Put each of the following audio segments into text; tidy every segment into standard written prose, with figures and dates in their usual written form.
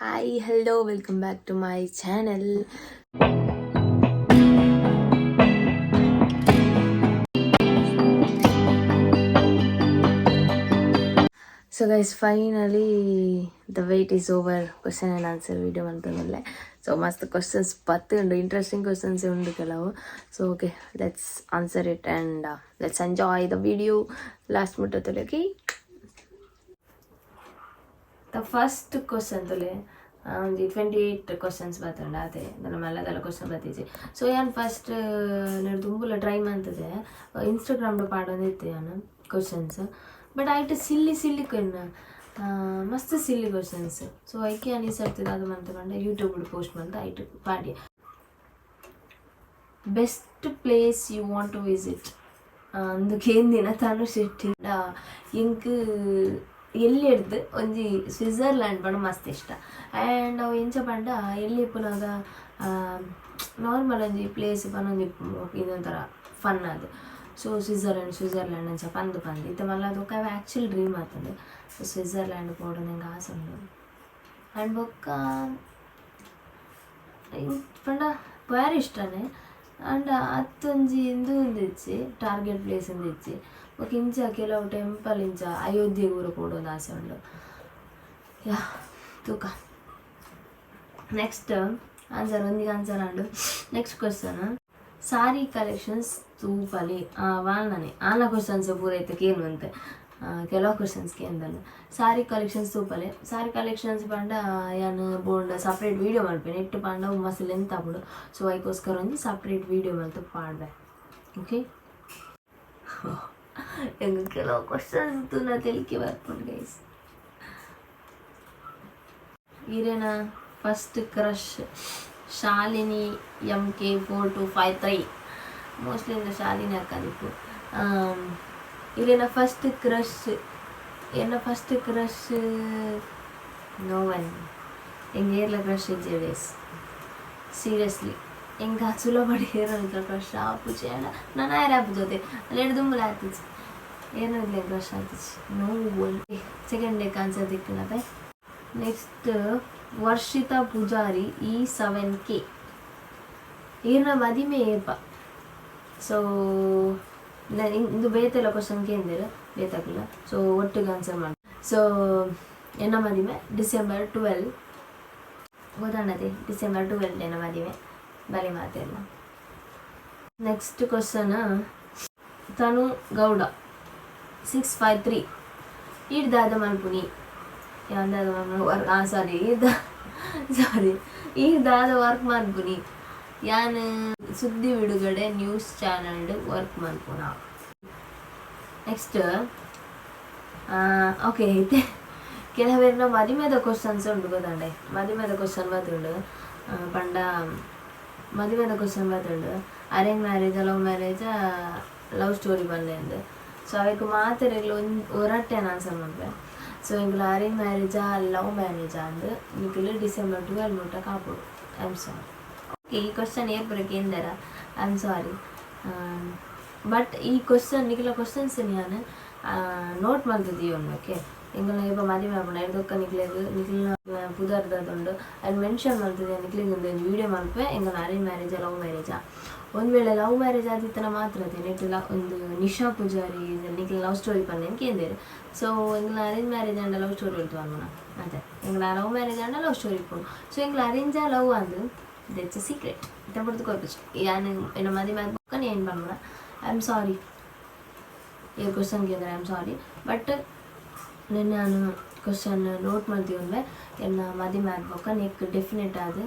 Hi, hello, welcome back to my channel. So guys, finally the wait is over. Question and answer video ಮಂತೊಂದುಲ್ಲೆ. So ಮಸ್ತ್ questions ಪತ್ತು ಉಂಡು, interesting questions ಉಂಡು ಕೆಲವು. So okay, let's answer it and let's enjoy the video last ಮುಟ್ಟ. Okay, the first question ತುಲೆ. ಒಂಜಿ 28 questions ಬತ್ತುಂಡು ಆತೆ, ನನ್ನ ಮಲ್ಲದಲ್ಲ question ಬತ್ತಿಜಿ. ಸೊ ಯಾನ್ ಫಸ್ಟ್ ನೆಡ್ ದುಂಬುಲ ಟ್ರೈ ಮಂತುದೆ, ಇನ್ಸ್ಟಾಗ್ರಾಮ್ಡ್ ಪಾಡೊಂದಿತ್ತೆ ಯಾನ್ ಕ್ವಶನ್ಸ್. ಬಟ್ ಐಟ್ ಸಿಲ್ಲಿ ಸಿಲ್ಲಿ ಕೊನ್ನ, ಮಸ್ತ್ ಸಿಲ್ಲಿ ಕ್ವಶನ್ಸ್. ಸೊ ಐಕೆ ಯಾನ್ ಈ ಸರ್ತಿ ದಾದ ಮಂತೆ ಪಂಡ, ಯೂಟ್ಯೂಬ್ ಪೋಸ್ಟ್ ಮಂತ್ ಐಟ್ ಪಾಡ್ಯೆ. Best place you want to visit? ಅಂದು ಕೇಂದಿನ ತನು ಶೆಟ್ಟಿ. ಎಂಕ್ ಎಲ್ಲಿ ಹಿಡ್ದು ಒಂಜಿ ಸ್ವಿಟ್ಜರ್ಲ್ಯಾಂಡ್ ಪಂಡ ಮಸ್ತ್ ಇಷ್ಟ. ಆ್ಯಂಡ್ ಅವು ಎಂಚ ಪಂಡ, ಎಲ್ಲಿ ಇಪ್ಪುನಗ ನಾರ್ಮಲ್ ಒಂಜಿ ಪ್ಲೇಸ್ ಪನೊಂದು ಇದೊಂಥರ ಫನ್ ಅದು. ಸೊ ಸ್ವಿಟ್ಜರ್ಲ್ಯಾಂಡ್, ಸ್ವಿಟ್ಜರ್ಲ್ಯಾಂಡ್ ಅಂಚ ಪಂದ್ ಪಂದ್ ಇತ್ತೆ ಮಲ್ಲ ಬೊಕ್ಕ ಅವು ಆ್ಯಕ್ಚುಲ್ ಡ್ರೀಮ್ ಆತಂದು. ಸೊ ಸ್ವಿಟ್ಜರ್ಲ್ಯಾಂಡ್ ಪೋಡು ನಂಗೆ ಆಸೆ ಉಂಡು. ಆ್ಯಂಡ್ ಬೊಕ್ಕ ಪಂಡ ಪೋಯರೆ ಇಷ್ಟನೇ. ಆಂಡ ಅತ್ತೊಂಜಿ ಇಂದು ಉಂದಿಜ್ಜಿ, ಟಾರ್ಗೆಟ್ ಪ್ಲೇಸ್ ಉಂದಿಜ್ಜಿ. ಬೊಕ್ಕ ಇಂಚ ಕೆಲವು ಟೆಂಪಲ್, ಇಂಚ ಅಯೋಧ್ಯೆಗ್ ಪೂರ ಪೋಡೊಂದು ಆಸೆ ಉಂಡು. ಯಾ, ತೂಕ. ನೆಕ್ಸ್ಟ್ ಆನ್ಸರ್, ಒಂದಿಗೆ ಆನ್ಸರ್ ಆಂಡು. ನೆಕ್ಸ್ಟ್ ಕ್ವಶನ್, ಸಾರಿ ಕಲೆಕ್ಷನ್ಸ್ ತೂಪಲಿ ವಾಲ್ನನೆ. ಆನ ಕ್ವಶನ್ಸ್ ಪೂರ ಇತ್ತೆ ಕೇನುವಂತೆ, ಕೆಲವು ಕ್ವಶನ್ಸ್ ಕೇಂದಲ್ಲ. ಸಾರಿ ಕಲೆಕ್ಷನ್ಸ್ ತೂಪಲೆ. ಸಾರಿ ಕಲೆಕ್ಷನ್ಸ್ ಪಂಡ ಯಾನ್ ಬೋಂಡ ಸಪ್ರೇಟ್ ವೀಡಿಯೋ ಮಲ್ಪೆನೆ. ಇಟ್ಟು ಪಂಡ ಮಸ್ತ್ ಲೆಂತ್ ಆಪುಂಡು. ಸೊ ಐಕೋಸ್ಕರ ಒಂಜಿ ಸಪ್ರೇಟ್ ವೀಡಿಯೋ ಮಲ್ತ್ ಪಾಡ್ವೆ. ಓಕೆ, ಎಂಕ್ ಕೆಲವು ಕ್ವಶನ್ಸ್ ತೂನ ತೆಲಿಕೆ ಬರ್ಪುಂಡು ಗೈಸ್. ಈರೆನ first crush? Shalini MK4253. Mostly ಇಂದ ಶಾಲಿನಿ ಅಕ್ಕದಿಪ್ಪು. ಈರೆನ ಫಸ್ಟ್ ಕ್ರಶ್? ಎನ್ನ ಫಸ್ಟ್ ಕ್ರಶ್ ನೋ ಒನ್. ಎಂಕ್ ಏರ್ಲ ಕ್ರಶ್ ಇಜ್ಜೆ ಡೇಸ್, ಸೀರಿಯಸ್ಲಿ. ಎಂಕ್ ಸುಲಭ ಏರ್ನ ಕ್ರಶ್ ಆಪುಜಿ. ಆಂಡ ನಾನು ಆಯರೆ ಆಪುಜತೆ ಅಲ್ಲೆಡ್ ದುಂಬುಲ ಆತಿಜಿ, ಏರ್ನ ಕ್ರಶ್ ಆತಿಜಿ, ನೋ ಒನ್. ಸೆಕೆಂಡ್ ಡೇಕ್ ಆನ್ಸರ್ ತಿಕ್ಕುನತೆ. ನೆಕ್ಸ್ಟ್, ವರ್ಷಿತಾ ಪೂಜಾರಿ ಇ7ಕೆ, ಈರ್ನ ಮದಿಮೆ ಏಪ? ಸೊ ಇಂದು ಬೇತೆಲ್ಲ ಕ್ವಶನ್ ಕೇಂದಿರ ಬೇತಾಕಲ್ಲ, ಸೊ ಒಟ್ಟಿಗೆ ಆನ್ಸರ್ ಮಾಡಿ. ಸೊ ಎನ್ನ ಮದಿಮೆ ಡಿಸೆಂಬರ್ 12, ಗೊತ್ತಾಣದೆ? ಡಿಸೆಂಬರ್ 12 ಎನ್ನ ಮದಿಮೆ, ಬಲಿ ಮಾತೆಲ್ಲ. ನೆಕ್ಸ್ಟ್ ಕ್ವಶನ್, ತನು ಗೌಡ 653, ಈರ್ ದಾದ ಮಲ್ಪುನಿ? ದಾದ ವರ್ಕ್? ಹಾಂ, ಸಾರಿ, ಈರ್ದ ಸಾರಿ, ಈರ್ ದಾದ ವರ್ಕ್ ಮಲ್ಪುನಿ? ಯಾನ್ ಸುದ್ದಿ ಬಿಡುಗಡೆ ನ್ಯೂಸ್ ಚಾನಲ್ ವರ್ಕ್ ಮಲ್ಪುನ. ನೆಕ್ಸ್ಟ್, ಓಕೆ, ಇತ್ತೆ ಕೆಲವೆರ್ನ ಮದಿಮೆದ ಕ್ವಶನ್ಸ್ ಉಂಡು, ಗೊತ್ತಂಡೆ? ಮದಿಮೆದ ಕ್ವಶನ್ ಬತ್ತುಂಡು ಪಂಡ, ಮದಿಮೆದ ಕ್ವಶನ್ ಬತ್ತುಂಡು, arrange marriage, love marriage, love story ಪನ್ಲೆ. ಸೊ ಅವೆಕ್ ಮಾತೆರೆಗ್ಲ ಒಂಜಿ ಒರಟ್ಟೆ ಆನ್ಸರ್ ಮನ್ಪೆ. ಸೊ ಎಂಕ್ಲ ಅರೇಂಜ್ ಮ್ಯಾರೇಜಾ, ಲವ್ ಮ್ಯಾರೇಜಾ ಅಂದ್ ನಿಕುಲು ಡಿಸೆಂಬರ್ 12 ಮುಟ್ಟ ಕಾಪೊಡು. I am sorry. Okay, ಈ ಕ್ವಶನ್ ಏರ್ಪುರ ಕೇಂದರ, I am sorry. But ಈ ಕ್ವಶನ್, ನಿಕಲ ಕ್ವಶನ್ಸ್ ಯಾನ್ ನೋಟ್ ಮಲ್ತುದೀಯೊಂಡು. ಓಕೆ, ಎಂಕಲ್ನ ಏಪ ಮದಿಮೆ ಆಪುಂಡು ಐಡ್ದೊಕ್ಕ ನಿಕ್ಲೆಗ್ ನಿಕ್ಲೆನ ಪುದರ್ದದುಂಡು, ಐನ್ ಮೆನ್ಷನ್ ಮಲ್ತುದು ನಿಕ್ಲೆಗ್ ಒಂಜಿ ವೀಡಿಯೋ ಮಲ್ಪೆ. ಎಂಕಲ್ನ ಅರೇಂಜ್ ಮ್ಯಾರೇಜಾ, ಲವ್ ಮ್ಯಾರೇಜಾ. ಒಂದು ವೇಳೆ ಲವ್ ಮ್ಯಾರೇಜ್ ಆದಿತ್ತನ ಮಾತ್ರ ಅದೇ ನೆಟ್ ಒಂದು ನಿಶಾ ಪೂಜಾರಿ, ನಿಕ್ಲೆ ಲವ್ ಸ್ಟೋರಿ ಪನ್ನೇನು ಕೇಂದೇರು. ಸೊ ಎಂಕಲ್ನ ಅರೇಂಜ್ ಮ್ಯಾರೇಜ್ ಆಂಡ ಲವ್ ಸ್ಟೋರಿ ಉಂಟು ಪನ್ಪುನ ಅದೇ. ಎಂಕಲ್ನ ಲವ್ ಮ್ಯಾರೇಜ್ ಆಂಡ ಲವ್ ಸ್ಟೋರಿ ಇಪ್ಪುಂಡು. ಸೊ ಎಂಕಲ್ನ ಅರೇಂಜಾ ಲವ್ ಅಂದು that's a secret. ಇತ್ತೆ ಬುಡ್ದು ಕೊರ್ಪುಜಿ ಯಾನ್. ಎನ್ನ ಮದಿಮೆ ಆದ್ ಬೊಕ್ಕ ಏನು ಪನ್ಪುನ. I am sorry, ಈ ಕ್ವಶನ್ ಕೇಂದ್ರ I am sorry. But ನೆನ್ನೆ ನಾನು ಕ್ವಶನ್ ನೋಟ್ ಮಲ್ತಿಯೊಂದೆ. ಎನ್ನ ಮದಿಮೆ ಆದ್ ಬೊಕ್ಕ ನೆಕ್ ಡೆಫಿನೆಟ್ ಆದ್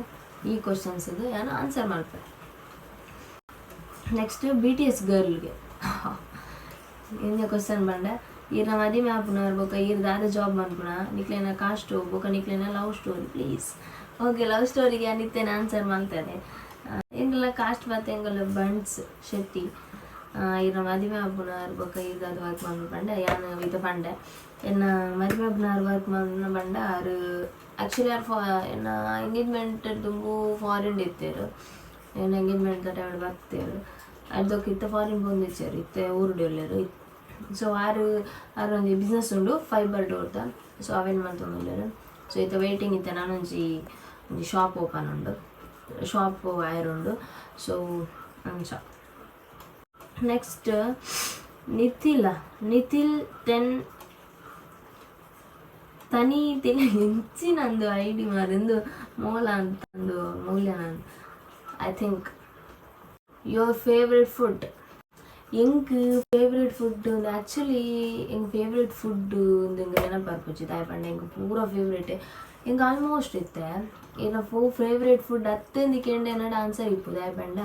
ಈ ಕ್ವಶನ್ಸ್ಗೆ ಯಾನ್ ಆನ್ಸರ್ ಮಲ್ಪೆ. ನೆಕ್ಸ್ಟ್, ಬಿಟಿಎಸ್ ಗರ್ಲ್ಗೆ ಎಂಜ ಕ್ವಶನ್ ಪಂಡ, ಈರ್ನ ಮದಿಮೆ ಆಪುನ ಬೊಕ್ಕ ಈರ್ ದಾದ ಜಾಬ್ ಮನ್ಪುನ, ನಿಕ್ಲೆನ ಕಾಸ್ಟ್ ಬೊಕ್ಕ ನಿಕ್ಲೆನ love story please. Okay, love ಸ್ಟೋರಿಗೆ ಯಾನ್ ಇತ್ತೆನೆ ಆನ್ಸರ್ ಮಲ್ತದೆ. ಎಂಕಲ್ನ ಕಾಸ್ಟ್ ಬತ್ತ ಎಂಕಲ್ ಬಂಟ್ಸ್ ಶೆಟ್ಟಿ. ಈರ್ನ ಮದಿಮೆ ಆಪುನ ಬೊಕ್ಕ ಈರ್ ದಾದ ವರ್ಕ್ ಮನ್ಪುನ ಪಂಡ, ಯಾನ್ ಇತ್ತೆ ಪಂಡೆ. ಎನ್ನ ಮದಿಮೆ ಆಪುನಾರ್ ವರ್ಕ್ ಮನ್ಪುನ ಪಂಡ, ಆರ್ ಆ್ಯಕ್ಚುಲಿ ಆರ್ ಫಾ ಎನ್ನ ಎಂಗೇಜ್ಮೆಂಟ್ ದುಂಬು ಫಾರಿನ್ ಇತ್ತೆರ್. ಎನ್ನ ಎಂಗೇಜ್ಮೆಂಟ್ ಟೈಮ್ ಬತ್ತೆರ್. ಅರ್ದೊಕ್ಕ ಇತ್ತೆ ಫಾರಿನ್ ಪೋಂದಿಚ್ಚೆರ್, ಇತ್ತೆ ಊರುಡು ಉಲ್ಲೆರ್. ಸೊ ಆರ್ ಆರ್ ಒಂಜಿ ಬಿಸ್ನೆಸ್ ಉಂಡು ಫೈಬರ್ ಡೋರ್ದ. ಸೊ ಅವೇನು ಮಲ್ತೊಂದುಲ್ಲೆರ್. ಸೊ ಇತ್ತೆ ವೈಟಿಂಗ್. ಇತ್ತೆ ನಾನೊಂಜಿ ಒಂಜಿ ಶಾಪ್ ಓಪನ್ ಉಂಡು, ಶಾಪ್ ಆಯರುಂಡು. ಸೊ ಅಂಚ. ನೆಕ್ಸ್ಟ್ ನಿಥಿಲ, ನಿಥಿಲ್ 10 ತನಿ ಎಂಚಿನಂದು ಐಡಿ ಮಾರಿಂದು ಮೂಲ ಅಂತಂದು ಮೌಲ್ಯನ. I think. Your favourite food? ಎಂಕ್ ಫೇವ್ರೆಟ್ ಫುಡ್ ಆ್ಯಕ್ಚುಲಿ ಎಂಕ್ ಫೇವ್ರೆಟ್ ಫುಡ್ ಇಂದು ನೆನಪರ್ಪುಜಿ. ದಾಯೆ ಪಂಡ ಎಂಕ್ ಪೂರ ಫೇವ್ರೆಟ್ ಎಂಕ್ ಆಲ್ಮೋಸ್ಟ್. ಇತ್ತೆ ಏನ ಫೋ ಫೇವ್ರೆಟ್ ಫುಡ್ ಅತ್ತಂದು ಕೇಂಡ ಎನ್ನಡ ಆನ್ಸರ್ ಇಪ್ಪು. ದಾಯೆ ಪಂಡ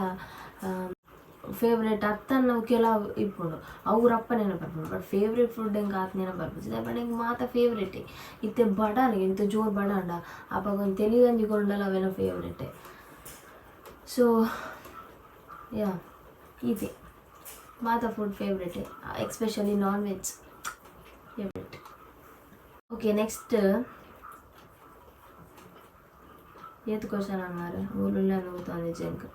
ಫೇವ್ರೆಟ್ ಅತ್ತನ್ನ ಕೆಲವು ಇಪ್ಪುಂಡು, ಅವು ರಪ್ಪ ನೆನಪರ್ಪುಂಡು. ಬಟ್ ಫೇವ್ರೆಟ್ ಫುಡ್ ಎಂಕ್ ಆತ್ ನೆನಪರ್ಪುಜಿ. ದಾಯೆ ಪಂಡ ಎಂಕ್ ಮಾತ ಫೇವ್ರೆಟ್. ಇತ್ತೆ ಬಡಾನ ಇತ್ತೆ ಜೋರು ಬಡಾಂಡ ಅಪಗ ಒಂಜಿ ತೆಲಿಗಂಜಿ ಕೊರ್ಂಡಲ ಅವೆನ ಫೇವ್ರೆಟ್. ಸೊ ಯಾ, ಈತೆ ಮಾತ food favourite, especially non veg favourite. Okay, next ಏತ್ ಕ್ವಶನ್ ಅನ್ನಾರು ಊರುಲ್ಲ ಎಂಕ್.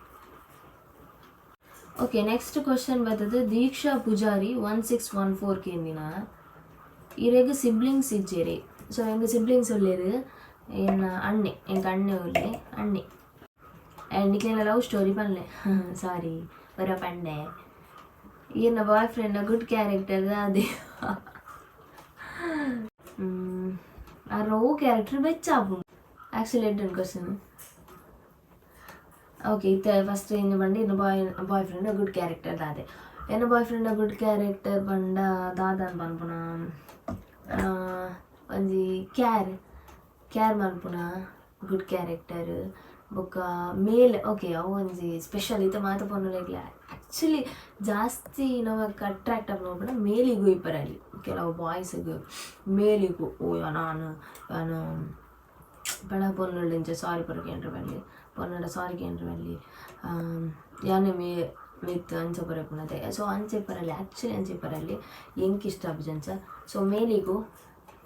ಓಕೆ, ನೆಕ್ಸ್ಟ್ ಕ್ವಶನ್ ಬರ್ತದೆ. ದೀಕ್ಷಾ ಪೂಜಾರಿ 1614 ಕೇಂದಿನ, ಇರೆಗ್ ಸಿಬ್ಲಿಂಗ್ಸ್ ಇಜ್ಜೆರಿ? ಸೊ ಎಂಕ್ ಸಿಬ್ಲಿಂಗ್ಸ್ ಉಲ್ಲೇರು. ಎನ್ನ ಅಣ್ಣೆ, ಎಂಕ್ ಅಣ್ಣೆ ಉಲ್ಲೆ, ಅಣ್ಣೆ. ಆ್ಯಂಡ್ ನಿಕ್ಲೆನ ಲವ್ ಸ್ಟೋರಿ ಪನ್ಲೆ. ಸಾರಿ, ಬರ ಪಂಡೆ. ಈರ್ನ ಬಾಯ್ ಫ್ರೆಂಡ್ ಗುಡ್ ಕ್ಯಾರೆಕ್ಟರ್ ಅದೇ? ಆ ರೋ ಕ್ಯಾರೆಕ್ಟರ್ ಬೆಚ್ಚ ಆಪುಂಡು. ಆ್ಯಕ್ಚುಲಿ ಎಡ್ಡೆ ಕ್ವಶನ್. ಓಕೆ, ಇತ್ತೆ ಫಸ್ಟ್ ಇನ್ನು ಪಂಡ ಇನ್ನು boy boyfriend good character ದಾದೆ? ಎನ್ನ ಬಾಯ್ ಫ್ರೆಂಡ್ ಗುಡ್ ಕ್ಯಾರೆಕ್ಟರ್ ಪಂಡ ದಾದ ಪನ್ಪುನ, ಒಂಜಿ ಕ್ಯಾರ್ ಕ್ಯಾರ್ ಮನ್ಪುನ ಗುಡ್ ಕ್ಯಾರೆಕ್ಟರ್. ಬೊಕ್ಕ ಮೇಲ್, ಓಕೆ, ಅವು ಒಂಜಿ ಸ್ಪೆಷಲ್. ಇತ್ತೆ ಮಾತ ಪೊಣ್ಣುಲೆಗ್ಲ ಆ್ಯಕ್ಚುಲಿ ಜಾಸ್ತಿ ನಮಕ್ ಅಟ್ರಾಕ್ಟ್ ಆಪುನ ಪಂಡ ಮೇಲಿಗು ಇಪ್ಪರಲ್ಲಿ. ಕೆಲವು ಬಾಯ್ಸ್ಗ್ ಮೇಲಿಗು, ಓ ನಾನು ನಾನು ಪಂಡ ಪೊಣ್ಣುಲು ಸಾರಿ ಪೂರ ಕೇಂದ್ರ ಬಲ್ಲಿ, ಪೊಣ್ಣಡ ಸಾರಿ ಕೇಂದ್ರ ಬಲ್ಲಿ, ಯಾನೆ ಮೇ ಮಿತ್ ಅಂಚ ಪೂರ ಇಪ್ಪುನತೆ. ಸೊ ಅಂಚ ಇಪ್ಪರಲ್ಲಿ, ಆ್ಯಕ್ಚುಲಿ ಅಂಚ ಇಪ್ಪರಲ್ಲಿ, ಎಂಕ್ ಇಷ್ಟ ಆಪುಜಿ ಅಂಚ. ಸೊ ಮೇಲಿಗು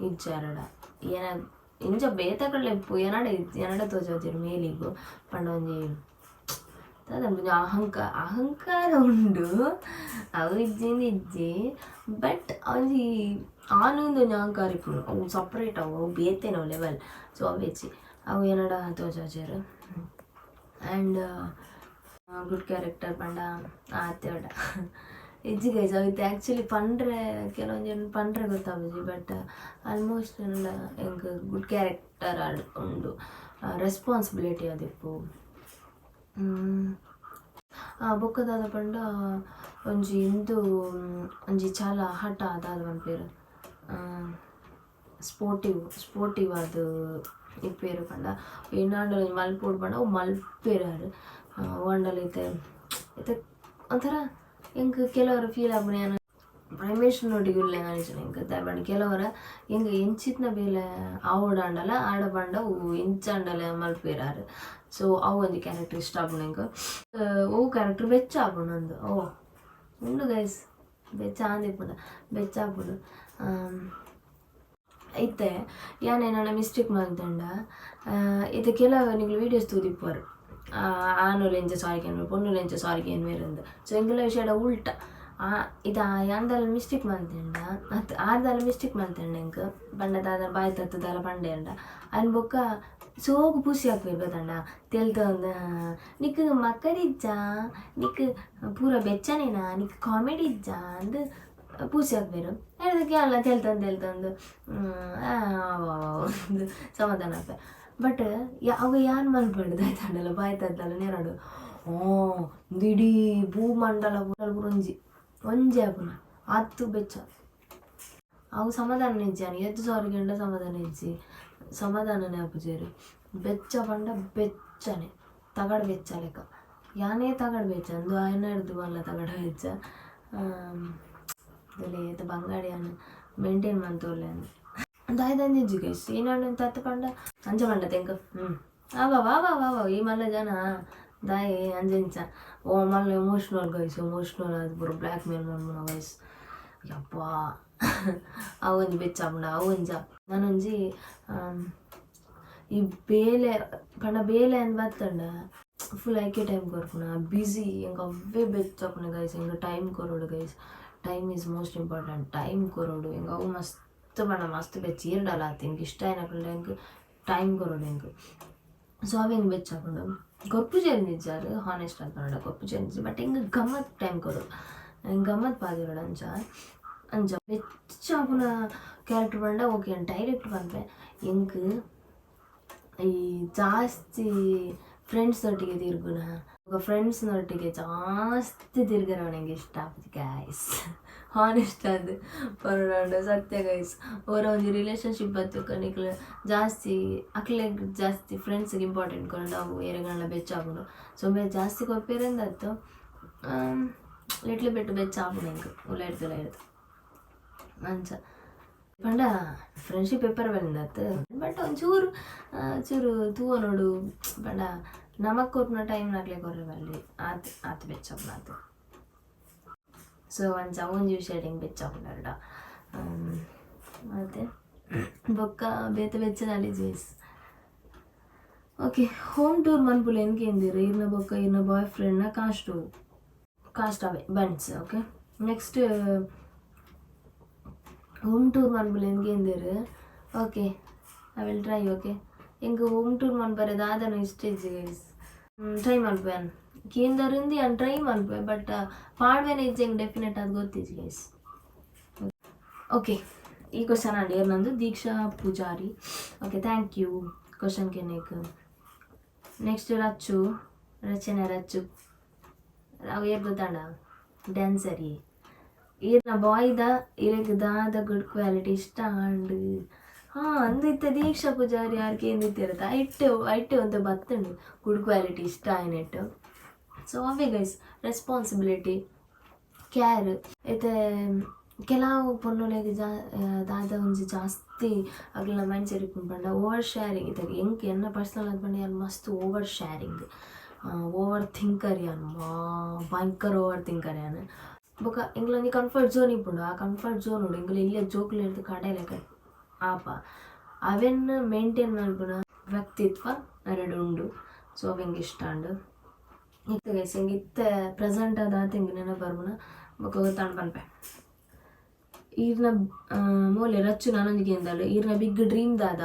ಇಜ್ಜಾರಡ ಏನ ಇಂಚ ಬೇತಕಳ್ಳ ಇಪ್ಪು, ಎನಡ ಎನಡ ತೋಜಾಜೆರ್. ಮೇಲಿಗು ಪಂಡ ಒಂಜಿ ದಾದ ಒಂಜಿ ಅಹಂಕಾರ ಉಂಡು. ಅವು ಇಜ್ಜಿಂದ್ ಇಜ್ಜಿ, ಬಟ್ ಒಂಜಿ ಆನಂದ ಒಂಜಿ ಅಹಂಕಾರ ಇಪ್ಪುಂಡು. ಅವು ಸಪ್ರೇಟ್, ಅವು ಅವು ಬೇತೆನವು ಲೆವೆಲ್. ಸೊ ಅವು ಹೆಚ್ಚಿ ಅವು ಎನಡ ತೋಜಾಜೆರ್. ಆ್ಯಂಡ್ ಗುಡ್ ಕ್ಯಾರೆಕ್ಟರ್ ಪಂಡ ಆತೆ ವಡ ಇಜ್ಜಿ ಗೈಸ್. ಅವು ಇತ್ತೆ ಆ್ಯಕ್ಚುಲಿ ಪಂಡ್ರೆ ಕೆಲವೊಂಜಿ ಪಂಡ್ರೆ ಗೊತ್ತಾಪುಜಿ. ಬಟ್ ಆಲ್ಮೋಸ್ಟ್ ಎನ್ನಡ ಎಂಕ್ ಗುಡ್ ಕ್ಯಾರೆಕ್ಟರ್ ಉಂಡು, ರೆಸ್ಪಾನ್ಸಿಬಿಲಿಟಿ ಆದಿಪ್ಪು. ಬೊಕ್ಕ ದಾದ ಪಂಡ ಒಂಜಿ ಇಂದು ಒಂಜಿ ಚಾಲ ಹಠ, ದಾದ ಪನ್ಪೆರ್, ಸ್ಪೋರ್ಟಿವ್ ಸ್ಪೋರ್ಟಿವ್ ಆದ್ ಇಪ್ಪೆರ್. ಪಂಡ ಏನಾಂಡಲ ಒಂಜಿ ಮಲ್ಪೊಡು ಪಂಡ ಅವು ಮಲ್ಪೆರ್ ಆರ್. ಅವು ಇತ್ತೆ ಇತ್ತೆ ಒಂಥರ ಎಂಕ್ ಕೆಲವರ ಫೀಲ್ ಆಪುನ, ಯಾನ್ ಪ್ರಮೇಶ್ನೊಟ್ಟಿಗೆ ಉಲ್ಲೆ ಅಂಚಿನ ಎಂಕ್. ದಾಯೆ ಪಂಡ ಕೆಲವರ ಎಂಕ್ ಎಂಚಿತ್ನ ಬೇಲೆ ಆವೊಡಾಂಡಲ ಆಡ ಪಂಡ ಅವು ಎಂಚಾಂಡಲ ಮಲ್ಪೆರ್ ಆರ್. ಸೊ ಅವು ಒಂಜಿ ಕ್ಯಾರೆಕ್ಟರ್ ಇಷ್ಟ ಆಪುಂಡು ಎಂಕ್. ಒವು ಕ್ಯಾರೆಕ್ಟರ್ ಬೆಚ್ಚ ಆಪುಂಡು ಅಂದ್? ಓ, ಉಂಡು ಗೈಸ್, ಬೆಚ್ಚ ಆಂದಿಪ್ಪುಂಡು, ಬೆಚ್ಚ ಆಪುಂಡು. ಇತ್ತೆ ಯಾನ್ ಏನಾನ ಮಿಸ್ಟೇಕ್ ಮಲ್ತಂಡ, ಇತ್ತೆ ಕೆಲವು ನಿಕ್ಲು ವೀಡಿಯೋಸ್ ತೂದಿಪ್ಪುವರ್, ಆನುಲು ಎಂಚ ಸಾರಿ ಕೇನ್ವೆರ್, ಪೊಣ್ಣುಲು ಎಂಚ ಸಾರಿ ಕೇನ್ವೆರ್ ಅಂದ್. ಸೊ ಎಂಕಲ್ನ ವಿಷಯಡ್ ಉಲ್ಟ. ಇತ್ತೆ ಯಾನ್ ದಾಲ ಮಿಸ್ಟೇಕ್ ಮಲ್ತಂಡ, ಅತ್ತ್ ಆರ್ ದಾಲ ಮಿಸ್ಟೇಕ್ ಮಲ್ತಂಡ, ಎಂಕ್ ಪಂಡ ದಾದ ಬಾಯಿ ತತ್ತ್ ದಾಲ ಪಂಡೇರ್ಂಡ, ಐನ್ ಬೊಕ್ಕ ಸೋಕು ಪುಸಿ ಆಪುವೆರ್ ಗೊತ್ತಂಡ. ತೆಲ್ತೊಂದು, ನಿಕ್ಕ್ ಮಕ್ಕರ್ ಇಜ್ಜಾ, ನಿಕ್ಕ್ ಪೂರ ಬೆಚ್ಚನೇನಾ, ನಿಕ್ಕ್ ಕಾಮಿಡಿ ಇಜ್ಜಾ ಅಂದ್ ಪೂಸಿ ಹಾಕ್ವೆರ್. ಅದಕ್ಕೆ ಯಾನ್ಲ ತೆಲ್ತೊಂದು ತೆಲ್ತೊಂದು ಅಂದ್ ಸಮಾಧಾನ ಆಪೆ. ಬಟ್ ಅವು ಯಾನ್ ಮಲ್ಪೊಡು ದಾಯ್ತಾಂಡಲ ಬಾಯಿ ತತ್ತಲ ನೆರಡು ಓ ಉಂದು ಇಡೀ ಭೂಮಂಡಲ ಪೂರ ಒಂಜಿ ಒಂಜಿ ಆಪುನ ಆತ್ ಬೆಚ್ಚ. ಅವು ಸಮಾಧಾನ ಇಜ್ಜಿ. ಯಾನ್ ಏತ್ ಸಾರಿ ಕೇಂಡ ಸಮಾಧಾನ ಇಜ್ಜಿ, ಸಮಾಧಾನನೇ ಆಪುಜೆರ್. ಬೆಚ್ಚ ಪಂಡ ಬೆಚ್ಚನೆ, ತಗಡ್ ಬೆಚ್ಚ ಲೆಕ್ಕ. ಯಾನೇ ತಗಡ್ ಬೆಚ್ಚ ಅಂದು ಆಯನರ್ದು ಮಲ್ಲ ತಗಡ್ ಬೆಚ್ಚ. ಏತ್ ಬಂಗಾಡಿ ಯಾನ್ ಮೇಂಟೈನ್ ಮಂತೊಲ್ಲೆ ದಾಯೆ ಇಜ್ಜಿ ಗೈಸ್. ಏನಾಂಡ ತತ್ತ್ ಪಂಡ ಅಂಚ ಪಂಡ ತೆಂಕ್ ಅವ ವಾ ವಾ ವಾ ವಾ ಈ ಮಲ್ಲ ಜನ ದಾಯೆ ಅಂಚ ಇಂಚ. ಓ ಮಲ್ಲ ಎಮೋಷ್ನಲ್ ಗೈಸ್, ಎಮೋಷ್ನಲ್ ಆದ್ ಪೂರ ಬ್ಲ್ಯಾಕ್ ಮೇಲ್ ಮನ್ಪುನ ಗೈಸ್. ಯಪ್ಪಾ, ಅವು ಒಂಜಿ ಬೆಚ್ಚ ಆಪುಂಡು. ಅವು ಒಂಜ ನಾನೊಂಜಿ ಈ ಬೇಲೆ ಪಂಡ ಬೇಲೆ ಅಂದ್ ಬತ್ತಂಡ ಫುಲ್ ಐಕೆ ಟೈಮ್ ಕೊರ್ಪುನ, ಬ್ಯುಸಿ. ಎಂಕ್ ಅವ್ವೇ ಬೆಚ್ಚ ಆಪುನ ಗೈಸ್. ಎಂಕ್ ಟೈಮ್ ಕೊರೊಡು guys, time is most important. Time ಕೊರೊಡು ಎಂಕ್. ಅವು ಮಸ್ತ್ ಪಂಡ ಮಸ್ತ್ ಬೆಚ್ಚ. ಈರ್ಡಲ ಆತ್ ಎಂಕ್ ಇಷ್ಟ ಆಯಿನಕುಲ್ಡ ಎಂಕ್ ಟೈಮ್ ಕೊರೊಡು ಎಂಕ್. ಸೊ ಅವು ಎಂಕ್ ಬೆಚ್ಚ ಆಪುಂಡು. ಕೊರ್ಪುಜೆರ್ ನಿಜಾರ್, ಹಾನೆಸ್ಟ್ ಆದ್ ಪನೊಡ, ಕೊರ್ಪುಜೆರ್ ನಿಜ. ಬಟ್ ಎಂಕ್ ಗಮ್ಮತ್ ಟೈಮ್ ಕೊರೊಡು, ಎಂಕ್ ಗಮ್ಮತ್ ಪಾತೆರೊಡು. ಅಂಚ ಅಂಚ ಬೆಚ್ಚ ಆಪುನ ಕ್ಯಾರೆಕ್ಟರ್ ಪಂಡ, ಓಕೆ, ಡೈರೆಕ್ಟ್ ಪನ್ಪೆ, ಎಂಕ್ ಈ ಜಾಸ್ತಿ ಫ್ರೆಂಡ್ಸ್ ಒಟ್ಟಿಗೆ ತಿರ್ಗುನ ಬೊಕ ಫ್ರೆಂಡ್ಸ್ ನೊಟ್ಟಿಗೆ ಜಾಸ್ತಿ ತಿರ್ಗರೆ ನಂಗೆ ಇಷ್ಟ ಆಪುಜಿ ಗೈಸ್. ಹಾನೆಸ್ಟ್ ಆದ್ ಪನೊಡಾಂಡ, ಸತ್ಯ ಗೈಸ್. ಒರ ಒಂಜಿ ರಿಲೇಶನ್ಶಿಪ್ ಬತ್ತುಕ ನಿಕ್ಲ್ ಜಾಸ್ತಿ ಅಕ್ಲೆಗ್ ಜಾಸ್ತಿ ಫ್ರೆಂಡ್ಸ್ಗೆ ಇಂಪಾರ್ಟೆಂಟ್ ಕೊರಂಡ ಅವು ಏರೆಗಾಂಡ್ಲ ಬೆಚ್ಚ ಆಪುಂಡು. ಸೊ ಉಂಬೆ ಜಾಸ್ತಿ ಕೊರ್ಪೆರಂದತ್ತು, ಲಿಟ್ಲ್ ಬಿಟ್ ಬೆಚ್ಚ ಆಪುಂಡು ಎಂಕ್ ಉಲಯಿಡ್ದ್ ಉಲಯಿಡ್ದ್. ಅಂಚ ಪಂಡ ಫ್ರೆಂಡ್ಶಿಪ್ ಪೇಪರ್ ಬಂದತ್ತು, ಬಟ್ ಒಂಚೂರು ಚೂರು ತೂವೊನೊಡು. ಪಂಡ ನಮಕ್ ಕೊರ್ಪುನ ಟೈಮ್ ನಕ್ಲೆ ಕೊರ್ರೆ ಬಲ್ಲಿ. ಆತ್ ಆತ್ ಬೆಚ್ಚ ಆಪುಂಡು ಆತ್. ಸೊ ಅಂಚ ಒಂಜಿ ವಿಷಯ ಎಂಕ್ ಬೆಚ್ಚ ಆಪುಂಡು. ಮತ್ತೆ ಬೊಕ್ಕ ಬೇತೆ ಬೆಚ್ಚ ದಾಲಿಜಿ. ಓಕೆ, ಹೋಮ್ ಟೂರ್ ಮನ್ಪುಲೆ ಎಂಕೇಂದಿರು ಇರ್ನ ಬೊಕ್ಕ ಇರ್ನ ಬಾಯ್ ಫ್ರೆಂಡ್ನ ಕಾಸ್ಟ್ ಕಾಸ್ಟ್ ಅವೆ buns. Okay, next home tour ಮನ್ಪುಲೆ ಎಂಕೇಂದಿರು. Okay, I will try, okay. ಎಂಕ್ ಹೋಮ್ ಟೂರ್ ಮನ್ಪರೆ ದಾದನ ಇಷ್ಟ ಇಜ್ಜಿ ಗೈಸ್. ಟ್ರೈ ಮನ್ಪುವೆ. ಕೇಂದರಿಂದ ಯಾನ್ ಟ್ರೈ ಮನ್ಪುವೆ, ಬಟ್ ಪಾಡ್ವೆನ ಇಜ್ಜಿ ಎಂಕ್ ಡೆಫಿನೆಟ್ ಅದು ಗೊತ್ತಿಜ್ಜಿ ಗೈಸ್. ಓಕೆ, ಈ ಕ್ವಶನ್ ಅಂಡ್ ನಂದು Deeksha Poojary. Okay, thank you question ಕೇನೇಕ್. Next Rachchu, ರಚನೆ ರಚ್ಚು. ಅವು ಏರ್ ಗೊತ್ತಾಂಡ? ಡ್ಯಾನ್ಸರಿ. ಈರ್ನ ಬಾಯ್ದ ಇರೆಗ್ ದಾದ ಗುಡ್ ಕ್ವಾಲಿಟಿ ಇಷ್ಟ ಆಂಡ್? ಹಾಂ, ಅಂದು ಇತ್ತೆ ದೀಕ್ಷಾ ಪೂಜಾರಿ ಯಾರು ಕೇಂದಿತ್ತಿರತ್ತ, ಐಟೆ ಐಟೆ ಒಂತೆ ಬತ್ತುಂಡು ಗುಡ್ ಕ್ವಾಲಿಟಿ ಇಷ್ಟ ಆಯ್ನೆಟ್. ಸೊ ಅವೇ ಗೈಸ್, ರೆಸ್ಪಾನ್ಸಿಬಿಲಿಟಿ, ಕ್ಯಾರ್. ಇತ್ತೆ ಕೆಲವು ಪೊಣ್ಣುಲೆಗ್ ಜಾ ದಾದ ಒಂಜಿ ಜಾಸ್ತಿ ಅಗ್ಲ್ನ ಮೈಂಡ್ ಸೆಟ್ ಇಪ್ಪುಂಡು ಪಂಡ ಓವರ್ ಶೇರಿಂಗ್. ಇತ್ತೆ ಎಂಕ್ ಎನ್ನ ಪರ್ಸನಲ್ ಆದ್ ಪಂಡ, ಯಾನ್ ಮಸ್ತ್ ಓವರ್ ಶೇರಿಂಗ್, ಓವರ್ ಥಿಂಕರ್ ಯಾನ್. ಮಾ ಭಯಂಕರ ಓವರ್ ಥಿಂಕರ್ ಯಾನ್. ಬೊಕ ಎಂಕ್ಲೊಂಜಿ ಕಂಫರ್ಟ್ ಝೋನ್ ಇಪ್ಪುಂಡು. ಆ ಕಂಫರ್ಟ್ ಝೋನ್ ಉಂಡು, ಎಂಕುಲು ಎಲ್ಯ ಜೋಕುಲು ಇರ್ದ್ ಕಡೆ ಲೆಕ್ಕ ಆಪ. ಅವೆನ್ ಮೇಂಟೈನ್ ಮಲ್ಪುನ ವ್ಯಕ್ತಿತ್ವ ಅರೆಡ್ ಉಂಡು. ಸೊ ಅವು ಎಂಕ್ ಇಷ್ಟ ಆಂಡ್. ಇತ್ತೆ ಗೈಸ್, ಎಂಕ್ ಇತ್ತೆ ಪ್ರೆಸೆಂಟ್ ಆದ್ ಎಂಕ್ ನೆನಪು ಬರ್ಪುನ. ಬೊಕ ಗೊತ್ತಾಂಡ್ ಪನ್ಪೆ. ಈರ್ನ ಮೋಲೆ ರಚ್ಚು ನಾನೊಂಜಿ ಕೇಂದಾಳು, ಈರ್ನ ಬಿಗ್ ಡ್ರೀಮ್ ದಾದ?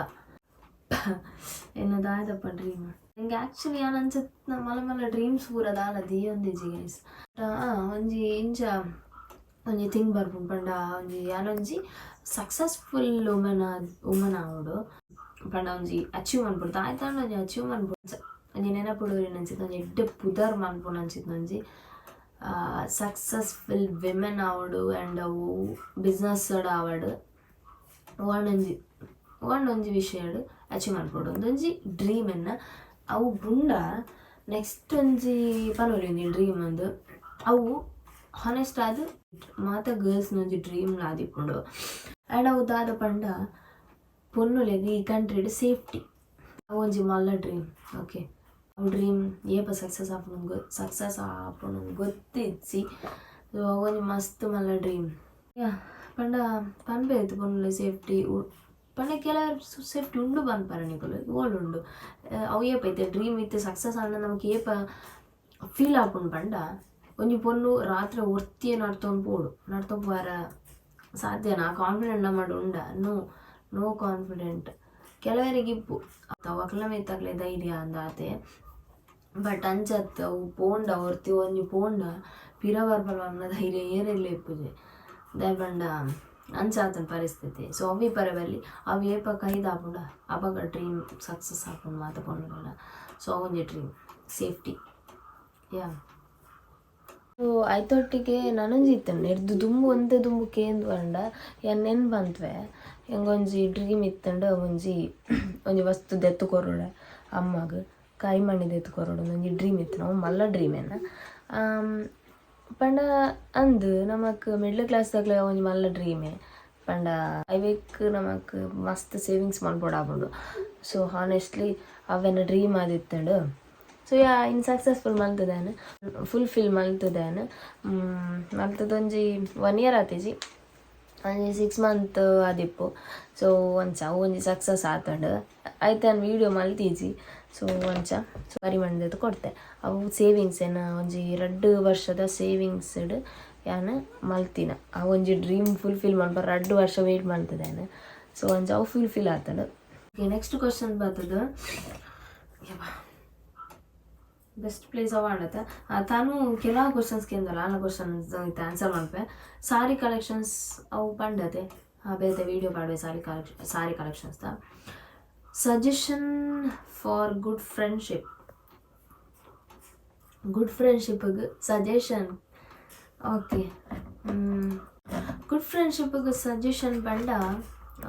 ಎನ್ನ ದಾದಪ್ಪ ಡ್ರೀಮ್? ಎಂಕ್ ಆಕ್ಚುಲಿ ಯಾನ್ ಅಂಚ ಮಲ್ಲ ಮಲ್ಲ ಡ್ರೀಮ್ಸ್ ಪೂರ ದಾಲ ದೀಯೊಂದಿಜ್ಜಿ ಗೈಸ್. ಒಂಜಿ ಇಂಚ ಒಂಜಿ ಥಿಂಗ್ ಬರ್ಪುಂಡು ಪಂಡ, ಒಂಜಿ ಯಾನೊಂಜಿ ಸಕ್ಸಸ್ಫುಲ್ ವುಮೆನ್ ವುಮನ್ ಆವೊಡು. ಪಂಡ ಒಂಜಿ ಅಚೀವ್ ಮನ್ಪೊಡು, ದಾಯ್ತಾಂಡ ಒಂಜಿ ಅಚೀವ್ ಮನ್ಪೊಡು, ಒಂಜಿ ನೆನಪುಡು ಒರಿನಂಚಿನ ಒಂಜಿ ಎಡ್ಡೆ ಪುದರ್ ಮನ್ಪುನಂಚಿನ ಒಂಜಿ ಸಕ್ಸಸ್ಫುಲ್ ವಿಮೆನ್ ಆವೊಡು. ಆ್ಯಂಡ್ ಅವು ಬಿಸ್ನೆಸ್ ಆವಡ್, ಒಣೊಂಜಿ ಒಣ್ಣೊಂಜಿ ವಿಷಯಡ್ ಅಚೀವ್ ಮನ್ಪೊಡು, ಒಂದೊಂಜಿ ಡ್ರೀಮ್ ಎನ್ನ. ಅವು ಬುಂಡ ನೆಕ್ಸ್ಟ್ ಒಂಜಿ ಪನೊಲಿ ಒಂಜಿ ಡ್ರೀಮ್ ಅಂದ್. ಅವು ಹಾನೆಸ್ಟ್ ಆದ್ ಮಾತ ಗರ್ಲ್ಸ್ನ ಒಂಜಿ ಡ್ರೀಮ್ ಆದಿಪ್ಪುಂಡು. ಆ್ಯಂಡ್ ಅವು ದಾದ ಪಂಡ, ಪೊಣ್ಣುಲೆಗ್ ಈ ಕಂಟ್ರಿಡ್ ಸೇಫ್ಟಿ, ಅವು ಒಂಜಿ ಮಲ್ಲ ಡ್ರೀಮ್. ಓಕೆ, ಅವು ಡ್ರೀಮ್ ಏಪ ಸಕ್ಸಸ್ ಆಪುಂಡು, ಸಕ್ಸಸ್ ಆಪುಂಡು ಗೊತ್ತಿಜ್ಜಿ. ಸೊ ಒಂಜಿ ಮಸ್ತ್ ಮಲ್ಲ ಡ್ರೀಮ್. ಯಾ, ಪಂಡ ಪನ್ಪೆ ಪೊಣ್ಣುಲೆ ಸೇಫ್ಟಿ ಪಂಡ ಕೆಲವರು ಸೇಫ್ಟಿ ಉಂಡು ಪನ್ಪರ ನಿಕುಲು, ಓಲು ಉಂಡು ಅವು? ಏಪ ಇತ್ತೆ ಡ್ರೀಮ್ ಇತ್ತೆ ಸಕ್ಸಸ್ ಆಂಡ ನಮಕ್ ಏಪ ಫೀಲ್ ಆಪುಂಡು ಪಂಡ, ಒಂಜಿ ಪೊಣ್ಣು ರಾತ್ರೆ ಒರ್ತಿಯೇ ನಡ್ತೊಂದು ಪೋಡು, ನಡ್ತೊಂದು ಪೋಯರ ಸಾಧ್ಯನಾ? ಕಾನ್ಫಿಡೆಂಟ್ ನಮ್ಮಡ್ ಉಂಡ? No, no confident. ಕೆಲವರಿಗೆ ಇಪ್ಪು, ಅವು ಅಕ್ಲೆನ ಮಿತ್ತ್ ಅಕ್ಲೆ ಧೈರ್ಯ ಅಂದಾತೆ. ಬಟ್ ಅಂಚತ್ ಅವು ಪೋಂಡ, ಒರ್ತಿ ಒಂಜಿ ಪೋಂಡ ಪಿರ ಬರ್ಪಲ್ ಪನ್ಪುನ ಧೈರ್ಯ ಏರೆಗ್ಲ ಇಪ್ಪುಜಿ. ದಾಯೆ ಪಂಡ ಅಂಚ ಆತುಂಡು ಪರಿಸ್ಥಿತಿ. ಸೊ ಅವು ಇಪ್ಪರೆ ಬಲ್ಲಿ. ಅವು ಏಪ ಕೈದಾಪುಂಡ ಅಪಗ ಡ್ರೀಮ್ ಸಕ್ಸಸ್ ಆಪುಂಡು ಮಾತ ಪೊಣ್ಣುಲೆನ. ಸೊ ಅವೊಂಜಿ ಡ್ರೀಮ್, ಸೇಫ್ಟಿ. ಯಾ, ಸೊ ಐತೊಟ್ಟಿಗೆ ನನೊಂಜಿ ಇತ್ತುಂಡು. ಎರ್ದು ದುಂಬು ಒಂತೆ ದುಂಬು ಕೇಂದ್ ಪಂಡ ಯಾನ್ ನೆನ್ಪಂತ್ವೆ. ಎಂಕೊಂಜಿ ಡ್ರೀಮ್ ಇತ್ತುಂಡು, ಒಂಜಿ ಒಂಜಿ ವಸ್ತು ದೆತ್ತು ಕೊರೊಡೆ ಅಮ್ಮಗ್, ಕೈಮಣಿ ದೆತ್ತು ಕೊರೊಡು, ಒಂಜಿ ಡ್ರೀಮ್ ಇತ್ತು. ಅವು ಮಲ್ಲ ಡ್ರೀಮ್ ಎನ್ನ. ಪಂಡ ಅಂದ್ ನಮಕ್ ಮಿಡ್ಲ್ ಕ್ಲಾಸ್ ದಕ್ಲೆ ಒಂಜಿ ಮಲ್ಲ ಡ್ರೀಮೇ. ಪಂಡ ಐವೇಕ್ ನಮಕ್ ಮಸ್ತ್ ಸೇವಿಂಗ್ಸ್ ಮನ್ಪೊಡಾಪುಂಡು. ಸೊ ಹಾನೆಸ್ಟ್ಲಿ ಅವೆನ ಡ್ರೀಮ್ ಆದಿತ್ತುಂಡು. ಸೊ ಯಾ, ಇನ್ ಸಕ್ಸಸ್ಫುಲ್ ಮಲ್ತುದೇನ್, ಫುಲ್ಫಿಲ್ ಮಲ್ತುದೇನ್. ಮಲ್ತದೊಂಜಿ ಒನ್ ಇಯರ್ ಆತಿಜಿ, ಒಂಜಿ 6 ಮಂತ್ ಆದಿಪ್ಪು. ಸೊ ಅಂಚ ಅವು ಒಂಜಿ ಸಕ್ಸಸ್ ಆತುಂಡು. ಐತೆ ಯಾನ್ ವೀಡಿಯೋ ಮಲ್ತಿಜಿ. ಸೊ ಅಂಚ ಕರಿಮಣಿ ಕೊಡ್ತೆ. ಅವು ಸೇವಿಂಗ್ಸ್ ಎನ್ನ ಒಂಜಿ 2 ವರ್ಷದ ಸೇವಿಂಗ್ಸ್ಡ್ ಯಾನ್ ಮಲ್ತಿನ. ಆ ಒಂಜಿ ಡ್ರೀಮ್ ಫುಲ್ಫಿಲ್ ಮನ್ಪರ 2 ವರ್ಷ ವೇಟ್ ಮಲ್ತುದೇನ್. ಸೊ ಅಂಚ ಅವು ಫುಲ್ಫಿಲ್ ಆತುಂಡು. Okay, next question ಬರ್ತದೆ. ಬೆಸ್ಟ್ ಪ್ಲೇಸ್ ಅವ ಆಡತ್ತೆ. ತಾನು ಕೆಲವು ಕ್ವಶನ್ಸ್ ಕೇಂದಲ್ಲ, ಆಲ ಕ್ವಶನ್ಸ್ ಆನ್ಸರ್ ಮಲ್ಪೆ. ಸಾರಿ ಕಲೆಕ್ಷನ್ಸ್ ಅವು ಪಂಡತೆ, ಬೇತೆ ವೀಡಿಯೋ ಪಾಡುವೆ sari collection, sari collections the. Suggestion for good friendship? Good ಫ್ರೆಂಡ್ಶಿಪ್ಗೆ suggestion? Okay, good ಫ್ರೆಂಡ್ಶಿಪ್ಗೆ suggestion ಪಂಡ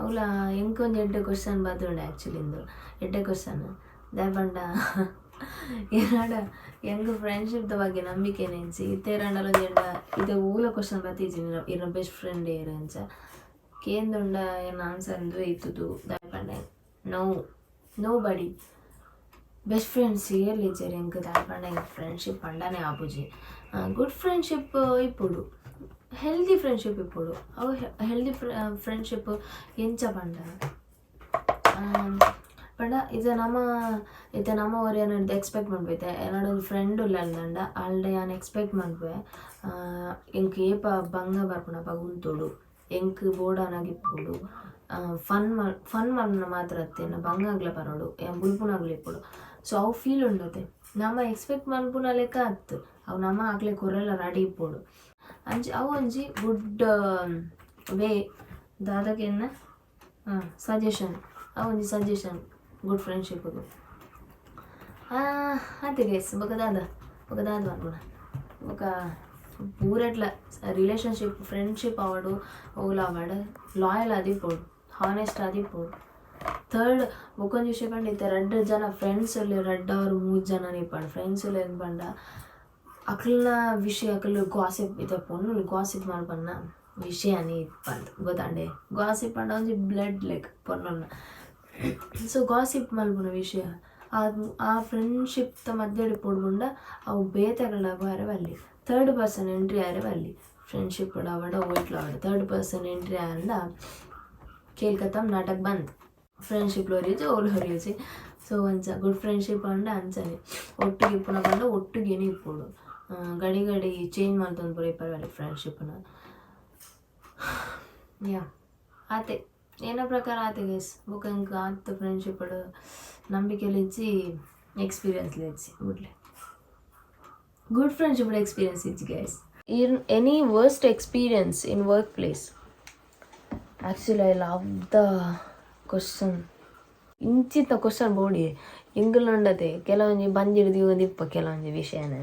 ಅವಲ ಎಂಕೊಂಜಿ ಎಡ್ಡೆ ಕ್ವಶನ್ ಬತ್ತುಂಡು. ಆ್ಯಕ್ಚುಲಿ ಇಂದು ಎಡ್ಡೆ ಕ್ವಶನ್. ದಾಯೆ ಪಂಡ ಎನ್ನಡ ಎಂಕ್ ಫ್ರೆಂಡ್ಶಿಪ್ದ ಬಗ್ಗೆ ನಂಬಿಕೆ ಇಜ್ಜಿ. ಇತ್ತೆ ಏರಾಂಡಲ ಒಂಜಿ ಎಡ್ಡ ಇತ್ತೆ ಓಲ ಕ್ವಶನ್ ಬತ್ತಿಜಿ, ಇರ್ನ ಬೆಸ್ಟ್ ಫ್ರೆಂಡ್ ಏರ್ ಅಂಚ ಕೇಂದುಂಡ ಎನ್ನ ಆನ್ಸರ್ ಇಂದುವೆ ಇತ್ತುದು. ದಾಯೆ ಪಂಡ no, nobody, best friends ಏರ್ಲ ಇಜ್ಜೆರ್ ಎಂಕ್. ದಾಯೆ ಪಂಡ ಎಂಕ್ ಫ್ರೆಂಡ್ಶಿಪ್ ಪಂಡನೇ ಆಪುಜಿ. ಗುಡ್ ಫ್ರೆಂಡ್ಶಿಪ್ ಇಪ್ಪೊಡು, ಹೆಲ್ದಿ ಫ್ರೆಂಡ್ಶಿಪ್ ಇಪ್ಪೊಡು. ಅವು ಹೆಲ್ದಿ ಫ್ರೆಂಡ್ಶಿಪ್ ಎಂಚ ಪಂಡ ಪಂಡ ಇತ್ತೆ ನಮ್ಮ ಒರಿಯನಡ್ದ್ ಎಕ್ಸ್ಪೆಕ್ಟ್ ಮನ್ಪುವೆ. ಎನ್ನಡ ಒಂಜಿ ಫ್ರೆಂಡ್ ಉಲ್ಲಲ್ದಂಡ, ಆಲ್ಡ ಯಾನ್ ಎಕ್ಸ್ಪೆಕ್ಟ್ ಮನ್ಪುವೆ, ಎಂಕ್ ಏಪ ಬಂಗ ಬರ್ಪುಂಡು ಅಪಗ ಉಂತೊಡು, ಎಂಕ್ ಬೋಡಾನಗ ಇಪ್ಪೊಡು, ಫನ್ ಮಲ್ ಫನ್ ಮಲ್ಪುನ ಮಾತ್ರ ಅತ್ತ್, ಎನ್ನ ಬಂಗಾಗ್ಲ ಬರೋಡು, ಯಾನ್ ಬುಲ್ಪುನಾಗ್ಲ ಇಪ್ಪೊಡು. ಸೊ ಅವು ಫೀಲ್ ಉಂಡತೆ. ನಮ ಎಕ್ಸ್ಪೆಕ್ಟ್ ಮನ್ಪುನ ಲೆಕ್ಕ ಅತ್ತ್ ಅವು, ನಮ ಅಕ್ಲೆ ಕೊರೆಲ ರೆಡಿ ಇಪ್ಪೊಡು. ಅಂಚ ಅವು ಒಂಜಿ ಗುಡ್ ವೇ. ದಾದಕೆನ್ನ ಹಾಂ ಸಜೆಷನ್, ಅವು ಒಂಜಿ ಸಜೆಷನ್ ಗುಡ್ ಫ್ರೆಂಡ್ಶಿಪ್ಗೆ. ಆತೆ ಗೈಸ್. ಬೊಕ ದಾದ, ಬೊಕ ದಾದ ಪನ್ಪುನ? ಬೊಕ ಪೂರೆಟ್ಲ ರಿಲೇಷನ್ಶಿಪ್, ಫ್ರೆಂಡ್ಶಿಪ್ ಆವಡ್, ಒವ್ಲ ಆವಡ್, ಲಾಯಲ್ ಆದಿಪ್ಪೊಡು, ಹಾನೆಸ್ಟ್ ಆದಿಪ್ಪೊಡು. ಥರ್ಡ್ ಬೊಕೊಂಜಿ ವಿಷಯ ಪಂಡ, ಇತ್ತೆ ರಡ್ಡ್ ಜನ ಫ್ರೆಂಡ್ಸ್ ಉಲ್ಲೆರ್, ರಡ್ಡ್ ಆರ್ ಮೂಜಿ ಜನ ಇಪ್ಪಡ್ ಫ್ರೆಂಡ್ಸ್ ಉಲ್ಲೆರ್ ಪಂಡ, ಅಕ್ಲ್ನ ವಿಷಯ ಅಕುಲು ಗಾಸಿಪ್, ಇತ್ತೆ ಪೊಣ್ಣುಲು ಗಾಸಿಪ್ ಮಲ್ಪನ್ನ ವಿಷಯನೇ ಪಂದ್ ಗೊತ್ತಾಂಡೆ. ಗಾಸಿಪ್ ಪಂಡ ಒಂಜಿ ಬ್ಲಡ್ ಲೆಕ್ ಪೊಣ್ಣುಲ್ನ. ಸೊ ಗಾಸಿಪ್ ಮಲ್ಪುನ ವಿಷಯ ಆ ಆ ಫ್ರೆಂಡ್ಶಿಪ್ದ ಮಧ್ಯಡ್ ಇಪ್ಪೊಡು ಪಂಡ ಅವು ಬೇತೆಗಳ ಪೋಯೆರೆ ಬಲ್ಲಿ, ಥರ್ಡ್ ಪರ್ಸನ್ ಎಂಟ್ರಿ ಆಯೆರೆ ಬಲ್ಲಿ. ಫ್ರೆಂಡ್ಶಿಪ್ ಆವಡ್, ಒಯಿಟ್ಲ ಆವಡ್, ಥರ್ಡ್ ಪರ್ಸನ್ ಎಂಟ್ರಿ ಆಂಡ ಖೇಲ್ ಖತಮ್, ನಾಟಕ ಬಂದ್. ಫ್ರೆಂಡ್ಶಿಪ್ ಒರಿಯುಜಿ, ಓಲು ಒರಿಯುಜಿ. ಸೊ ಅಂಚ ಗುಡ್ ಫ್ರೆಂಡ್ಶಿಪ್ ಪಂಡ ಅಂಚನೆ. ಒಟ್ಟುಗೆ ಇಪ್ಪುನ ಪಂಡ ಒಟ್ಟುಗೆನೆ ಇಪ್ಪೊಡು. ಗಡಿ ಗಡಿ ಚೇಂಜ್ ಮಲ್ತೊಂದು ಪೂರ ಇಪ್ಪರೆ ಬಲ್ಲಿ ಫ್ರೆಂಡ್ಶಿಪ್ನ. ಯಾ, ಆತೆ, ಎನ್ನ ಪ್ರಕಾರ ಆತೆ ಗೈಸ್. ಬೊಕ ಎಂಕ್ ಆತ್ ಫ್ರೆಂಡ್ಶಿಪ್ ನಂಬಿಕೆಲ ಇಜ್ಜಿ, ಎಕ್ಸ್ಪೀರಿಯನ್ಸ್ಲ ಇಜ್ಜಿ. ಬುಡ್ಲೆ, ಗುಡ್ ಫ್ರೆಂಡ್ಶಿಪ್ ಎಕ್ಸ್ಪೀರಿಯನ್ಸ್ ಇಜ್ಜಿ guys. In any worst experience in work place? Actually, I love the question. ಇಂಚಿತ್ತ question ಬೋಡಿ ಎಂಕಲ್ನ ಉಂಡತೆ. ಕೆಲವೊಂಜಿ ಬಂಜಿಡ್ ದೀವೊಂದಿಪ್ಪ ಕೆಲವೊಂಜಿ ವಿಷಯನ,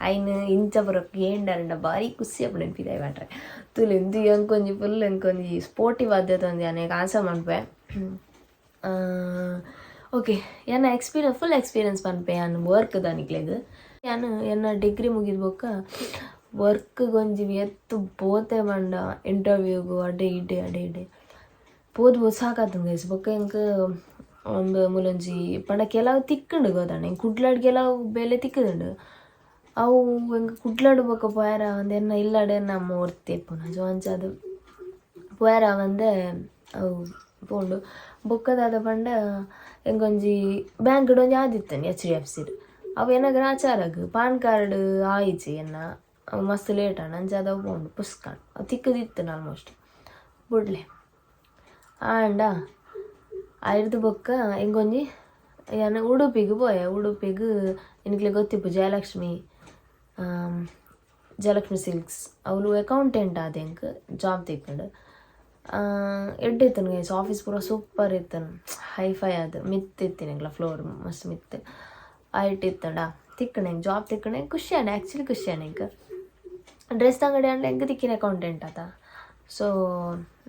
ಐನ್ ಇಂಚ ಪೂರ ಕೇಂಡಂಡ ಬಾರಿ ಖುಷಿ ಆಪುಂಡು ಪಿದಾಯಿ ಪಾಡ್ರೆ. ತೂಲೆ, ಇಂದು ಎಂಕೊಂಜಿ ಫುಲ್ ಎಂಕೊಂಜಿ ಸ್ಪೋರ್ಟಿವ್ ಆದ್ಯತೆ ಒಂಜಿ ಅನೇಕ ಆನ್ಸರ್ ಮನ್ಪೆ. ಓಕೆ, ಎನ್ನ ಎಕ್ಸ್ಪೀರಿಯನ್ಸ್, ಫುಲ್ ಎಕ್ಸ್ಪೀರಿಯನ್ಸ್ ಪನ್ಪೆ ಯಾನ್ ವರ್ಕ್ ನಿಕ್ಲೆಗ್. ಯಾನ್ ಎನ್ನ ಡಿಗ್ರಿ ಮುಗಿದ ಬೊಕ್ಕ ವರ್ಕ್ಗೆ ಒಂಜಿ ಎತ್ತು ಪೋತೆ ಪಂಡ, ಇಂಟರ್ವ್ಯೂಗು ಅಡೆ ಇಡೆ ಅಡೆ ಇಡೆ ಪೋದು ಪೋದು ಸಾಕಾತುಂಡು ಗೈಸ್. ಬೊಕ್ಕ ಎಂಕ್ ಒಂದು ಮೂಲೊಂಜಿ ಪಂಡ ಕೆಲವು ತಿಕ್ಕುಂಡು ಗೊತ್ತಾಂಡ. ಎಂಕ್ ಕುಡ್ಲಡ್ ಕೆಲವು ಬೇಲೆ ತಿಕ್ಕುದುಂಡು. ಅವು ಎಂಕ್ ಕುಡ್ಲಡ್ ಬೊಕ್ಕ ಪೋಯೆರ ಒಂದು ಎನ್ನ ಇಲ್ಲಡೆ ಎನ್ನ ಅಮ್ಮ ಒರ್ತಿ ಇಪ್ಪುನ. ಸೊ ಅಂಚಾದ್ ಪೋಯೆರ ಆವಂದೆ ಅವು ಪೋಂಡು. ಬೊಕ್ಕ ದಾದ ಪಂಡ, ಎಂಕೊಂಜಿ ಬ್ಯಾಂಕ್ಡ್ ಒಂಜಿ ಆದಿತ್ತುಂಡು, ಎಚ್ ಡಿ ಎಫ್ ಸಿಡ್. ಅವು ಎನ್ನ ಗ್ರಾಚಾರಗ್ ಪಾನ್ ಕಾರ್ಡ್ ಆಯಿಜಿ ಎನ್ನ, ಅವು ಮಸ್ತ್ ಲೇಟ್ ಆಂಡ್. ಅಂಚಾದ್ ಅವು ಪೋಂಡು ಪುಸ್ಕಂಡ್. ಅವು ತಿಕ್ಕುದಿತ್ತುಂಡು ಆಲ್ಮೋಸ್ಟ್, ಬುಡ್ಲೆ. ಆಂಡ ಐರ್ದ್ ಬೊಕ್ಕ ಎಂಕೊಂಜಿ ಯಾನ್ ಉಡುಪಿಗ್ ಪೋಯೆ. ಉಡುಪಿಗ್ ನಿಕ್ಲೆಗ್ ಗೊತ್ತಿಪ್ಪು, ಜಯಲಕ್ಷ್ಮಿ, ಜಯಲಕ್ಷ್ಮಿ ಸಿಲ್ಕ್ಸ್, ಅವ್ಲು ಅಕೌಂಟೆಂಟ್ ಆದ್ ಎಂಕ್ ಜಾಬ್ ತಿಕ್ಕುಂಡು. ಎಡ್ಡೆ ಇತ್ತುಂಡು ಗೈಸ್, ಆಫೀಸ್ ಪೂರ ಸೂಪರ್ ಇತ್ತುಂಡು, ಹೈಫೈ ಆದ್ ಮಿತ್ತ್ ಇತ್ತಿನ ಎಂಕ್ಲ ಫ್ಲೋರ್ ಮಸ್ತ್ ಮಿತ್ತ್ ಐಟ್ ಇತ್ತುಂಡ. ತಿಕ್ಕುಂಡು ಎಂಕ್ ಜಾಬ್ ತಿಕ್ಕುಂಡು, ಎಂಕ್ ಖುಷಿ ಆಂಡ್, ಆ್ಯಕ್ಚುಲಿ ಖುಷಿ ಆಂಡ್ ಎಂಕ್. ಡ್ರೆಸ್ ಅಂಗಡಿ ಆಂಡ ಎಂಕ್ ತಿಕ್ಕಿನ ಅಕೌಂಟೆಂಟ್ ಆತ, ಸೊ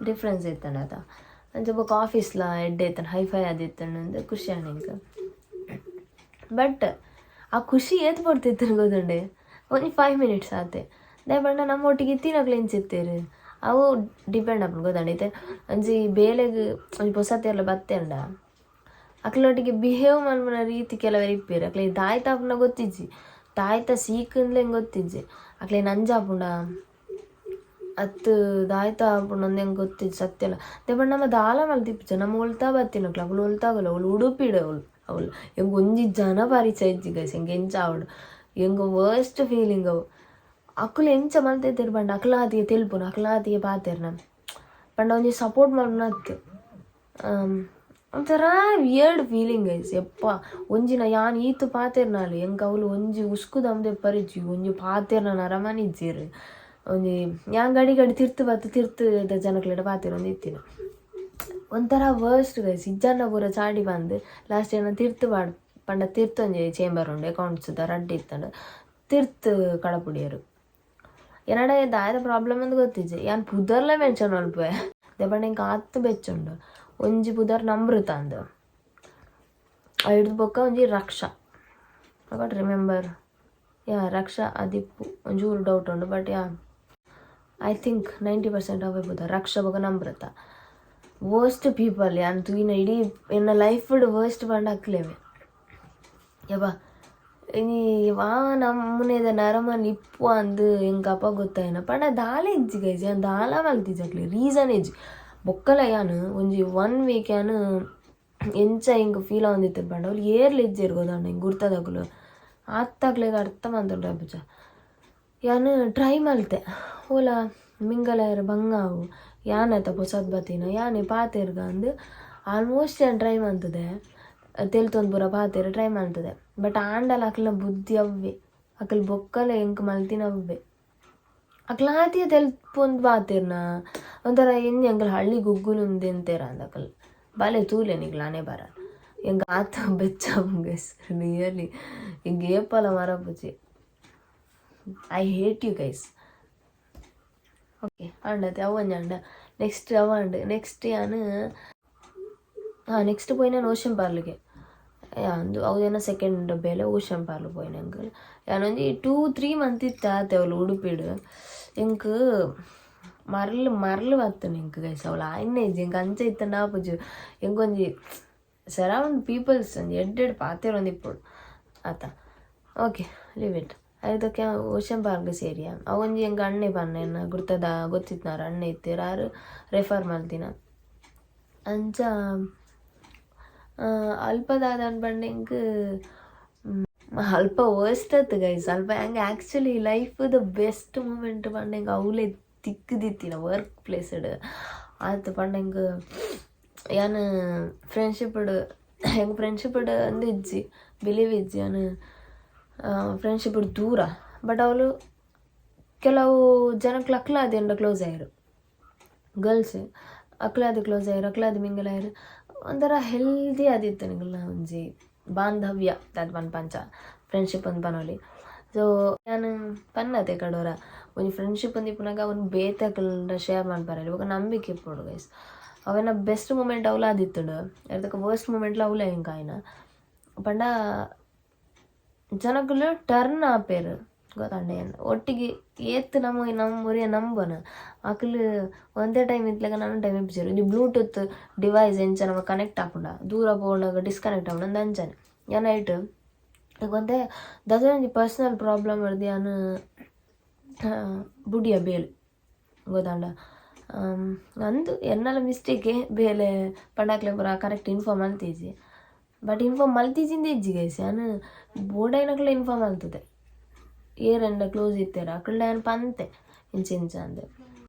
ಡಿಫ್ರೆನ್ಸ್ ಇತ್ತುಂಡು ಆತ. ಅಂಚ ಬೊಕ್ಕ ಆಫೀಸ್ಲ ಎಡ್ಡೆ ಇತ್ತುಂಡು, ಹೈಫೈ ಆದಿತ್ತುಂಡು ಅಂದ್ ಖುಷಿ ಆಂಡ್ ಎಂಕ್. ಬಟ್ ಆ ಖುಷಿ ಏತ್ ಪೊರ್ತಿತ್ತುಂಡು ಗೊತ್ತುಂಡೆ? ಒಂಜಿ 5 ಮಿನಿಟ್ಸ್ ಆತೆ. ದಾಯೆ ಪಂಡ ನಮ್ಮ ಒಟ್ಟಿಗೆ ಇತ್ತಿನಕ್ಲು ಎಂಚಿತ್ತೆರ್ ಅವು ಡಿಪೆಂಡ್ ಆಪುಂಡು ಗೊತ್ತುಂಡ. ಇತ್ತೆ ಒಂಜಿ ಬೇಲೆಗ್ ಒಂಜಿ ಪೊಸತೆರ್ಲ ಬತ್ತೆರ್ಂಡ ಅಕ್ಲೊಟ್ಟಿಗೆ ಬಿಹೇವ್ ಮಲ್ಪುನ ರೀತಿ, ಕೆಲವೆರ್ ಇಪ್ಪೆರ್, ಅಕ್ಲೆಗ್ ದಾಯ್ತ ಆಪುನ ಗೊತ್ತಿಜ್ಜಿ, ದಾಯ್ತ ಸೀಕ್ಂದ್ಲ ಎಂಕ್ ಗೊತ್ತಿಜ್ಜಿ, ಅಕ್ಲೆಗ್ ನಂಜಾಪುಂಡ ಅತ್ತ್ ದಾಯ್ತ ಆಪುಂಡು ಅಂದ್ ಎಂಕ್ ಗೊತ್ತಿಜ್ಜಿ ಸತ್ಯಲ. ದಾಯೆ ಪಂಡ ನಮ ದಾಲ ಮಲ್ತಿಪ್ಪುಜ, ನಮ ಒಲ್ತ ಬತ್ತಿನಕ್ಲು, ಅಕುಲು ಒಲ್ತಾಗಲ್ಲ, ಅವ್ಲು ಉಡುಪಿಡ್ ಅವ್ಲು ಅವ್ಲು ಎಂಕ್ ಒಂಜಿ ಜನ ಪರಿಚಯ ಇಜ್ಜಿ ಗೈಸ್. ಎಂಕ್ ಎಂಚ ಆವಡ್? ಎಂಕ್ ವರ್ಸ್ಟ್ ಫೀಲಿಂಗ್ ಅವು. ಅಕುಲು ಎಂಚ ಮಲ್ತಿತ್ತೆರ್ ಪಂಡ, ಅಕ್ಲಾತಿಗೆ ತೆಲ್ಪುನು, ಅಕ್ಲಾತಿಗೆ ಪಾತೆರ್ನ ಪಂಡ ಒಂಜಿ ಸಪೋರ್ಟ್ ಮಲ್ಪುನ ಅತ್ತ್. ಒಂಥರ ವಿಯರ್ಡ್ ಫೀಲಿಂಗ್ ಗೈಸ್. ಯಪ್ಪ, ಒಂಜಿನ ಯಾನ್ ಈತ್ ಪಾತೆರ್ನಾಲ್ ಎಂಕ್ ಅವ್ಲು ಒಂಜಿ ಉಸ್ಕು ದಮ್ದೆ ಪರಿಚಿ ಒಂಜಿ ಪಾತೆರ್ನ ನರಮನಿ ಇಜ್ಜೆರ್. ಒಂಜಿ ಯಾನ್ ಗಡಿ ಗಡಿ ತಿರ್ತು ಬತ್ತು ತಿರ್ತು ಜನಕ್ಲೆಡ ಪಾತೆರೊಂದು ಇತ್ತಿನ. ಒಂಥರ ವರ್ಸ್ಟ್ ಗೈಸ್. ಇಜ್ಜಾಂಡ ಪೂರ ಚಾಡಿ ಬಂದು ಲಾಸ್ಟ್ ಏನ ತಿರ್ತು ಪಾಡ್ ಪಂಡ ತಿರ್ತೊಂಜಿ ಚೇಂಬರ್ ಉಂಡು ಅಕೌಂಟ್ಸ್ ದ ರಡ್ಡ್ ಇತ್ತಂಡ್ ತಿರ್ತು ಕಡಪುಡಿಯೆರ್. ಎನಡ ದಾಯೆದ ಪ್ರಾಬ್ಲಮ್ ಅಂದ್ ಗೊತ್ತಿಜ್ಜಿ, ಯಾನ್ ಪುದರ್ಲ ಮೆನ್ಷನ್ ಮಲ್ಪುವೆ ದಾಯೆ ಪಂಡ ಎಂಕ್ ಆತ್ ಬೆಚ್ಚುಂಡು. ಒಂಜಿ ಪುದರ್ ನಮೃತ ಅಂದ್, ಐಡ್ದ್ ಬೊಕ್ಕ ಒಂಜಿ ರಕ್ಷಾ, I got remember yeah Raksha Adipu ಒಂಚೂರು ಡೌಟ್ ಉಂಡು, but yeah I think 90% ಅವೇ ಪುದರ್, ರಕ್ಷಾ ಬೊಕ್ಕ ನಮ್ರತ. ವರ್ಸ್ಟ್ ಪೀಪಲ್ ಯಾನ್ ತೂಯಿನ ಇಡೀ ಎನ್ನ ಲೈಫ್ಡ್ ವರ್ಸ್ಟ್ ಪಂಡ ಅಕ್ಲೆವೆ. ಯಬ್ಬಾ, ಇನಿ ವಾ ನಮೂನೆದ ನರಮನಿ ಇಪ್ಪು ಅಂದ್ ಎಂಕ್ ಅಪಗ ಗೊತ್ತಾಯಿನ. ಪಂಡ ದಾಲ ಇಜ್ಜಿ ಗೈಸ್, ಯಾನ್ ದಾಲ ಮಲ್ತಿಜಿ ಅಕ್ಲೆ, ರೀಸನ್ ಇಜ್ಜಿ. ಬೊಕ್ಕಲ ಯಾನ್ ಒಂಜಿ ಒನ್ ವೀಕ್ ಯಾನ್ ಎಂಚ ಎಂಕ್ ಫೀಲ್ ಆವೊಂದಿತ್ತ್ಂಡ್ ಪಂಡ ಅವ್ಲು ಏರ್ಲ ಇಜ್ಜೆರ್ ಗೊತ್ತಾಂಡ ಎಂಕ್ ಗುರ್ತದಕುಲು ಆತ್ ಅಕ್ಲೆಗ್ ಅರ್ಥ ಮಲ್ತೊಂಡು ಆಪುಜ. ಯಾನ್ ಟ್ರೈ ಮಲ್ತೆ ಓಲ ಮಿಂಗಲ್ ಆಯೆರೆ, ಬಂಗ ಆವು, ಯಾನ್ ಅತ ಪೊಸತ್ ಬತ್ತಿನ ಯಾನೆ ಪಾತೆರ್ಗ ಅಂದ್. ಆಲ್ಮೋಸ್ಟ್ ಯಾನ್ ಟ್ರೈ ಮಲ್ತದೆ, ತೆಲ್ತೊಂದು ಪೂರ ಪಾತೆರ ಟ್ರೈ ಮಲ್ತದೆ. ಬಟ್ ಆಂಡಲ ಅಕ್ಲೆನ ಬುದ್ಧಿ ಅವ್ವೆ, ಅಕುಲು ಬೊಕ್ಕಲ ಎಂಕ್ ಮಲ್ತಿನ ಅವ್ವೆ. ಅಕ್ಲಾತಿಯ ತೆಲ್ಪೊಂದು ಪಾತೆರ್ನ ಒಂಥರ ಎನ್ನಿ ಅಂಕಲ್ ಹಳ್ಳಿ ಗುಗ್ಗುಲು ಉಂದೆಂತೇರ ಅಂದ್ ಅಕಲ್ ಬಲೆ ತೂಲೆ ನಿಕ್ಲ್ ಆನೆ ಬರ. ಎಂಕ್ ಆತ ಬೆಚ್ಚ ಗೈಸ್, ರಿಯಲಿ ಎಂಕ್ ಏಪಲ ಮರಪುಜಿ. I hate you guys. Okay, ಆಂಡತೆ ಅವು ಒಂಜಿ ಆಂಡ. ನೆಕ್ಸ್ಟ್ ಅವ ಆಂಡ್. ನೆಕ್ಸ್ಟ್ ಯಾನ್ ಹಾಂ ನೆಕ್ಸ್ಟ್ ಪೋಯಿನ ಓಷನ್ ಪಾರ್ಕ್ಗೆ. ಅಂದು ಅವು ಸೆಕೆಂಡ್ ಬೇಲೆ ಓಷನ್ ಪಾರ್ಕ್ ಪೋಯಿನ ಎಂಕ್. ಯಾನೊಂಜಿ 2-3 ಮಂತ್ ಇತ್ತೆ ಆತೆ ಅವ್ಲು ಉಡುಪಿಡ್. ಎಂಕ್ ಮರ್ಲ್ ಮರ್ಲ್ ಬತ್ತುಂಡು ಎಂಕ್ ಗೈಸ್. ಅವ್ಲು ಆಯ್ನೆ ಇಜ್ಜಿ ಎಂಕ್, ಅಂಚ ಇತ್ತಂಡ ಆಪುಜಿ. ಎಂಕೊಂಜಿ ಸರೌಂಡ್ ಪೀಪಲ್ಸ್ ಒಂಜಿ ಎಡ್ಡೆ ಎಡ್ಡೆ ಪಾತೆರೊಂದು ಇಪ್ಪೊಡು ಆತ. Okay, leave it. ಐದಕ್ಕೆ ocean park ಸೇರಿಯ. ಅವೊಂಜಿ ಎಂಕ್ ಅಣ್ಣೆ ಪನ್ನೆ, ಎನ್ನ ಗುರ್ತದ ಗೊತ್ತಿತ್ನಾರ ಅಣ್ಣೆ ಇತ್ತೆರ್, ಆರ್ ರೆಫರ್ ಮಲ್ತಿನ. ಅಂಚ ಅಲ್ಪ ದಾದ ಪಂಡ ಎಂಕ್ ಅಲ್ಪ ವರ್ಸ್ಟ್ ಅತ್ತು ಗೈಸ್. ಅಲ್ಪ ಎಂಕ್ ಆ್ಯಕ್ಚುಲಿ ಲೈಫ್ದ ಬೆಸ್ಟ್ ಮೂಮೆಂಟ್ ಪಂಡ ಎಂಕ್ ಅವ್ಲೇ ತಿಕ್ಕ್ದಿತ್ತಿನ ವರ್ಕ್ ಪ್ಲೇಸ್ಡ್ ಆತ್. ಪಂಡ ಎಂಕ್ ಯಾನ್ ಫ್ರೆಂಡ್ಶಿಪ್ಡ್ ಎಂಕ್ ಫ್ರೆಂಡ್ಶಿಪ್ಡ್ ಅಂದ್ ಇಜ್ಜಿ, ಬಿಲೀವ್ ಇಜ್ಜಿ. ಯಾನ್ ಫ್ರೆಂಡ್ಶಿಪ್ ದೂರ, ಬಟ್ ಅವಳು ಕೆಲವು ಜನಕ್ಲು ಅಕ್ಲಾದ್ ಕ್ಲೋಸ್ ಆಯೆರ್, ಗರ್ಲ್ಸ್ ಅಕ್ಲಾದ್ ಕ್ಲೋಸ್ ಆಯೆರ್, ಅಕ್ಲಾದ್ ಮಿಂಗಲ್ ಆಯೆರ್. ಒಂಥರ ಹೆಲ್ದಿ ಆದಿತ್ತು ನಿಕಲ್ನ ಒಂಜಿ ಬಾಂಧವ್ಯ ದಾದ ಪನ್ಪಂಚ ಫ್ರೆಂಡ್ಶಿಪ್ ಅಂದ್ ಪನೊಲಿ. ಸೊ ಯಾನ್ ಪನ್ನತೆ ಕಡೋರ ಒಂಜಿ ಫ್ರೆಂಡ್ಶಿಪ್ ಒಂದ್ ಇಪ್ಪುನಗ ಅವ್ನು ಬೇತೆಕಲ್ಡ ಶೇರ್ ಮನ್ಪರೆ ಬೊಕ ನಂಬಿಕೆ ಇಪ್ಪೊಡು ಗೈಸ್. ಅವೆನ ಬೆಸ್ಟ್ ಮೂಮೆಂಟ್ ಅವ್ಲ ಆದಿತ್ತುಂಡು, ಅರ್ಧಕ ವರ್ಸ್ಟ್ ಮೂಮೆಂಟ್ಲ ಅವ್ಲೇ ಎಂಕ್ ಆಯ್ನ. ಪಂಡ ಜನಕುಲು ಟರ್ನ್ ಆಪೆರ್ ಗೊತ್ತಂಡ. ಒಟ್ಟಿಗೆ ಏತ್ ನಮ ನಮ್ಮ ಒರಿಯ ನಂಬನ, ಅಕುಲು ಒಂದೇ ಟೈಮ್ ಇತ್ಲೆಗ ನನ ಟೈಮ್ ಇಪ್ಪುಜೆರ್. ಒಂಜಿ ಬ್ಲೂಟೂತ್ ಡಿವೈಸ್ ಎಂಚ ನಮ ಕನೆಕ್ಟ್ ಆಪುಂಡ, ದೂರ ಪೋನಗ ಡಿಸ್ಕನೆಕ್ಟ್ ಆಪುಂಡ, ಅಂದ್ ಅಂಚನೆ. ಯಾನ್ ಐಟ್ ಒಂತೆ ದಾದ ಒಂಜಿ ಪರ್ಸನಲ್ ಪ್ರಾಬ್ಲಮ್ ಬರ್ದು ಯಾನ್ ಬುಡಿಯ ಬೇಲ್ ಗೊತ್ತಾಂಡ. ಅಂದ್ ಎನ್ನಲ ಮಿಸ್ಟೇಕೆ ಬೇಲೆ ಪಂಡ ಅಕ್ಲೆ ಪೂರ ಕರೆಕ್ಟ್ ಇನ್ಫಾರ್ಮ್ ಮಲ್ತಿಜಿ. ಬಟ್ ಇನ್ಫಾರ್ಮ್ ಮಲ್ತಿಜಿಂದ ಇಜ್ಜಿ ಗೈಸ್, ಯಾನ್ ಬೋಡಾಯಿನಕ್ಲೆ ಇನ್ಫಾರ್ಮ್ ಮಲ್ತದೆ. ಏರೆಂಡ ಕ್ಲೋಸ್ ಇತ್ತೆರ್ ಅಕಲ್ಡ ಯಾನ್ ಪಂತೆ ಇಂಚ ಇಂಚ ಅಂದ್.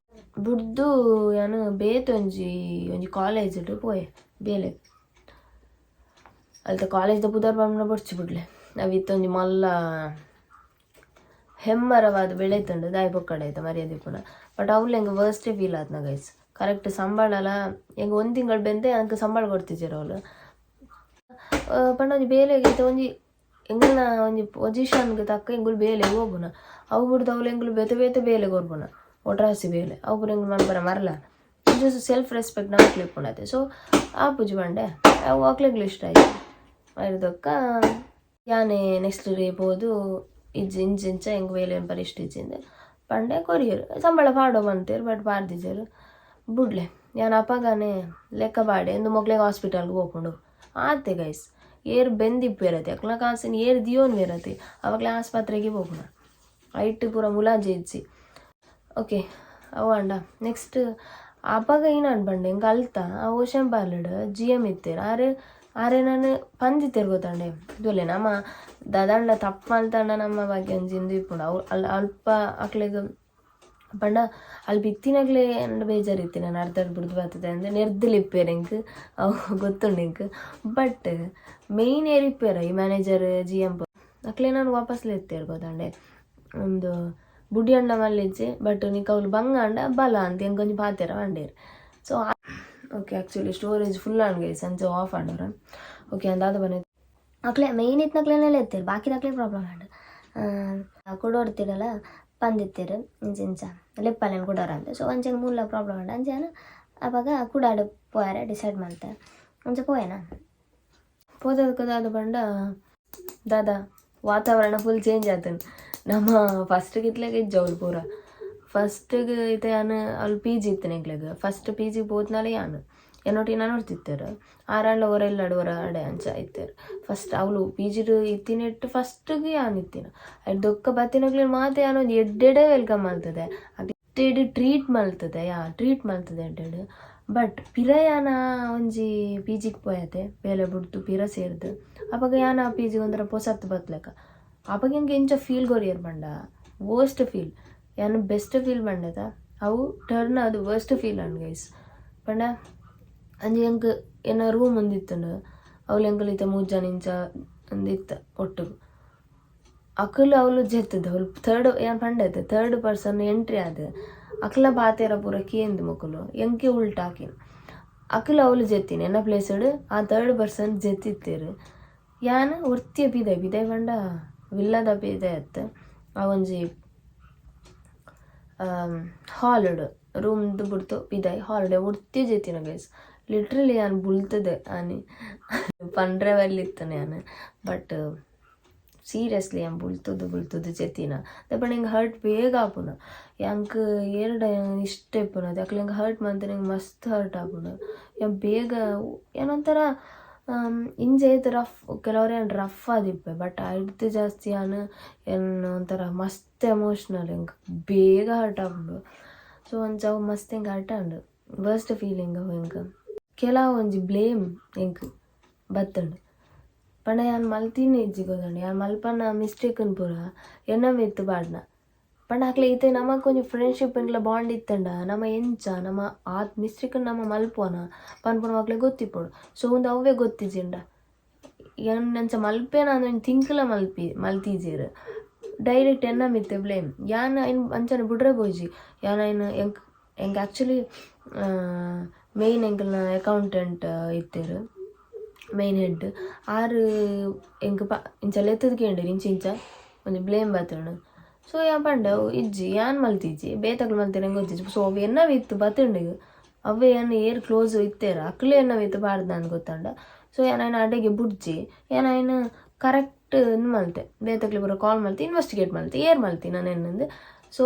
ಬುಡ್ದು ಯಾನ್ ಬೇತೆ ಒಂಜಿ ಒಂಜಿ ಕಾಲೇಜ್ಡ್ ಪೋಯೆ ಬೇಲೆ. ಅಲ್ತ ಕಾಲೇಜ್ದ ಪುದರ್ ಪನ್ಪುನ ಬೊಡ್ಚಿ ಬುಡ್ಲೆ. ಅವು ಇತ್ತೊಂಜಿ ಮಲ್ಲ ಹೆಮ್ಮರವಾದ ಬೆಳೆತುಂಡು ದಾಯೆ ಪೊಕ್ಕಡೆ ಐತ ಮರ್ಯಾದೆ ಇಪ್ಪುನ. ಬಟ್ ಅವ್ಲು ಎಂಕ್ ವರ್ಸ್ಟೇ ಫೀಲ್ ಆತ್ನ ಗೈಸ್. ಕರೆಕ್ಟ್ ಸಂಬಳಲ ಎಂಕ್ ಒಂಜಿ ತಿಂಗಳು ಬೆಂದೆ ಅಂಕ ಸಂಬಳ ಕೊಡ್ತಿಜ್ಜೆರ್ ಅವ್ಲು. ಪಂಡ ಒಂಜಿ ಬೇಲೆಗ್ ಇತ್ತೆ ಒಂಜಿ ಎಂಕಲ್ನ ಒಂಜಿ ಪೊಸಿಷನ್ಗ್ ತಕ್ಕ ಎಂಕುಲು ಬೇಲೆಗ್ ಹೋಗುನ. ಅವು ಬುಡ್ದು ಅವ್ಲು ಎಂಕುಲು ಬೇತೆ ಬೇತೆ ಬೇಲೆ ಕೊರ್ಪುನ, ಒಟ್ರಾಸಿ ಬೇಲೆ ಅವು ಪೂರ ಎಂಕುಲು ಮನ್ಪರೆ ಮರ್ಲ. ಜಸ್ಟ್ ಸೆಲ್ಫ್ ರೆಸ್ಪೆಕ್ಟ್ ನಮಕ್ಲೆ ಇಪ್ಪುಂಡತೆ. ಸೊ ಆಪುಜಿ ಪಂಡೆ ಅವು ಅಕ್ಲೆಗ್ಲ ಇಷ್ಟ ಆಯ್ತು. ಐರ್ದೊಕ್ಕ ಯಾನೆ ನೆಕ್ಸ್ಟ್ ಡೇ ಪೋದು ಇಜ್ಜಿ ಇಂಚ ಇಂಚ ಎಂಕ್ ಬೇಲೆ ಮನ್ಪರೆ ಇಷ್ಟ ಇಜ್ಜಿಂದ್ ಪಂಡೆ. ಕೊರಿಯೆರ್ ಸಂಬಳ ಪಾಡೋ ಪಂತೆರ್, ಬಟ್ ಪಾಡ್ದಿಜೆರ್. ಬುಡ್ಲೆ, ಯಾನ್ ಅಪಗನೆ ಲೆಕ್ಕ ಪಾಡೆ ಇಂದು ಮೊಕ್ಲೆಗ್ ಹಾಸ್ಪಿಟಲ್ಗ್ ಪೋಪುಂಡು ಆತೆ ಗೈಸ್. ಏರ್ ಬೆಂದಿಪ್ಪುವೆರತೆ, ಅಕ್ಲ್ನ ಕಾಸಿನ ಏರ್ ದಿಯೋನ್ವೆರತೆ, ಅವಾಗ್ಲೆ ಆಸ್ಪತ್ರೆಗೆ ಪೋಪುನ, ಐಟ್ ಪೂರ ಮುಲಾಜೆ ಇಜ್ಜಿ. ಓಕೆ, ಅವು ಆಂಡ ನೆಕ್ಸ್ಟ್ ಅಪಗ ಏನಾಂಡ್ ಪಂಡ ಎಂಕ್ ಅಲ್ತ ಆ ಓಷನ್ ಪಾರ್ಲರ್ಡ್ ಜಿ ಎಮ್ ಇತ್ತೆರ್. ಆರ್ ಆರೆ ಪಂದಿತ್ತೆರ್ ಗೊತ್ತಂಡೆ, ತೂಲೆ ನಮ ದಾದಾಂಡ ತಪ್ಪು ಮಲ್ತಂಡ ನಮ್ಮ ಬಗ್ಗೆ ಒಂಜಿ ಇಂದು ಇಪ್ಪುಂಡು. ಅವು ಅಲ್ಪ ಅಕ್ಲೆಗ್ ಪಂಡ ಅಲ್ಪ ಇತ್ತಿನಕ್ಲೆ ಎನ್ನಡ ಬೇಜಾರು ಇತ್ತಿ ನಾನು ಅರ್ಧ ಬುಡ್ದು ಬರ್ತದೆ ಅಂದ್ರೆ ನೆರ್ದಲ್ ಇಪ್ಪೇರು ಎಂಕ್ ಅವು ಗೊತ್ತುಂಡು ಎಂಕ್. ಬಟ್ ಮೇಯ್ನ್ ಏರ್ ಇಪ್ಪೇರ ಈ manager G M ಅಕ್ಲೆ ನಾನು ವಾಪಸ್ ಲೆತ್ತೇರು ಗೊತ್ತಂಡೆ. ಒಂದು ಬುಡಿ ಅಣ್ಣ ಮಲ್ಲಿಜ್ಜೆ ಬಟ್ ನಿಕ್ ಅವ್ಲು ಬಂಗಾಂಡ ಬಲ ಅಂತ ಎಂಕೊಂಜಿ ಪಾತೆರ ಪಂಡೇರು. So okay, actually storage full and guys, ಅಂಚ ಆಫ್ ಆಂಡವ್ರ. ಓಕೆ, ಅಂದಾದ ಬನ್ನಿ. ಅಕ್ಲೆ ಮೇಯ್ನ್ ಇತ್ತಿನಕ್ಲೆನೆಲ್ಲ ಎತ್ತೇರು, ಬಾಕಿದಕ್ಲೆ ಪ್ರಾಬ್ಲಮ್ ಆಂಡ್. ಕುಡೋರ್ತಿರಲ್ಲ ಪಂದಿತ್ತೆರ್ ಇಂಚ ಇಂಚ ಲೆಪ್ಪಲೆನ್ ಕುಡೋರ ಅಂದ್. ಸೊ ಅಂಚೆನ ಮೂಲ ಪ್ರಾಬ್ಲಮ್ ಆಂಡ್. ಅಂಚೆನ ಅಪಗ ಕುಡಾಡ್ ಪೋಯರೆ ಡಿಸೈಡ್ ಮಲ್ತೆ, ಅಂಚ ಪೋಯೆನಾ. ಪೋದದಕ್ಕೆ ದಾದ ಪಂಡ ದಾದಾ ವಾತಾವರಣ ಫುಲ್ ಚೇಂಜ್ ಆತನ್. ನಮ್ಮ ಫಸ್ಟ್ಗೆ ಇತ್ಲಾಗ ಇಜ್ಜ ಅವ್ಲು ಪೂರ. ಫಸ್ಟ್ಗೆ ಇತ್ತೆ ಯಾನ್ ಅವ್ಲು ಪಿ ಜಿ ಇತ್ತನೆ ಎಂಕ್ಲೆಗ್. First P G ಪೋತ್ನಾಲೆ ಯಾನ್ ಎನ್ನೊಟ್ಟಿಗೆ ನಾನು ನೋಡ್ತಿತ್ತೇರು ಆರಾಂಡ್ಲ ಒರ ಇಲ್ಲಡ್ ಒರ ಅಡೆ ಅಂಚ ಇತ್ತೇರು. ಫಸ್ಟ್ ಅವಳು ಪಿ ಜಿಡ್ ಇತ್ತಿನೆಟ್ಟು ಫಸ್ಟ್ಗೆ ಯಾನ್ ಇತ್ತಿನ ಐಟ್ ದೊಕ್ಕ ಬತ್ತಿನಕ್ಲೆ ಮಾತ ಯಾನ್ ಒಂಜಿ ಎಡ್ಡೆಡೆ welcome ಮಲ್ತದೆ, ಎಡ್ಡೆಡ್ ಟ್ರೀಟ್ ಮಲ್ತದೆ, ಯಾ ಟ್ರೀಟ್ ಮಲ್ತದೆ ಎಡ್ಡೆಡ್. ಬಟ್ ಪಿರ ಯಾನ ಒಂಜಿ ಪಿ ಜಿಗೆ ಪೋಯತೆ, ಬೇಲೆ ಬುಡ್ದು ಪಿರ ಸೇರ್ದು. ಅಪಗ ಯಾನ ಆ ಪಿ ಜಿಗೆ ಒಂಥರ ಪೊಸತ್ತು ಬತ್ಲೆಕ. ಅಪಗ ಎಂಕ್ ಎಂಚ ಫೀಲ್ ಕೊರಿಯರ್ ಪಂಡ ವರ್ಸ್ಟ್ ಫೀಲ್. ಯಾನ್ ಬೆಸ್ಟ್ ಫೀಲ್ ಪಂಡತ ಅವು ಟರ್ನ್ ಅದು ವರ್ಸ್ಟ್ ಫೀಲ್ ಅಂಡ್ ಗೈಸ್. ಪಂಡ ಅಂಚ ಎಂಕ್ ಎನ್ನ ರೂಮ್ ಒಂದಿತ್ತುಂಡು, ಅವ್ಲು ಎಂಕುಲು ಇತ್ತ ಮೂಜಿ ಜನ ಇಂಚ ಒಂದಿತ್ತ ಒಟ್ಟುಗು. ಅಕುಲು ಅವ್ಲು ಜೆತ್ತದ ಅವ್ಲು ಥರ್ಡ್ ಯಾನ್ ಪಂಡತೆ third person entry ಆದ್ ಅಕ್ಲ ಪಾತೆರ ಪೂರ ಕೇಂದ್ ಮೊಕುಲು ಎಂಕೆ ಉಲ್ಟ ಹಾಕಿನ. ಅಕುಲು ಅವ್ಲು ಜೆತ್ತಿನ ಎನ್ನ ಪ್ಲೇಸ್ಡ್ ಆ ಥರ್ಡ್ ಪರ್ಸನ್ ಜೆತ್ತಿತ್ತೇರು. ಯಾನ್ ಒರ್ತಿಯ ಪಿದೈ ಪಿದೈ ಪಂಡ ವಿಲ್ಲದ ಪಿದೈ ಅತ್ತ್, ಆ ಒಂಜಿ ಹಾಲ್ಡ್ ರೂಮ್ದು ಬುಡ್ತು ಪಿದೈ ಹಾಲ್ಡ್ ಒರ್ತಿ ಜೆತ್ತಿನ ಗೈಸ್. ಲಿಟ್ರಲಿ ಯಾನ್ ಬುಲ್ತದೆ ಆನಿ ಪಂಡ್ರೆ ಬಲ್ಲಿತ್ತನೆ ಯಾನ್. ಬಟ್ ಸೀರಿಯಸ್ಲಿ ಯಾನ್ ಬುಲ್ತುದು ಬುಲ್ತುದು ಜೆತ್ತಿನ. ದಾಯೆ ಎಂಕ್ ಹರ್ಟ್ ಬೇಗ ಆಪುಂಡು. ಎಂಕ್ ಏರ್ಡ ಇಷ್ಟ ಇಪ್ಪುನ ಅಕ್ಲು ಎಂಕ್ ಹರ್ಟ್ ಮಂತುಂಡ ಎಂಕ್ ಮಸ್ತ್ ಹರ್ಟ್ ಆಪುಂಡು. ಯಾನ್ ಬೇಗ ಯಾನ್ ಒಂಥರ ಇಂಚ ಏತ್ ರಫ್, ಕೆಲವರೆ ಯಾನ್ ರಫ್ ಆದಿಪ್ಪೆ, ಬಟ್ ಐಡ್ದ್ ಜಾಸ್ತಿ ಯಾನ್ ಎನ್ ಒಂಥರ ಮಸ್ತ್ ಎಮೋಷ್ನಲ್, ಎಂಕ್ ಬೇಗ ಹರ್ಟ್ ಆಪುಂಡು. ಸೊ ಅಂಚ ಅವು ಮಸ್ತ್ ಎಂಕ್ ಹರ್ಟ್ ಆಂಡ್, ವರ್ಸ್ಟ್ ಫೀಲಿಂಗ್ ಅವು ಎಂಕ್. ಕೆಲವು ಒಂಜಿ ಬ್ಲೇಮ್ ಎಂಕ್ ಬತ್ತುಂಡು. ಪಂಡ ಯಾನ್ ಮಲ್ತಿನ ಇಜ್ಜಿ ಗೊತ್ತುಂಡು, ಯಾನ್ ಮಲ್ಪನ ಮಿಸ್ಟೇಕ್ನ್ ಪೂರ ಎನ್ನ ಮಿತ್ತ್ ಪಾಡ್ನ. ಪಂಡ ಅಕ್ಲೆ ಇತ್ತೆ ನಮಕ್ ಒಂಜಿ ಫ್ರೆಂಡ್ಶಿಪ್ ಎಂಕ್ಲ ಬಾಂಡ್ ಇತ್ತಂಡ ನಮ ಎಂಚ ನಮ ಆತ್ ಮಿಸ್ಟೇಕ್ ನಮ ಮಲ್ಪುವನ ಪನ್ಪುನ ಅಕ್ಲೆಗ್ ಗೊತ್ತಿಪ್ಪೊಡು. ಸೊ ಉಂದು ಅವ್ವೇ ಗೊತ್ತಿಜ್ಜಿಂಡ ಯಾನ್ ಅಂಚ ಮಲ್ಪೇನ ಅಂದ್ ಥಿಂಕ್ಲ ಮಲ್ಪಿ ಮಲ್ತೀಜೆರ್. ಡೈರೆಕ್ಟ್ ಎನ್ನ ಮಿತ್ತೆ ಬ್ಲೇಮ್. ಯಾನ್ ಐನ್ ಅಂಚನೆ ಬುಡ್ರೆ ಪೋಯಿಜಿ. ಯಾನ್ ಐನ್ ಎಂಕ್ ಎಂಕ್ ಆ್ಯಕ್ಚುಲಿ ಮೇಯ್ನ್ ಎಂಕಲ್ನ ಅಕೌಂಟೆಂಟ್ ಇತ್ತೆರ್ ಮೇಯ್ನ್ ಹೆಡ್. ಆರ್ ಎಂಕ್ ಪ ಇಂಚ ಲೆತ್ತುದು ಕೇಂಡೆರ್, ಇಂಚ ಇಂಚ ಒಂಜಿ ಬ್ಲೇಮ್ ಬತ್ತುಂಡು. ಸೊ ಯಾನ್ ಪಂಡೆ ಅವು ಇಜ್ಜಿ, ಯಾನ್ ಮಲ್ತಿಜ್ಜಿ, ಬೇತಕ್ಲು ಮಲ್ತೆರ್ ಎಂಕ್ ಗೊತ್ತಿಜ್ಜಿ. ಸೊ ಅವು ಎನ್ನ ಮಿತ್ತ್ ಬತ್ತುಂಡು, ಅವ್ವೆ ಯಾನ್ ಏರ್ ಕ್ಲೋಸ್ ಇತ್ತೆರ್ ಅಕ್ಲೆ ಎನ್ನ ಮಿತ್ತ್ ಪಾಡ್ದಾಂದ್ ಗೊತ್ತಂಡ. ಸೊ ಯಾನ್ ಐನ್ ಅಡೆಗೆ ಬುಡ್ಜಿ. ಯಾನ್ ಐನ್ ಕರೆಕ್ಟ್ ಇಂದು ಮಲ್ತೆ, ಬೇತಕ್ಲೆ ಪೂರ ಕಾಲ್ ಮಲ್ತೆ, ಇನ್ವೆಸ್ಟಿಗೇಟ್ ಮಲ್ತೆ, ಏರ್ ಮಲ್ತಿ ನಾನು ಎನ್ನಂದು. So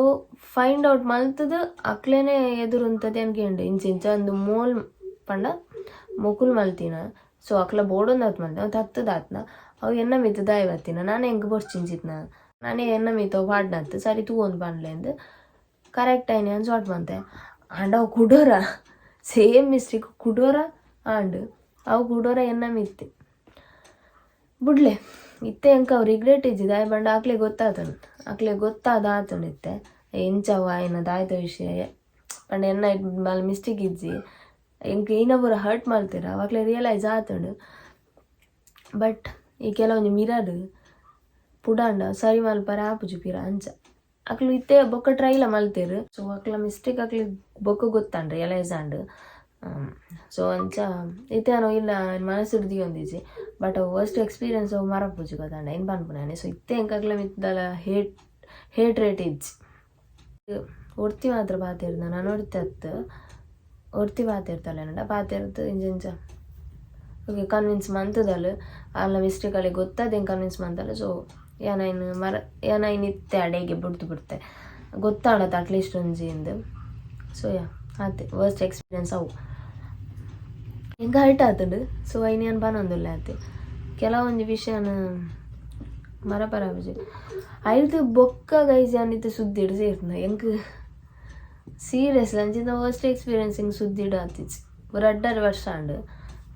find out ಮಲ್ತದು ಅಕ್ಲೆನೆ ಎದುರು ಉಂತದೆ ಯಾನ್ ಕೇಂಡೆ, ಇಂಚ ಇಂಚ ಒಂದು ಮೋಲ್ ಪಂಡ ಮೊಕುಲು ಮಲ್ತಿನ. ಸೊ ಅಕ್ಲ ಬೋಡೊಂದು ಮಲ್ತೆ ಅವು ತತ್ತದಾತ್ನ ಅವು ಎನ್ನ ಮಿತ್ತ್ ದಾಯೆ ಬತ್ತಿನ, ನಾನೇ ಎಂಕ್ ಬೊರ್ಚಿಂಚಿತ್ನ, ನಾನೇ ಎನ್ನ ಮಿತ್ತ್ ಅವು ಪಾಡ್ನತ್ತು ಸರಿ ತೂವೊಂದು ಪನ್ಲೆಂದು. ಕರೆಕ್ಟ್ ಆಯ್ನೆ ಯಾನ್ ಸಾರ್ಟ್ ಮಂತೆ. ಆಂಡ ಅವು ಕುಡೋರ ಸೇಮ್ ಮಿಸ್ಟೇಕ್ ಕುಡೋರ ಆಂಡ್, ಅವು ಕುಡೋರ ಎನ್ನ ಮಿತ್ತೆ ಬುಡ್ಲೆ. ಇತ್ತೆ ಎಂಕ್ ಅವು ರಿಗ್ರೆಟ್ ಇಜ್ಜಿ. ದಾಯೆ ಪಂಡ ಅಕ್ಲೆ ಗೊತ್ತಾತಂಡು, ಅಕ್ಲೆ ಗೊತ್ತಾದ ಆತುಂಡು ಇತ್ತೆ ಎಂಚ ಅವು ಆಯ್ನ ದಾಯ್ತ ವಿಷಯ. ಪಂಡ ಎನ್ನ ಮಲ್ಲ ಮಿಸ್ಟೇಕ್ ಇಜ್ಜಿ, ಎಂಕ್ ಈನ ಪೂರ ಹರ್ಟ್ ಮಲ್ತೆರ್ ಅವು ಅಕ್ಲೆ ರಿಯಲೈಸ್ ಆತುಂಡು. ಬಟ್ ಈ ಕೆಲವೊಂಜಿ ಮಿರರ್ ಪುಡಾಂಡ ಸರಿ ಮಲ್ಪರೆ ಆಪುಜಿ ಪಿರ. ಅಂಚ ಅಕ್ಲು ಇತ್ತೆ ಬೊಕ್ಕ ಟ್ರೈಲ ಮಲ್ತೆರ್. ಸೊ ಅಕ್ಲ ಮಿಸ್ಟೇಕ್ ಅಕ್ಲೆ ಬೊಕ್ಕ ಗೊತ್ತಾಂಡ್, ರಿಯಲೈಸ್ ಆಂಡ್. ಸೊ ಅಂಚ ಇತ್ತೆ ಯಾನ್ ಇಲ್ಲ ಮನಸ್ಸುಡ್ ದೀಯೊಂದಿಜ್ಜಿ. ಬಟ್ ಅವು ವರ್ಸ್ಟ್ ಎಕ್ಸ್ಪೀರಿಯನ್ಸ್ ಅವು ಮರಪುಜಿ ಗೊತ್ತಾಂಡ ಏನ್ ಪನ್ಪುನ. ಸೊ ಇತ್ತೆ ಎಂಕ್ ಅಕ್ಲೆ ಮಿತ್ತ್ hate hate rate ಇಜ್ಜಿ. ಒರ್ತಿ ಮಾತ್ರ ಪಾತೆರ್ದ ನಾನು, ಒರ್ತಿ ಅತ್ತ್, ಒರ್ತಿ ಪಾತೆರ್ತಾಳೆ ಪಾತೆರ್ದು ಇಂಚ ಇಂಚ ಓಕೆ ಕನ್ವಿನ್ಸ್ ಮಂತುದಲ್. ಆಲ್ನ ಮಿಸ್ಟೇಕ್ ಅಲೆ ಗೊತ್ತಾದ ಎಂಕ್ ಕನ್ವಿನ್ಸ್ ಮಂತಲ್. ಸೊ ಯಾನ್ ಐನ್ ಮರ ಯಾನ್ ಐನ್ ಇತ್ತೆ ಅಡೆಗೆ ಬುಡ್ದು ಬಿಡ್ತೆ, ಗೊತ್ತಾಡತ್ತ ಅಟ್ಲೀಸ್ಟ್ ಒಂಜಿ ಇಂದ್. ಸೊ ಯಾ, ಆತೆ ವರ್ಸ್ಟ್ ಎಕ್ಸ್ಪೀರಿಯನ್ಸ್ ಅವು ಎಂಕ್ ಹರ್ಟ್ ಆತುಂಡು. ಸೊ ಐನ್ ಯಾನ್ ಪನೊಂದುಲ್ಲೆ ಆತೆ. ಕೆಲವೊಂಜಿ ವಿಷಯನ ಮರಪರ ಆಪುಜಿ. ಐರ್ದ್ ಬೊಕ್ಕ ಗೈಸ್ ಯಾನ್ ಇತ್ತೆ ಸುದ್ದಿಡ್ ಸೇರ್ನ. ಎಂಕ್ ಸೀರಿಯಸ್ಲಿ ಅಂಚಿನ ವರ್ಸ್ಟ್ ಎಕ್ಸ್ಪೀರಿಯನ್ಸ್ ಎಂಕ್ ಸುದ್ದಿಡ್ ಆತಿಜಿ. ರಡ್ಡರೆ ವರ್ಷ ಆಂಡ್.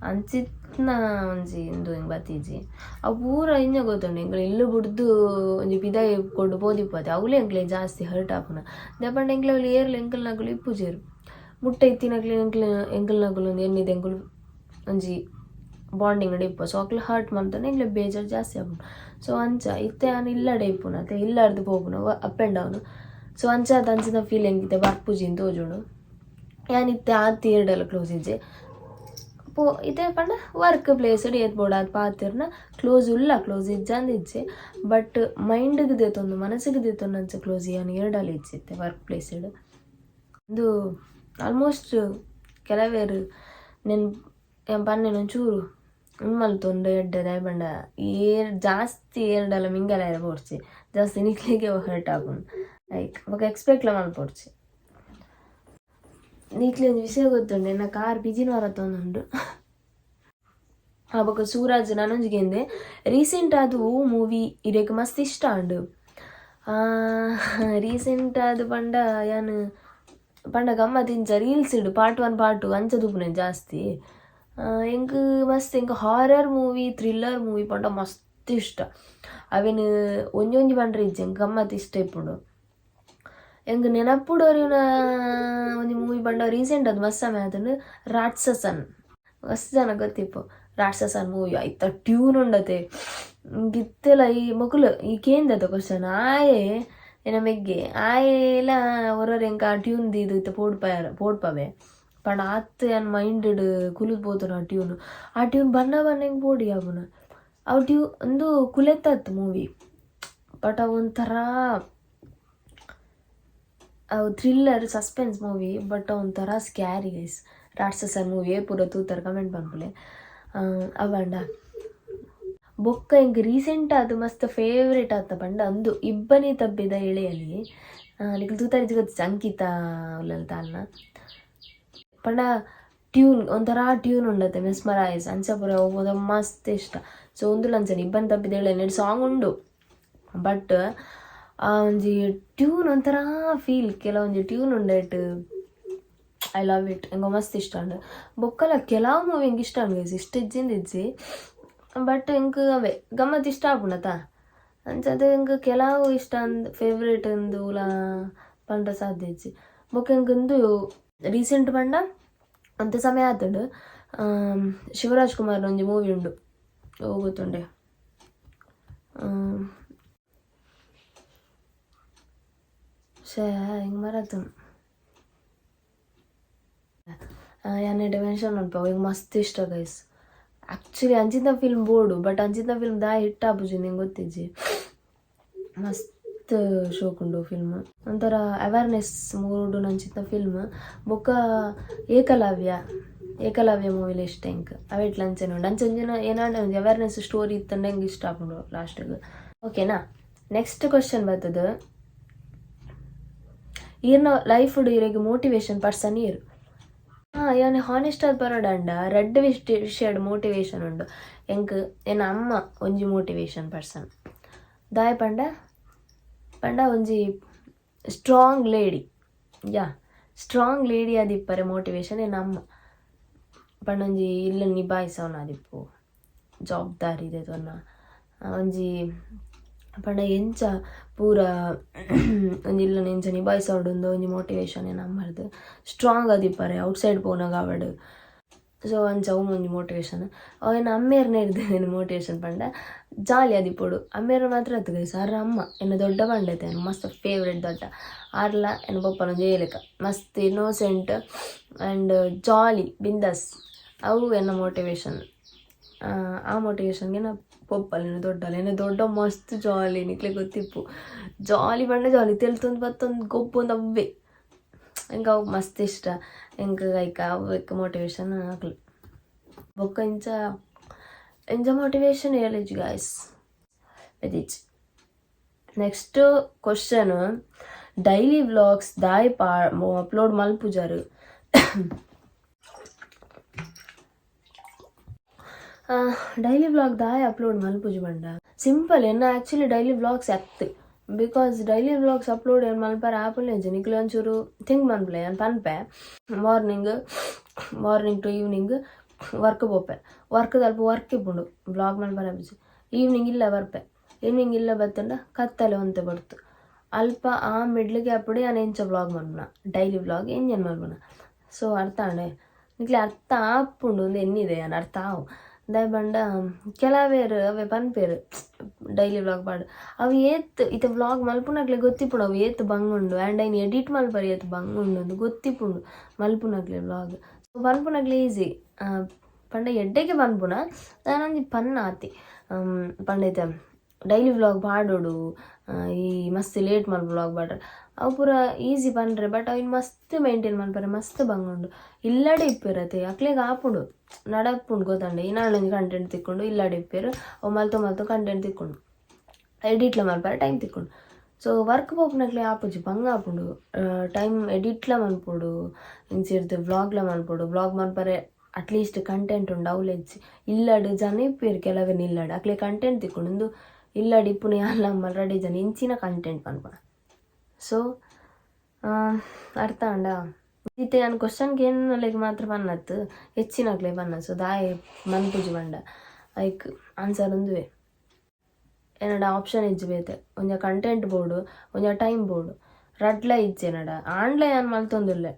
ಅಂಚಿತ್ನ ಒಂಜಿ ಇಂದು ಎಂಕ್ ಬತ್ತಿಜಿ. ಅವು ಪೂರ ಇಂಜ ಗೊತ್ತುಂಡು, ಎಂಕ್ಲು ಇಲ್ಲ್ ಬುಡ್ದು ಒಂಜಿ ಪಿದಾಯಿ ಕೊರ್ದು ಪೋದಿಪ್ಪತೆ ಅವುಲೇ ಎಂಕ್ಲೆ ಜಾಸ್ತಿ ಹರ್ಟ್ ಆಪುನ. ದಾಯೆ ಪಂಡ ಎಂಕ್ಲೆ ಅವ್ಲು ಏರ್ಲ ಎಂಕಲ್ನಕುಲು ಇಪ್ಪುಜೆರ್. ಮುಟ್ಟ ಇತ್ತಿನಕ್ಲೆ ಎಂಕ್ಲೆ ಎಂಕಲ್ನಕುಲು ಒಂದು ಎನ್ನಿದ್ ಎಂಕುಲು ಒಂಜಿ ಬಾಂಡಿಂಗ್ ಇಪ್ಪ. ಸೊ ಅಕ್ಲು ಹರ್ಟ್ ಮಲ್ತಂಡ ಎಂಕ್ಲೆ ಬೇಜಾರು ಜಾಸ್ತಿ ಆಪುಂಡು. ಸೊ ಅಂಚ ಇತ್ತೆ ಯಾನ್ ಇಲ್ಲಡೆ ಇಪ್ಪುನ ಅತ್ತೆ, ಇಲ್ಲಡ್ದು ಪೋಪುನ up and down. So ಅಂಚಾದ್ ಅಂಚಿನ ಫೀಲಿಂಗ್ ಇತ್ತೆ ಬರ್ಪುಜಿ ತೋಜುಂಡು. ಯಾನ್ ಇತ್ತೆ ಆತ್ ಏರ್ಡಲ ಕ್ಲೋಸ್ ಇಜ್ಜೆ ಪೋ. ಇತ್ತೆ ಪಂಡ ವರ್ಕ್ ಪ್ಲೇಸ್ ಏತ್ ಬೋಡಾದ್ ಪಾತೆರ್ನ ಕ್ಲೋಸ್ ಉಲ್ಲ, ಕ್ಲೋಸ್ ಇಜ್ಜಂದ್ ಇಜ್ಜೆ. ಬಟ್ ಮೈಂಡ್ಗ್ ದೇತೊಂದು ಮನಸ್ಸಿಗೆ ದೇತೊಂದು ಅಂಚ ಕ್ಲೋಸ್ ಯಾನ್ ಏರ್ಡಲ ಇಜ್ಜೆ ಇತ್ತೆ ವರ್ಕ್ ಪ್ಲೇಸ್ ಇಂದು. ಆಲ್ಮೋಸ್ಟ್ ಕೆಲವೇರು ನೆನ್ ಯಾನ್ ಪನ್ನೆನ ಒಂಚೂರು ಉಮ್ಮಲ್ತೊಂದು ಎಡ್ಡೆ. ದಾಯೆ ಪಂಡ ಏರ್ ಜಾಸ್ತಿ ಏರ್ಡಲ ಮಿಂಗಲ್ ಆಯೆರೆ ಬೋಡ್ಚಿ, ಜಾಸ್ತಿ ನಿಕ್ಲೆಗೆ ಹರ್ಟ್ ಆಪುಂಡು. ಲೈಕ್ ಬೊಕ ಎಕ್ಸ್ಪೆಕ್ಟ್ಲ ಮಲ್ಪೊಡ್ಚಿ. ನಿಕ್ಲೆ ಒಂಜಿ ವಿಷಯ ಗೊತ್ತುಂಡು, ಎನ್ನ ಕಾರ್ ಪಿಜಿನ್ ವರತೊಂದುಂಡು. ಆ ಬೊಕ ಸೂರಜ್ ನನೊಂಜಿ ಕೇಂದೆ, ರೀಸೆಂಟ್ ಆದ್ ಓ ಮೂವಿ ಇರೆಗ್ ಮಸ್ತ್ ಇಷ್ಟ ಆಂಡ್? ರೀಸೆಂಟ್ ಆದ್ ಪಂಡ ಯಾನ್ ಪಂಡ ಗಮ್ಮತ್ ಇಂಚ ರೀಲ್ಸ್ ಇಡು ಪಾರ್ಟ್ 1 ಪಾರ್ಟ್ 2 ಅಂಚ ತೂಪುನೆ ಜಾಸ್ತಿ. ಎಂಕ್ ಮಸ್ತ್ ಎಂಕ್ horror movie thriller movie ಪಂಡ ಮಸ್ತ್ ಇಷ್ಟ. ಅವೆನ್ ಒಂಜೊಂಜಿ ಪಂಡ್ರೆ ಇಜ್ಜಿ, ಎಂಕ್ ಗಮ್ಮತ್ ಇಷ್ಟ ಇಪ್ಪುಂಡು. ಎಂಕ್ ನೆನಪುಡು ಒರಿನ ಒಂಜಿ ಮೂವಿ ಪಂಡ ರೀಸೆಂಟ್ ಅದು ಮಸ್ತ್ ಸಮಯ ಆತುಂಡು, ರಾಟ್ಸಸನ್. ಮಸ್ತ್ ಜನ ಗೊತ್ತಿಪ್ಪು ರಾಟ್ಸಸನ್ ಮೂವಿ. ಐತ ಟ್ಯೂನ್ ಉಂಡತೆ. ಇತ್ತೆಲ ಈ ಮೊಕುಲು ಈ ಕೇಂದತ ಕ್ವಶನ್ ಆಯೆ ಎನ್ನ ಮೆಗ್ಗೆ ಆಯೆಲ ಒರೊರ ಎಂಕ್ ಆ ಟ್ಯೂನ್ ದೀದ್ ಇತ್ತೆ ಪೋಡ್ಪಾಯರ ಪೋಡ್ಪವೆ ಪಂಡ ಆತ್ ಯಾನ್ ಮೈಂಡ್ ಕುಲುದು ಪೋತುಂಡು ಆ ಟ್ಯೂನ್. ಆ ಟ್ಯೂನ್ ಬಣ್ಣ ಬಣ್ಣ ಎಂಕ್ ಪೋಡಿ ಆಪುನ ಅವು ಟ್ಯೂ. ಒಂದು ಕುಲೆತ್ತತ್ತು ಮೂವಿ, ಬಟ್ ಅವು ಒಂಥರ ಅವು thriller suspense movie, but ಒಂಥರ ಸ್ಕ್ಯಾರಿ ಗೈಸ್. ರಾಟ್ಸಸನ್ ಮೂವಿ ಪೂರ ತೂತರ್ ಕಮೆಂಟ್ ಪನ್ಪುಲೆ. ಅವಾಂಡ ಬೊಕ್ಕ ಎಂಕ್ ರೀಸೆಂಟ್ ಆದ್ ಮಸ್ತ್ ಫೇವ್ರೇಟ್ ಆತ ಪಂಡ ಅಂದು ಇಬ್ಬನಿ ತಬ್ಬಿದ ಎಳೆಯಲ್ಲಿ. ನಿಕ್ಲ್ ತೂತರ್ ಗೊತ್ತಿಜ್ಜಿ, ಅಂಕಿತಾ ಉಲ್ಲಲ್ ತಾಲ್ನ. ಪಂಡ ಟ್ಯೂನ್ ಒಂಥರ ಟ್ಯೂನ್ ಉಂಡತೆ, ಮೆಸ್ಮರೈಸ್ ಅಂಚ ಪೂರ ಅವು ಮಸ್ತ್ ಇಷ್ಟ. ಸೊ ಉಂದುಲ ಅಂಚನೆ ಇಬ್ಬನಿ ತಬ್ಬಿದ ಎಳೆಯಲ್ಲಿ ಸಾಂಗ್ ಉಂಡು, ಬಟ್ ಆ ಒಂಜಿ ಟ್ಯೂನ್ ಒಂಥರ ಫೀಲ್, ಕೆಲವೊಂಜಿ ಟ್ಯೂನ್ ಉಂಡೈಟ್ I love it. ಎಂಕ್ ಮಸ್ತ್ ಇಷ್ಟ ಉಂಡು. ಬೊಕ್ಕಲ ಕೆಲವು ಮೂವಿ ಎಂಕ್ ಇಷ್ಟ ಉಂಡು ಗೈಸ್, ಇಷ್ಟ ಇಜ್ಜಿಂದ ಇಜ್ಜಿ. ಬಟ್ ಎಂಕ್ ಅವೇ ಗಮ್ಮತ್ ಇಷ್ಟ ಆಪುಂಡತ, ಅಂಚಾದ್ ಎಂಕ್ ಕೆಲವು ಇಷ್ಟ ಅಂದ್ ಫೇವ್ರೇಟ್ ಇಂದು ಲ ಪಂಡ ಸಾಧ್ಯ ಇಜ್ಜಿ. ಬೊಕ್ಕ ಎಂಕ್ ಇಂದು ರೀಸೆಂಟ್ ಪಂಡ ಒಂತೆ ಸಮಯ ಆತುಂಡು, ಶಿವರಾಜ್ ಕುಮಾರ್ ಒಂಜಿ ಮೂವಿ ಉಂಡು, ಓ ಗೊತ್ತುಂಡೆ? ಶೇ ಎಂಕ್ ಮರತುಂಡು. ಯಾನ್ ನೆಟೆ ಮೆನ್ಷನ್ ಮನ್ಪುವ, ಎಂಕ್ ಮಸ್ತ್ ಇಷ್ಟ ಗೈಸ್. ಆಕ್ಚುಲಿ ಅಂಚಿನ ಫಿಲ್ಮ್ ಬೋಡು, ಬಟ್ ಅಂಚಿನ ಫಿಲ್ಮ್ ದಾಯೆ ಹಿಟ್ ಆಪುಜಿ ಎಂಕ್ ಗೊತ್ತಿಜ್ಜಿ. ಮಸ್ತ್ ಶೋಕುಂಡು ಫಿಲ್ಮ್, ಒಂಥರ ಅವೇರ್ನೆಸ್ ಮೂಡುನಂಚಿನ ಫಿಲ್ಮ್. ಬೊಕ್ಕ ಏಕಲವ್ಯ, ಏಕಲವ್ಯ ಮೂವಿಲ ಇಷ್ಟ ಎಂಕ್. ಅವೆಟ್ಲ ಅಂಚನೆ ಉಂಡು, ಅಂಚ ಒಂಜಿನ ಏನಾಂಡ ಒಂಜಿ ಅವೇರ್ನೆಸ್ ಸ್ಟೋರಿ ಇತ್ತಂಡ ಎಂಕ್ ಇಷ್ಟ ಆಪುಂಡು ಲಾಸ್ಟ್ಗ್. ಓಕೆನಾ? ನೆಕ್ಸ್ಟ್ ಕ್ವಶನ್ ಬರ್ತದೆ. ಈರ್ನ ಲೈಫ್ ಇರೆಗ್ ಮೋಟಿವೇಶನ್ ಪರ್ಸನ್ ಏರ್? ಯಾನ್ ಹಾನೆಸ್ಟ್ ಆದ್ ಪನೊಡಾಂಡ ರಡ್ಡ್ ವಿಷಯಡ್ ಮೋಟಿವೇಶನ್ ಉಂಡು ಎಂಕ್. ಎನ್ನ ಅಮ್ಮ ಒಂಜಿ ಮೋಟಿವೇಶನ್ ಪರ್ಸನ್. ದಾಯೆ ಪಂಡ ಪಂಡ ಒಂಜಿ ಸ್ಟ್ರಾಂಗ್ ಲೇಡಿ, ಯಾ, ಸ್ಟ್ರಾಂಗ್ ಲೇಡಿ ಆದಿಪ್ಪರೆ ಮೋಟಿವೇಶನ್ ಎನ್ನ ಅಮ್ಮ. ಪಂಡ ಒಂಜಿ ಇಲ್ಲ್ ನಿಭಾಯಿಸವುನ ಆದಿಪ್ಪು, ಜವಾಬ್ದಾರಿ ದೆತೊನ್ನ ಒಂಜಿ ಪಂಡ ಎಂಚ ಪೂರ ಒಂಜಿ ಇಲ್ಲನ್ ಎಂಚ ನಿಭಾಯಿಸೊಡು ಒಂಜಿ ಮೋಟಿವೇಶನ್ ಎನ್ನ ಅಮ್ಮರ್ದ್. ಸ್ಟ್ರಾಂಗ್ ಆದಿಪ್ಪರೆ ಔಟ್ಸೈಡ್ ಪೋನಗ ಆವಡ್. ಸೊ ಅಂಚ ಅವು ಒಂಜಿ ಮೋಟಿವೇಶನ್. ಅವು ಎನ್ನ ಅಮ್ಮೆರ್ನ ಮೋಟಿವೇಶನ್ ಪಂಡ ಜಾಲಿ ಆದಿಪ್ಪೊಡು. ಅಮ್ಮೆರ್ ಮಾತ್ರ ಅತ್ತ್ ಗೈಸ್, ಆರ್ನ ಅಮ್ಮ ಎನ್ನ ದೊಡ್ಡ ಪಂಡತೆ ಮಸ್ತ್ ಫೇವ್ರೇಟ್ ದೊಡ್ಡ. ಆರ್ಲ ಎನ್ನ ಪೊಪ್ಪನ ಒಂಜೇ ಲೆಕ್ಕ ಮಸ್ತ್ ಇನ್ನೋಸೆಂಟ್ ಆ್ಯಂಡ್ ಜಾಲಿ ಬಿಂದಾಸ್. ಅವು ಎನ್ನ ಮೋಟಿವೇಶನ್. ಆ ಮೋಟಿವೇಶನ್ಗೆ ನಾ ಪೊಪ್ಪಲ್ ದೊಡ್ಡಲ್ಲ. ಎನ್ನ ದೊಡ್ಡ ಮಸ್ತ್ ಜಾಲಿ, ನಿಕ್ಲೆ ಗೊತ್ತಿಪ್ಪು. ಜಾಲಿ ಪಂಡ ಜಾಲಿ, ತೆಲ್ತೊಂದು ಬತ್ತೊಂದು ಗೊಬ್ಬೊಂದು ಅವ್ವೆ. ಎಂಕ್ ಅವು ಮಸ್ತ್ ಇಷ್ಟ. ಎಂಕ್ ಐಕ ಅವು ಮೋಟಿವೇಶನ್ ಅಕ್ಲು. ಬೊಕ್ಕ ಇಂಚ ಎಂಚ ಮೋಟಿವೇಶನ್ ಏಳಿಜ್ಜಿ ಗಾಯ್ಸ್, ಬೆದಿಜ್ಜಿ. Next question, daily vlogs ದಾಯೆ ಪಾ ಅಪ್ಲೋಡ್ ಮಲ್ಪುಜಾರು? ಡೈಲಿ ವ್ಲಾಗ್ ದಾಯೆ ಅಪ್ಲೋಡ್ ಮಲ್ಪುಜಿ ಪಂಡ ಸಿಂಪಲ್, ಎನ್ನ actually daily vlogs ಅತ್ತ್. Because daily vlogs upload ಏನು ಮಲ್ಪರೆ ಆಪುಂಡು ನಿಕ್ಲೆ ಒಂಚೂರು ಥಿಂಕ್ ಮನ್ಪುಲೆ. ಯಾನ್ ಪನ್ಪೆ, morning morning to evening work ಪೋಪೆ. ವರ್ಕ್ ದಲ್ಪ ವರ್ಕ್ ಇಪ್ಪುಂಡು, ವ್ಲಾಗ್ ಮಲ್ಪರೆ ಆಪುಜಿ. ಈವ್ನಿಂಗ್ ಇಲ್ಲ ಬರ್ಪೆ. ಈವ್ನಿಂಗ್ ಇಲ್ಲ ಬತ್ತಂಡ ಕತ್ತಲೆ ಒಂತೆ ಬಡ್ತು ಅಲ್ಪ ಆ ಮಿಡ್ಲ್ ಗ್ಯಾಪುಡು ಯಾನ್ ಎಂಚ ವ್ಲಾಗ್ ಮಲ್ಪುನ, ಡೈಲಿ ವ್ಲಾಗ್ ಎಂಜನ್ ಮಲ್ಪುನ. ಸೊ ಅರ್ಥ ಆಂಡೆ ನಿಕ್ಲೆ? ಅರ್ಥ ಆಪುಂಡು ಅಂದ್ ಎನ್ನಿದೆ ಯಾನ್. ಅರ್ಥ ಆವು. ದಾಯೆ ಪಂಡ ಕೆಲವೇರ್ ಅವೆ ಪನ್ಪೆರ್ ಡೈಲಿ ವ್ಲಾಗ್ ಪಾಡ್. ಅವು ಏತ್ ಇತ್ತೆ ವ್ಲಾಗ್ ಮಲ್ಪುನಕ್ಲೆ ಗೊತ್ತಿಪ್ಪುಂಡು ಅವು ಏತ್ ಬಂಗ್ ಉಂಡು ಆ್ಯಂಡ್ ಐನ್ ಎಡಿಟ್ ಮಲ್ಪರೆ ಏತ್ ಬಂಗ್ ಉಂಡು ಅಂದ್ ಗೊತ್ತಿಪ್ಪುಂಡು ಮಲ್ಪುನಕ್ಲೆ ವ್ಲಾಗ್. ಸೊ ಪನ್ಪುನಕ್ಲೆ ಈಸಿ. ಪಂಡ ಎಡ್ಡೆಗೆ ಪನ್ಪುನ ದಾನೊಂಜಿ ಪನ್ನ ಆತಿ. ಪಂಡ ಇತ್ತೆ ಡೈಲಿ ವ್ಲಾಗ್ ಪಾಡೊಡು, ಈ ಮಸ್ತ್ ಲೇಟ್ ಮಲ್ಪು ವ್ಲಾಗ್ ಪಾಡ್ರೆ ಅವು ಪೂರ ಈಸಿ ಪನ್ರೆ. ಬಟ್ ಅವಿನ್ ಮಸ್ತ್ ಮೇಂಟೈನ್ ಮಲ್ಪರೆ ಮಸ್ತ್ ಬಂಗ್ ಉಂಡು. ಇಲ್ಲಡೆ ಇಪ್ಪೆರತೆ, ಅಕ್ಲೆಗ್ ಆಪುಂಡು, ನಡಪುಂಡು, ಗೊತ್ತಂಡೆ. ಇನಾಂಡ ಕಂಟೆಂಟ್ ತಿಕ್ಕೊಂಡು ಇಲ್ಲಡೆ ಇಪ್ಪೆರ್. ಅವು ಮಲ್ತೊ ಮಲ್ತೊ ಕಂಟೆಂಟ್ ತಿಕ್ಕೊಂಡು ಎಡಿಟ್ಲ ಮಲ್ಪರೆ ಟೈಮ್ ತಿಕ್ಕೊಂಡು. ಸೊ ವರ್ಕ್ ಪೋಪುನಕ್ಲೆ ಆಪುಜಿ, ಬಂಗ ಆಪುಂಡು. ಟೈಮ್ ಎಡಿಟ್ಲ ಮನ್ಪೊಡು, ಇಂಚಿರ್ದು ವ್ಲಾಗ್ಲ ಮನ್ಪೊಡು. ವ್ಲಾಗ್ ಮನ್ಪರೆ ಅಟ್ಲೀಸ್ಟ್ ಕಂಟೆಂಟ್ ಉಂಡು ಅವ್ಲು ಇಜ್ಜಿ. ಇಲ್ಲಡ್ ಜನ ಇಪ್ಪೆರ್ ಕೆಲವೆರ್ ಇಲ್ಲಡ್, ಅಕ್ಲೆ ಕಂಟೆಂಟ್ ತಿಕ್ಕುಂಡು. ಉಂದು ಇಲ್ಲಡ್ ಇಪ್ಪುನ ಯಾನ್ಲ ಅಮ್ಮಲ್ ರಡ್ಡ್ ಜನ ಇಂಚಿನ ಕಂಟೆಂಟ್ ಪನ್ಪುನ. ಸೊ ಅರ್ಥ ಆಂಡ? ಇತ್ತೆ ಯಾನ್ ಕ್ವಶನ್ ಕೇನ್ನಲೆಗ್ ಮಾತ್ರ ಪನ್ನತ್, ಹೆಚ್ಚಿನಕ್ಲೆ ಪನ್ನ. ಸೊ ದಾಯೆ ಮನ್ಪುಜಿ ಪಂಡ ಐಕ್ ಆನ್ಸರ್ ಉಂದುವೆ. ಎನ್ನಡ ಆಪ್ಷನ್ ಇಜ್ಜಿ ಬೇತೆ. ಒಂಜ ಕಂಟೆಂಟ್ ಬೋಡು, ಒಂಜ ಟೈಮ್ ಬೋಡು, ರಡ್ಲ ಇಜ್ಜಿ ಎನ್ನಡ. ಆಂಡ್ಲ ಯಾನ್ ಮಲ್ತೊಂದುಲ್ಲೆ,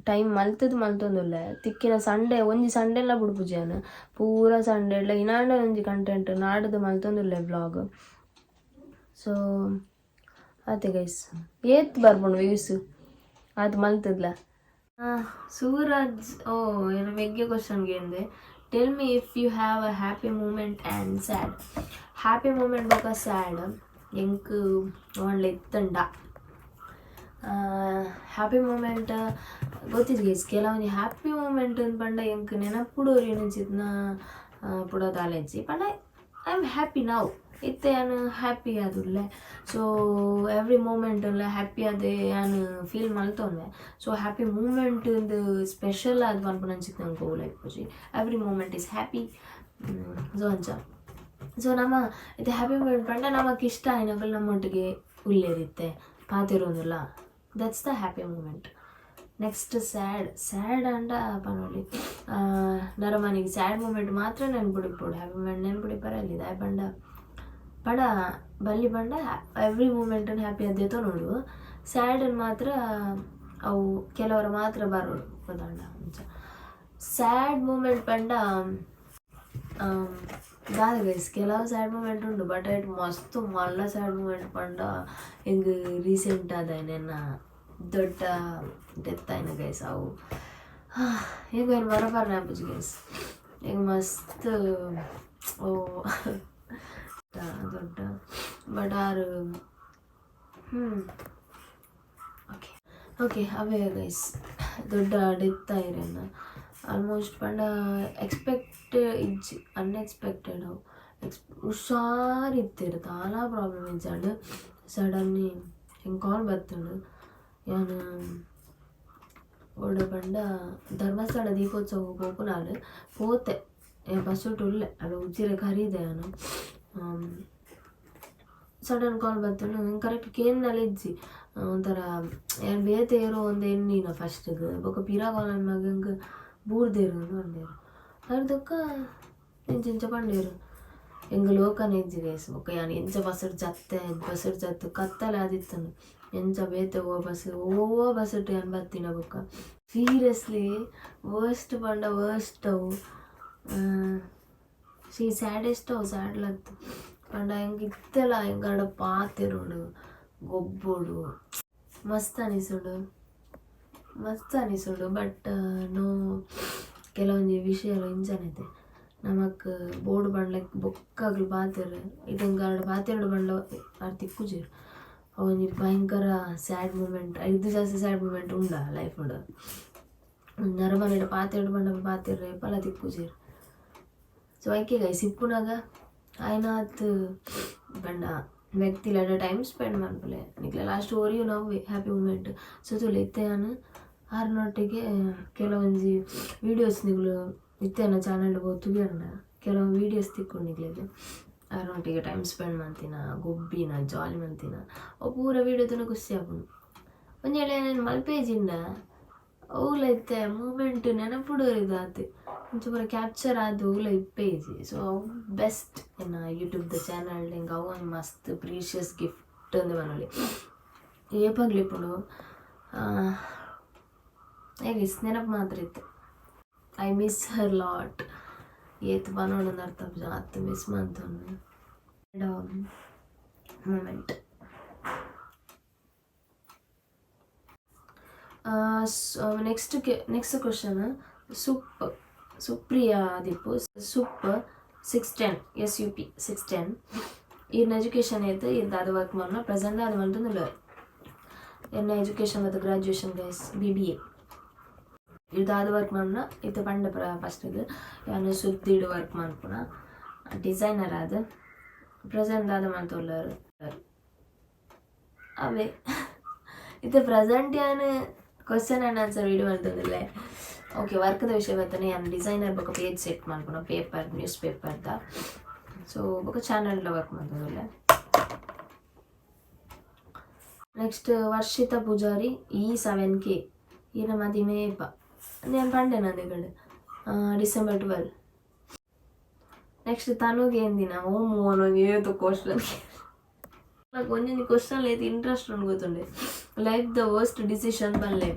ಟೈಮ್ ಮಲ್ತದ್ ಮಲ್ತೊಂದುಲ್ಲೆ. ತಿಕ್ಕಿನ ಸಂಡೇ, ಒಂಜಿ ಸಂಡೆಲ ಬುಡ್ಪುಜಿ ಯಾನ್. ಪೂರ ಸಂಡೇ ಇನಾಂಡ ಒಂಜಿ ಕಂಟೆಂಟ್ ನಾಡ್ದು ಮಲ್ತೊಂದುಲ್ಲೆ ವ್ಲಾಗ್. ಸೊ ಆತೆ ಗೈಸ್. ಏತ್ ಬರ್ಪುಂಡು ವ್ಯೂಸ್ ಆತ್ ಮಲ್ತದ್ಲ. ಸೂರಜ್, ಓ ಏನು ಮೆಗ್ಗೆ question ಕೇಂದೆ. Tell me if you have a happy moment and sad. Happy moment ಬೊಕ ಸ್ಯಾಡ್ ಎಂಕ್ ಓಂಡ್ಲ ಇತ್ತಂಡ ಹ್ಯಾಪಿ ಮೂಮೆಂಟ್ ಗೊತ್ತಿಜ್ಜಿ ಗೈಸ್. ಕೆಲವೊಂಜಿ ಹ್ಯಾಪಿ ಮೂಮೆಂಟ್ ಪಂಡ ಎಂಕ್ ನೆನಪುಡು ಒರಿಯುನಂಚಿತ್ತಿನ ಪೂರ ದಾಲ ಇಜ್ಜಿ. ಪಂಡ I am happy now. ಇತ್ತೆ ಯಾನ್ ಹ್ಯಾಪಿ ಆದುಲ್ಲೆ. ಸೊ ಎವ್ರಿ ಮೂಮೆಂಟ್ ಹ್ಯಾಪಿ ಆದ್ ಯಾನ್ ಫೀಲ್ ಮಲ್ತೊಂದೆ. ಸೊ ಹ್ಯಾಪಿ ಮೂಮೆಂಟ್ ಇಂದು ಸ್ಪೆಷಲ್ ಆದ್ ಪನ್ಪುನಂಚಿತ್ತಿನ ಎಂಕ್ ಒವ್ಲ ಇಪ್ಪುಜಿ. Every moment is happy. So ಅಂಚ. ಸೊ ನಮ ಇತ್ತೆ ಹ್ಯಾಪಿ ಮೂಮೆಂಟ್ ಪಂಡ ನಮಕ್ ಇಷ್ಟ ಆಯಿನಕುಲು ನಮ್ಮೊಟ್ಟಿಗೆ ಉಲ್ಲೆರ್ ಇತ್ತೆ, ಪಾತೆರೊಂದುಲ್ಲ. That's the happy moment. Next sad. Sad ಆಂಡ ಪನೊಲಿ, ನರಮಾನಿಗ್ ಸ್ಯಾಡ್ ಮೂಮೆಂಟ್ ಮಾತ್ರ ನೆನ್ಪುಡಿಪ್ಪೊಡು, ಹ್ಯಾಪಿ ಮೂಮೆಂಟ್ ನೆನ್ಪುಡಿಪ್ಪರೆ ಬಲ್ಲಿ. ದಾಯೆ ಪಂಡ ಪಂಡ ಬಲ್ಲಿ ಪಂಡ ಎವ್ರಿ ಮೂಮೆಂಟನ್ನು ಹ್ಯಾಪಿ ಆದ್ ದೆತೊನೊಡು. ಸ್ಯಾಡನ್ ಮಾತ್ರ ಅವು ಕೆಲವರ ಮಾತ್ರ ಬರೋಡು, ಗೊತ್ತಾಂಡ? ಅಂಚ ಸ್ಯಾಡ್ ಮೂಮೆಂಟ್ ಪಂಡ ದಾದ ಗೈಸ್, ಕೆಲವು ಸ್ಯಾಡ್ ಮೂಮೆಂಟ್ ಉಂಡು. ಬಟ್ ಐಟ್ ಮಸ್ತ್ ಮಲ್ಲ ಸ್ಯಾಡ್ ಮೂಮೆಂಟ್ ಪಂಡ ಎಂಕ್ ರೀಸೆಂಟ್ ಆದ್ ಎನ್ನ ದೊಡ್ಡ ಡೆತ್ ಆಯ್ನ ಗೈಸ್. ಅವು ಎಂಕ್ ಐನ್ ಮರಪರ್ನೆ ಆಪುಜಿ ಗೈಸ್. ಎಂಕ್ ಮಸ್ತ್ ಓ ದೊಡ್ಡ ಬಟ್ ಆರು ಓಕೆ ಓಕೆ ಅವೇ ಗೈಸ್, ದೊಡ್ಡ ಡೆತ್ ಆಯ್ರೆನ. ಆಲ್ಮೋಸ್ಟ್ ಪಂಡ ಎಕ್ಸ್ಪೆಕ್ಟ್ ಇಜ್ಜಿ, ಅನ್ಎಕ್ಸ್ಪೆಕ್ಟೆಡ್ ಅವು. ಹುಷಾರ್ ಇತ್ತೆರ್, ದಾಲ ಪ್ರಾಬ್ಲಮ್ ಇಜ್ಜಾಂಡ್. ಸಡನ್ಲಿ ಎಂಕ್ ಕಾಲ್ ಬತ್ತುಂಡು. ಯಾನ್ ಓಡೆ ಪಂಡ ಧರ್ಮಸ್ಥಳ ದೀಪೋತ್ಸವ ಪೋಪುನಾಲ್ ಪೋತೆ. ಬಸ್ಸುಟು ಉಲ್ಲೆ, ಅಲ್ಲ ಉಜಿರೆ ಕರೀದೆ ಯಾನ್. ಸಡನ್ ಕಾಲ್ ಬತ್ತುಂಡು. ಎಂಕ್ ಕರೆಕ್ಟ್ ಕೇನ್ನಲ ಇಜ್ಜಿ. ಒಂಥರ ಯಾನ್ ಬೇತೆ ಏರೋ ಒಂದ್ ಎನ್ನಿನ ಫಸ್ಟ್ಗ್. ಬೊಕ ಪಿರ ಕಾಲ್ ಮನ್ಪುನಗ ಎಂಕ್ ಬೂರ್ದೆರ್ ಅಂದ್ ಪಂಡೆರ್. ಅರ್ಧಕ್ಕ ಇಂಚ ಇಂಚ ಪಂಡೆರ್. ಎಂಕ್ ಲೋಕನೆ ಇಜ್ಜಿ ಗೈಸ್. ಬೊಕ ಯಾನ್ ಎಂಚ ಬಸ್ಸುಡು ಜತ್ತೆ. ಬಸ್ಸುಡು ಜತ್ತ್ ಕತ್ತಲೆ ಆದಿತ್ತುಂಡು. ಎಂಚ ಬೇತೆ ಒವ್ವ ಬಸ್ ಒವ್ವ ಬಸ್ಸುಟು ಯಾನ್ ಬತ್ತಿನ. ಬೊಕ ಸೀರಿಯಸ್ಲಿ ವರ್ಸ್ಟ್ ಪಂಡ ವರ್ಸ್ಟ್ ಅವು. ಸಿ ಸ್ಯಾಡೆಸ್ಟ್ ಅವು, ಸ್ಯಾಡ್ ಲತ್ತು. ಪಂಡ ಎಂಕ್ ಇತ್ತೆಲ ಎಂಕ್ ಆಡ ಪಾತೆರೊಡು, ಗೊಬ್ಬೊಡು ಮಸ್ತ್ ಅನಿಸುಂಡು, ಮಸ್ತ್ ಅನಿಸುಂಡು. ಬಟ್ ನೋ, ಕೆಲವೊಂಜಿ ವಿಷಯಲು ಇಂಚನೆ ನಮಕ್ ಬೋಡು ಪಂಡ್ಲಕ್ ಬೊಕ್ಕ ಅಕ್ಲು ಪಾತೆರ್. ಇತ್ತೆ ಎಂಕ್ ಆರ್ಡ ಪಾತೆರೊಡು ಪಂಡ ಆರ್ ತಿಕ್ಕುಜೆರ್. ಅವೊಂಜಿ ಭಯಂಕರ ಸ್ಯಾಡ್ ಮೂಮೆಂಟ್. ಐರ್ದ್ ಜಾಸ್ತಿ ಸ್ಯಾಡ್ ಮೂಮೆಂಟ್ ಉಂಡಾ ಲೈಫ್ಡ್? ನರಮನಿಡ ಪಾತೆರೊಡು ಪಂಡ ಪಾತೆರ್ರೆ ಏಪಲ ತಿಕ್ಕುಜೆರ್. ಸೊ ಐಕೆ ಗೈಸ್, ಇಪ್ಪುನಗ ಆಯ್ನಾತ್ ಪಂಡ ವ್ಯಕ್ತಿಲೆಡ ಟೈಮ್ ಸ್ಪೆಂಡ್ ಮನ್ಪುಲೆ. ನಿಕ್ಲೆ ಲಾಸ್ಟ್ ಒರಿಯುನ ಅವ್ವೆ ಹ್ಯಾಪಿ ಮೂಮೆಂಟ್. ಸೊ ತೂಲೆ, ಇತ್ತೆ ಯಾನ್ ಆರ್ನೊಟ್ಟಿಗೆ ಕೆಲವೊಂಜಿ ವೀಡಿಯೋಸ್, ನಿಕುಲು ಇತ್ತೆ ಎನ್ನ ಚಾನಲ್ ಪೋದು ತೂಯರ್ಂಡ ಕೆಲವು ವೀಡಿಯೋಸ್ ತಿಕ್ಕುಂಡು ನಿಕ್ಲೆಗ್. ಆರ್ನೊಟ್ಟಿಗೆ ಟೈಮ್ ಸ್ಪೆಂಡ್ ಮಲ್ತಿನ, ಗೊಬ್ಬಿನ, ಜಾಲಿ ಮಲ್ತಿನ, ಅವು ಪೂರ ವೀಡಿಯೋ ತೂನ ಖುಷಿ ಆಪುಂಡು. ಒಂಜಿ ವೇಳೆ ಯಾನ್ ಮಲ್ಪೇಜಿಂಡ ಅವುಲ ಇತ್ತೆ ಮೂಮೆಂಟ್ ನೆನಪುಡು ಒರಿದಾತೆ. ಅಂಚ ಪೂರ ಕ್ಯಾಪ್ಚರ್ ಆದ್ ಓಲ ಇಪ್ಪೇಜಿ. ಸೊ ಅವು ಬೆಸ್ಟ್ ಎನ್ನ ಯೂಟ್ಯೂಬ್ದ ಚಾನಲ್. ಎಂಕ್ ಅವು ಒಂಜಿ ಮಸ್ತ್ ಪ್ರೀಶಿಯಸ್ ಗಿಫ್ಟ್ ಅಂದ್ ಪನೊಲಿ. ಏಪಗ್ಲ ಇಪ್ಪುಂಡು ಏಗಿಸ್ ನೆನಪು ಮಾತ್ರ ಇತ್ತೆ. I miss her lot. ಏತ್ ಪನೊಡು ಅರ್ಥ ಆತ್ miss ಮಂತೊಂದು moment. Next question Sup Supriya Deepu Sup 610 SUP 610. ಈರ್ನ ಎಜುಕೇಷನ್ ಏತ್? ಈರ್ ದಾದ ವರ್ಕ್ ಮಲ್ಪುನ? ಪ್ರೆಸೆಂಟ್ ದಾದ ಮಲ್ತೊಂದುಲ್ಲೆರ್? ಎನ್ನ ಎಜುಕೇಷನ್ ಮತ್ತು ಗ್ರಾಜುಯೇಷನ್ ಗೈಸ್, ಬಿಬಿಎ. ಈರ್ ದಾದ ವರ್ಕ್ ಮಲ್ಪುನ? ಇತ್ತೆ ಪಂಡ ಫಸ್ಟ್ ಯಾನ್ ಸುದ್ದಿಡ್ ವರ್ಕ್ ಮಲ್ಪುನ, ಡಿಸೈನರ್ ಆದ್. ಪ್ರೆಸೆಂಟ್ ದಾದ ಮಲ್ತೊಂದುಲ್ಲೆರ್? ಅವೇ. ಇತ್ತೆ ಪ್ರೆಸೆಂಟ್ ಯಾನ್ ಕ್ವಶನ್ ಆ್ಯಂಡ್ ಆನ್ಸರ್ ವೀಡಿಯೋ ಮಲ್ತೊಂದುಲ್ಲೆ. ಓಕೆ, ವರ್ಕ್ದ ವಿಷಯ ಬತ್ತನೆ, ಯಾನ್ ಡಿಸೈನರ್ ಬೊಕ ಪೇಜ್ ಸೆಟ್ ಮಲ್ಪುನ, ಪೇಪರ್ ನ್ಯೂಸ್ ಪೇಪರ್ದ. ಸೊ ಬೊಕ ಚಾನಲ್ದ ವರ್ಕ್ ಮಲ್ತೊಂದುಲ್ಲೆ. ನೆಕ್ಸ್ಟ್ ವರ್ಷಿತಾ ಪೂಜಾರಿ ಇ 7K. ಈರ್ನ ಮದಿಮೆ ಏಪ? ಯಾನ್ ಪಂಡೆನ ನಿಕಡ್, ಡಿಸೆಂಬರ್ 12. ನೆಕ್ಸ್ಟ್ ತನುಗೆ ಎಂದಿನ ಓ ಮೋನ್ ಏತ್ ಕ್ವಶನ್. ಒಂಜೊಂಜಿ ಕ್ವಶನ್ ಏತ್ ಇಂಟ್ರೆಸ್ಟ್ ಉಂಡು ಗೊತ್ತುಂಡೆ. ಲೈಫ್ the worst decision ಪನ್ಲೆ.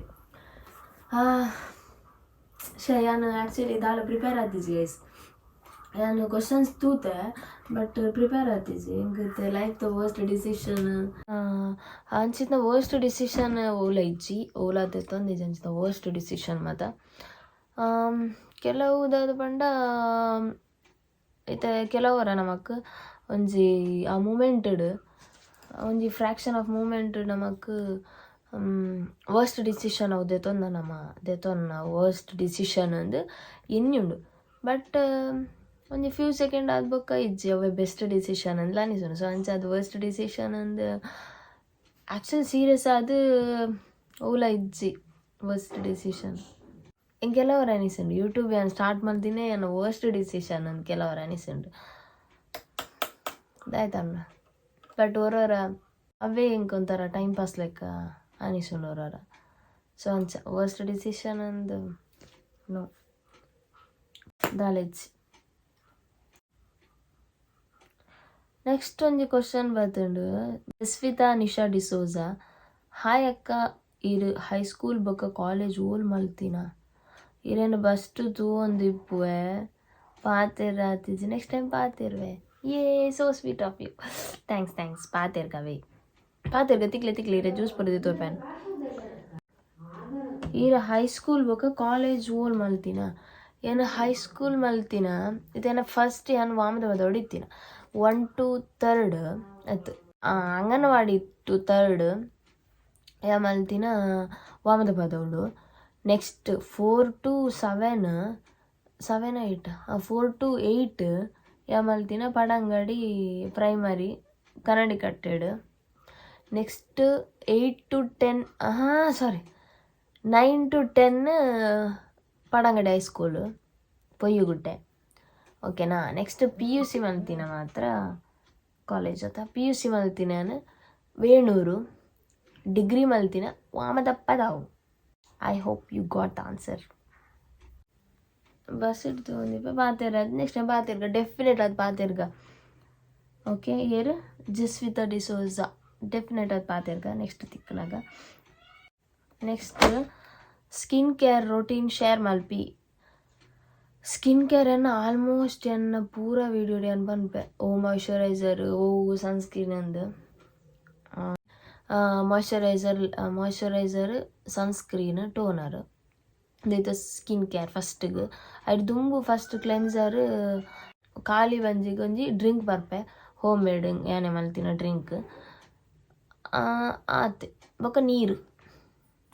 ಶೇ, ಯಾನ್ ಆ್ಯಕ್ಚುಲಿ ದಾಲ ಪ್ರಿಪೇರ್ ಆತಿಜಿ ಗೈಸ್. ಯಾನ್ ಕ್ವಶನ್ಸ್ ತೂತೆ, ಬಟ್ ಪ್ರಿಪೇರ್ ಆತಿಜಿ. ಎಂಕ್ ಲೈಫ್ the worst decision ಅಂಚಿನ ವರ್ಸ್ಟ್ ಡಿಸಿಷನ್ ಓಲ ಇಜ್ಜಿ, ಓಲ ದೆತ್ತೊಂದಿಜ್ಜಿ ಅಂಚಿನ ವರ್ಸ್ಟ್ ಡಿಸಿಷನ್ ಮಾತ. ಕೆಲವು ದಾದ ಪಂಡ, ಇತ್ತೆ ಕೆಲವರ ನಮಕ್ ಒಂಜಿ ಆ ಮೂಮೆಂಟ್ಡ್ ಒಂಜಿ ಫ್ರ್ಯಾಕ್ಷನ್ ಆಫ್ ಮೂಮೆಂಟ್ ನಮಕ್ ವರ್ಸ್ಟ್ ಡಿಸಿಷನ್ ಅವು ದೆತೊಂದ, ನಮ ದೆತೊನ್ನ ವರ್ಸ್ಟ್ ಡಿಸಿಷನ್ ಅಂದ್ ಎನ್ನುಂಡು. ಬಟ್ ಒಂಜಿ ಫ್ಯೂ ಸೆಕೆಂಡ್ ಆದ್ ಬೊಕ್ಕ ಇಜ್ಜಿ, ಅವೇ ಬೆಸ್ಟ್ ಡಿಸಿಷನ್ ಅಂದ್ಲ ಅನಿಸುಂಡು. ಸೊ ಅಂಚ ಅದು ವರ್ಸ್ಟ್ ಡಿಸಿಷನ್ ಅಂದ್ ಆ್ಯಕ್ಚುಲಿ ಸೀರಿಯಸ್ ಆದ್ ಓಲ ಇಜ್ಜಿ ವರ್ಸ್ಟ್ ಡಿಸಿಷನ್. ಕೆಲವರ ಅನಿಸುಂಡು ಯೂಟ್ಯೂಬ್ ಯಾನ್ ಸ್ಟಾರ್ಟ್ ಮಲ್ತಿನೇ ಎನ್ನ ವರ್ಸ್ಟ್ ಡಿಸಿಷನ್ ಅಂದ್ ಕೆಲವರ ಅನಿಸುಂಡು. ದಾಯ್ತಣ್ಣ, ಬಟ್ ಒರೊರ ಅವೇ ಎಂಕ್ ಒಂಥರ ಟೈಮ್ ಪಾಸ್ ಲೆಕ್ಕ ಅನಿಸುಂಡು ಒರೊರ. ಸೊ ಅಂಚ ವರ್ಸ್ಟ್ ಡಿಸಿಷನ್ ಅಂದ್ ನೋ, ದಾಲ ಇಜ್ಜಿ. ನೆಕ್ಸ್ಟ್ ಒಂಜಿ ಕ್ವಶನ್ ಬತ್ತುಂಡು. ಜಸ್ವಿತಾ ನಿಶಾ ಡಿಸೋಜಾ, ಹಾಯ್ ಅಕ್ಕ, ಈರ್ ಹೈಸ್ಕೂಲ್ ಬೊಕ್ಕ ಕಾಲೇಜ್ ಓಲ್ ಮಲ್ತಿನ? ಇರೆನ್ ಬಸ್ಟ್ ತೂವೊಂದಿಪ್ಪುವೆ, ಪಾತೆರ ಆತಿಜಿ, ನೆಕ್ಸ್ಟ್ ಟೈಮ್ ಪಾತೆರ್ವೆ. ಏ, so sweet of you, thanks thanks. ಪಾತೆರ್ಗವೇ ಪಾತೆರ್ಗ. ತಿಕ್ಲೆ ತಿಕ್ಲೆ, ಇರೆ ಜ್ಯೂಸ್ ಪೂರ ತೋರ್ಪೇನ್. ಈರ್ ಹೈಸ್ಕೂಲ್ ಬೊಕ್ಕ ಕಾಲೇಜ್ ಓಲ್ ಮಲ್ತಿನ? ಯಾನ್ ಹೈಸ್ಕೂಲ್ ಮಲ್ತಿನ ಇತ್ತೆ ಫಸ್ಟ್ ಯಾನ್ ವಾಮದ ಇತ್ತಿನ 1 ಟು 3 ಅತ್, ಅಂಗನವಾಡಿ ಟು ತರ್ಡ್ ಯಾ ಮಲ್ತಿನ ವಾಮದ ಪದವುಡು. Next 4 to 7, 7 8, 4 to 8 ಯಾ ಮಲ್ತಿನ ಪಡಂಗಡಿ ಪ್ರೈಮರಿ ಕನ್ನಡಿ ಕಟ್ಟೆಡ್. ನೆಕ್ಸ್ಟ್ 8 ಟು 10, ಹಾಂ ಸಾರಿ, 9 ಟು 10 ಪಡಂಗಡಿ ಹೈಸ್ಕೂಲ್ ಪೊಯ್ಯುಗುಡ್ಡೆ, ಓಕೆನಾ? ನೆಕ್ಸ್ಟ್ ಪಿಯುಸಿ ಮಲ್ತಿನ ಮಾತ್ರ ಕಾಲೇಜ್ ಅತ್ತ. ಪಿಯುಸಿ ಮಲ್ತಿನ ನಾನು ವೇಣೂರು. ಡಿಗ್ರಿ ಮಲ್ತಿನ ವಾಮದಪ್ಪದಾವು. I hope you got the answer. Bus ಇಡ್ತು ಪಾತೆರ, ನೆಕ್ಸ್ಟ್ ಟೈಮ್ ಪಾತೆರ್ಗ, ಡೆಫಿನೆಟ್ ಅದು ಪಾತೆರ್ಗ. ಓಕೆ, ಏರ್ ಜಸ್ವಿತಾ ಡಿಸೋಜಾ, ಡೆಫಿನೆಟ್ ಅದು ಪಾತೆರ್ಗ ನೆಕ್ಸ್ಟ್ ತಿಕ್ಕನಾಗ. Next skin care routine share ಮಲ್ಪಿ. ಸ್ಕಿನ್ ಕೇರ್ ಅನ್ನ ಆಲ್ಮೋಸ್ಟ್ ಎನ್ನ ಪೂರ ವೀಡಿಯೋ ಯಾನ್ ಪನ್ಪೆ. ಓ ಮಾಯ್ಶ್ಚರೈಸರ್, ಓ ಸನ್ಸ್ಕ್ರೀನ್ ಅಂದ್. ಮಾಯ್ಶ್ಚರೈಸರ್ ಮಾಯ್ಶ್ಚರೈಸರ್, ಸನ್ಸ್ಕ್ರೀನ್, ಟೋನರ್, ಉಂದೈತ ಸ್ಕಿನ್ ಕೇರ್ ಫಸ್ಟ್ಗೆ. ಐಟ್ ದುಂಬು ಫಸ್ಟ್ ಕ್ಲೆನ್ಸರ್. ಖಾಲಿ ಬಂಜಿಗ್ ಒಂಜಿ ಡ್ರಿಂಕ್ ಪರ್ಪೆ, ಹೋಮ್ ಮೇಡ್ ಯಾನೆ ಮಲ್ತಿನ ಡ್ರಿಂಕ್ ಆತೆ. ಬೊಕ ನೀರು,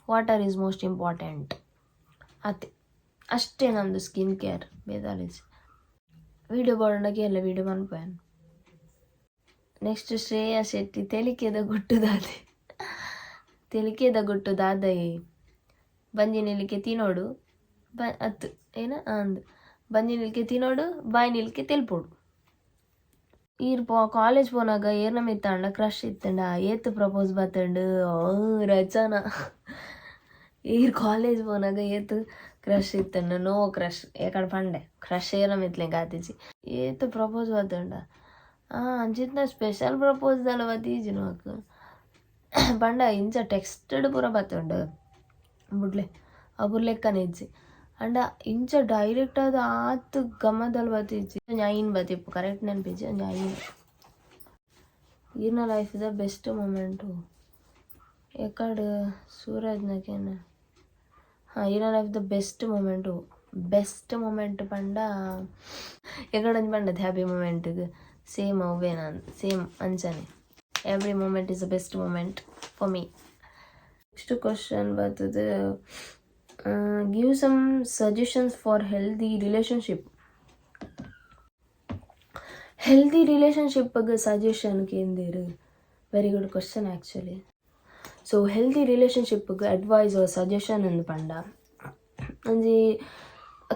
water is most important. ಆತೆ, ಅಷ್ಟೇ ನಂದು ಸ್ಕಿನ್ ಕೇರ್, ಬೇದಾಲಿಜಿ. ವೀಡಿಯೋ ಬೋಡಂಡ ಕೇನ್ಲೆ, ವೀಡಿಯೋ ಮನ್ಪುವೆ. ನೆಕ್ಸ್ಟ್ ಶ್ರೇಯಾ ಶೆಟ್ಟಿ, ತೆಲಿಕೆದ ಗುಟ್ಟು ದಾದೆ? ತೆಲಿಕೆದ ಗುಟ್ಟು ದಾದಯೆ? ಬಂಜಿ ನಿಲಿಕೆ ತಿನೋಡು ಬ ಅತ್ತು ಏನ ಅಂದ್ ಬಂಜಿ ನಿಲ್ಕೆ ತಿನೋಡು, ಬಾಯಿ ನಿಲ್ಕೆ ತೆಲ್ಪೊಡು. ಈರ್ ಪೋ ಕಾಲೇಜ್ ಪೋನಾಗ ಏರ್ನ ಮಿತ್ತಾಂಡ ಕ್ರಶ್ ಇತ್ತಂಡ? ಏತ್ ಪ್ರಪೋಸ್ ಬತ್ತಂಡು? ಓ ರಚನಾ, ಈರ್ ಕಾಲೇಜ್ ಪೋನಾಗ ಏತ್ ಕ್ರಶ್ ಇತ್ತಂಡ ನೋ ಕ್ರಶ್ ಏಕಡ ಪಂಡೆ ಕ್ರಶ್ ಏನ ಮಿತ್ಲೆಂಗೆ ಆತಿಜಿ ಏತ್ ಪ್ರಪೋಸ್ ಬತ್ತುಂಡ ಅಂಚಿತ್ನ ಸ್ಪೆಷಲ್ ಪ್ರಪೋಸ್ ದಾಲ ಬತ್ತೀಜಿ ನಮಕ್ ಪಂಡ ಇಂಚ ಟೆಕ್ಸ್ಟೆಡ್ ಪೂರ ಬತ್ತುಂಡು ಬುಡ್ಲೆ ಅವು ಲೆಕ್ಕನೆ ಇಜ್ಜಿ ಅಂಡ ಇಂಚ ಡೈರೆಕ್ಟ್ ಆದ್ ಆತ್ ಗಮ್ಮತ್ತಲ್ ಬತ್ತಿಜ್ಜಿ ಒಂಜಿ ಐನ್ ಬತ್ತಿಪ್ಪು ಕರೆಕ್ಟ್ ನೆನ್ಪಿಜ್ಜಿ ಒಂಜಿ ಐನ್. ಈರ್ನ ಲೈಫ್ ದ ಬೆಸ್ಟ್ ಮೊಮೆಂಟು ಎಕಡ್ ಸೂರಜ್ನಕೇನ. ಹಾಂ, ಈರ್ನ ಲೈಫ್ ದ ಬೆಸ್ಟ್ ಮೊಮೆಂಟು, ಬೆಸ್ಟ್ ಮೊಮೆಂಟ್ ಪಂಡ ಎಕಡೊಂಜಿ ಪಂಡತ್ ಹ್ಯಾಪಿ ಮೊಮೆಂಟ್ಗ್ ಸೇಮ್ ಅವ್ವೇನಾ ಸೇಮ್ ಅಂಚನೆ. Every moment is the best moment for me. Next question ಬರ್ತದೆ, give some suggestions for healthy relationship. Healthy ರಿಲೇಷನ್ಶಿಪ್ಗೆ suggestion ಕೇಂದಿರು. Very good question actually. So healthy ರಿಲೇಷನ್ಶಿಪ್ಗೆ advice R suggestion ಅಂದ್ ಪಂಡ ಒಂಜಿ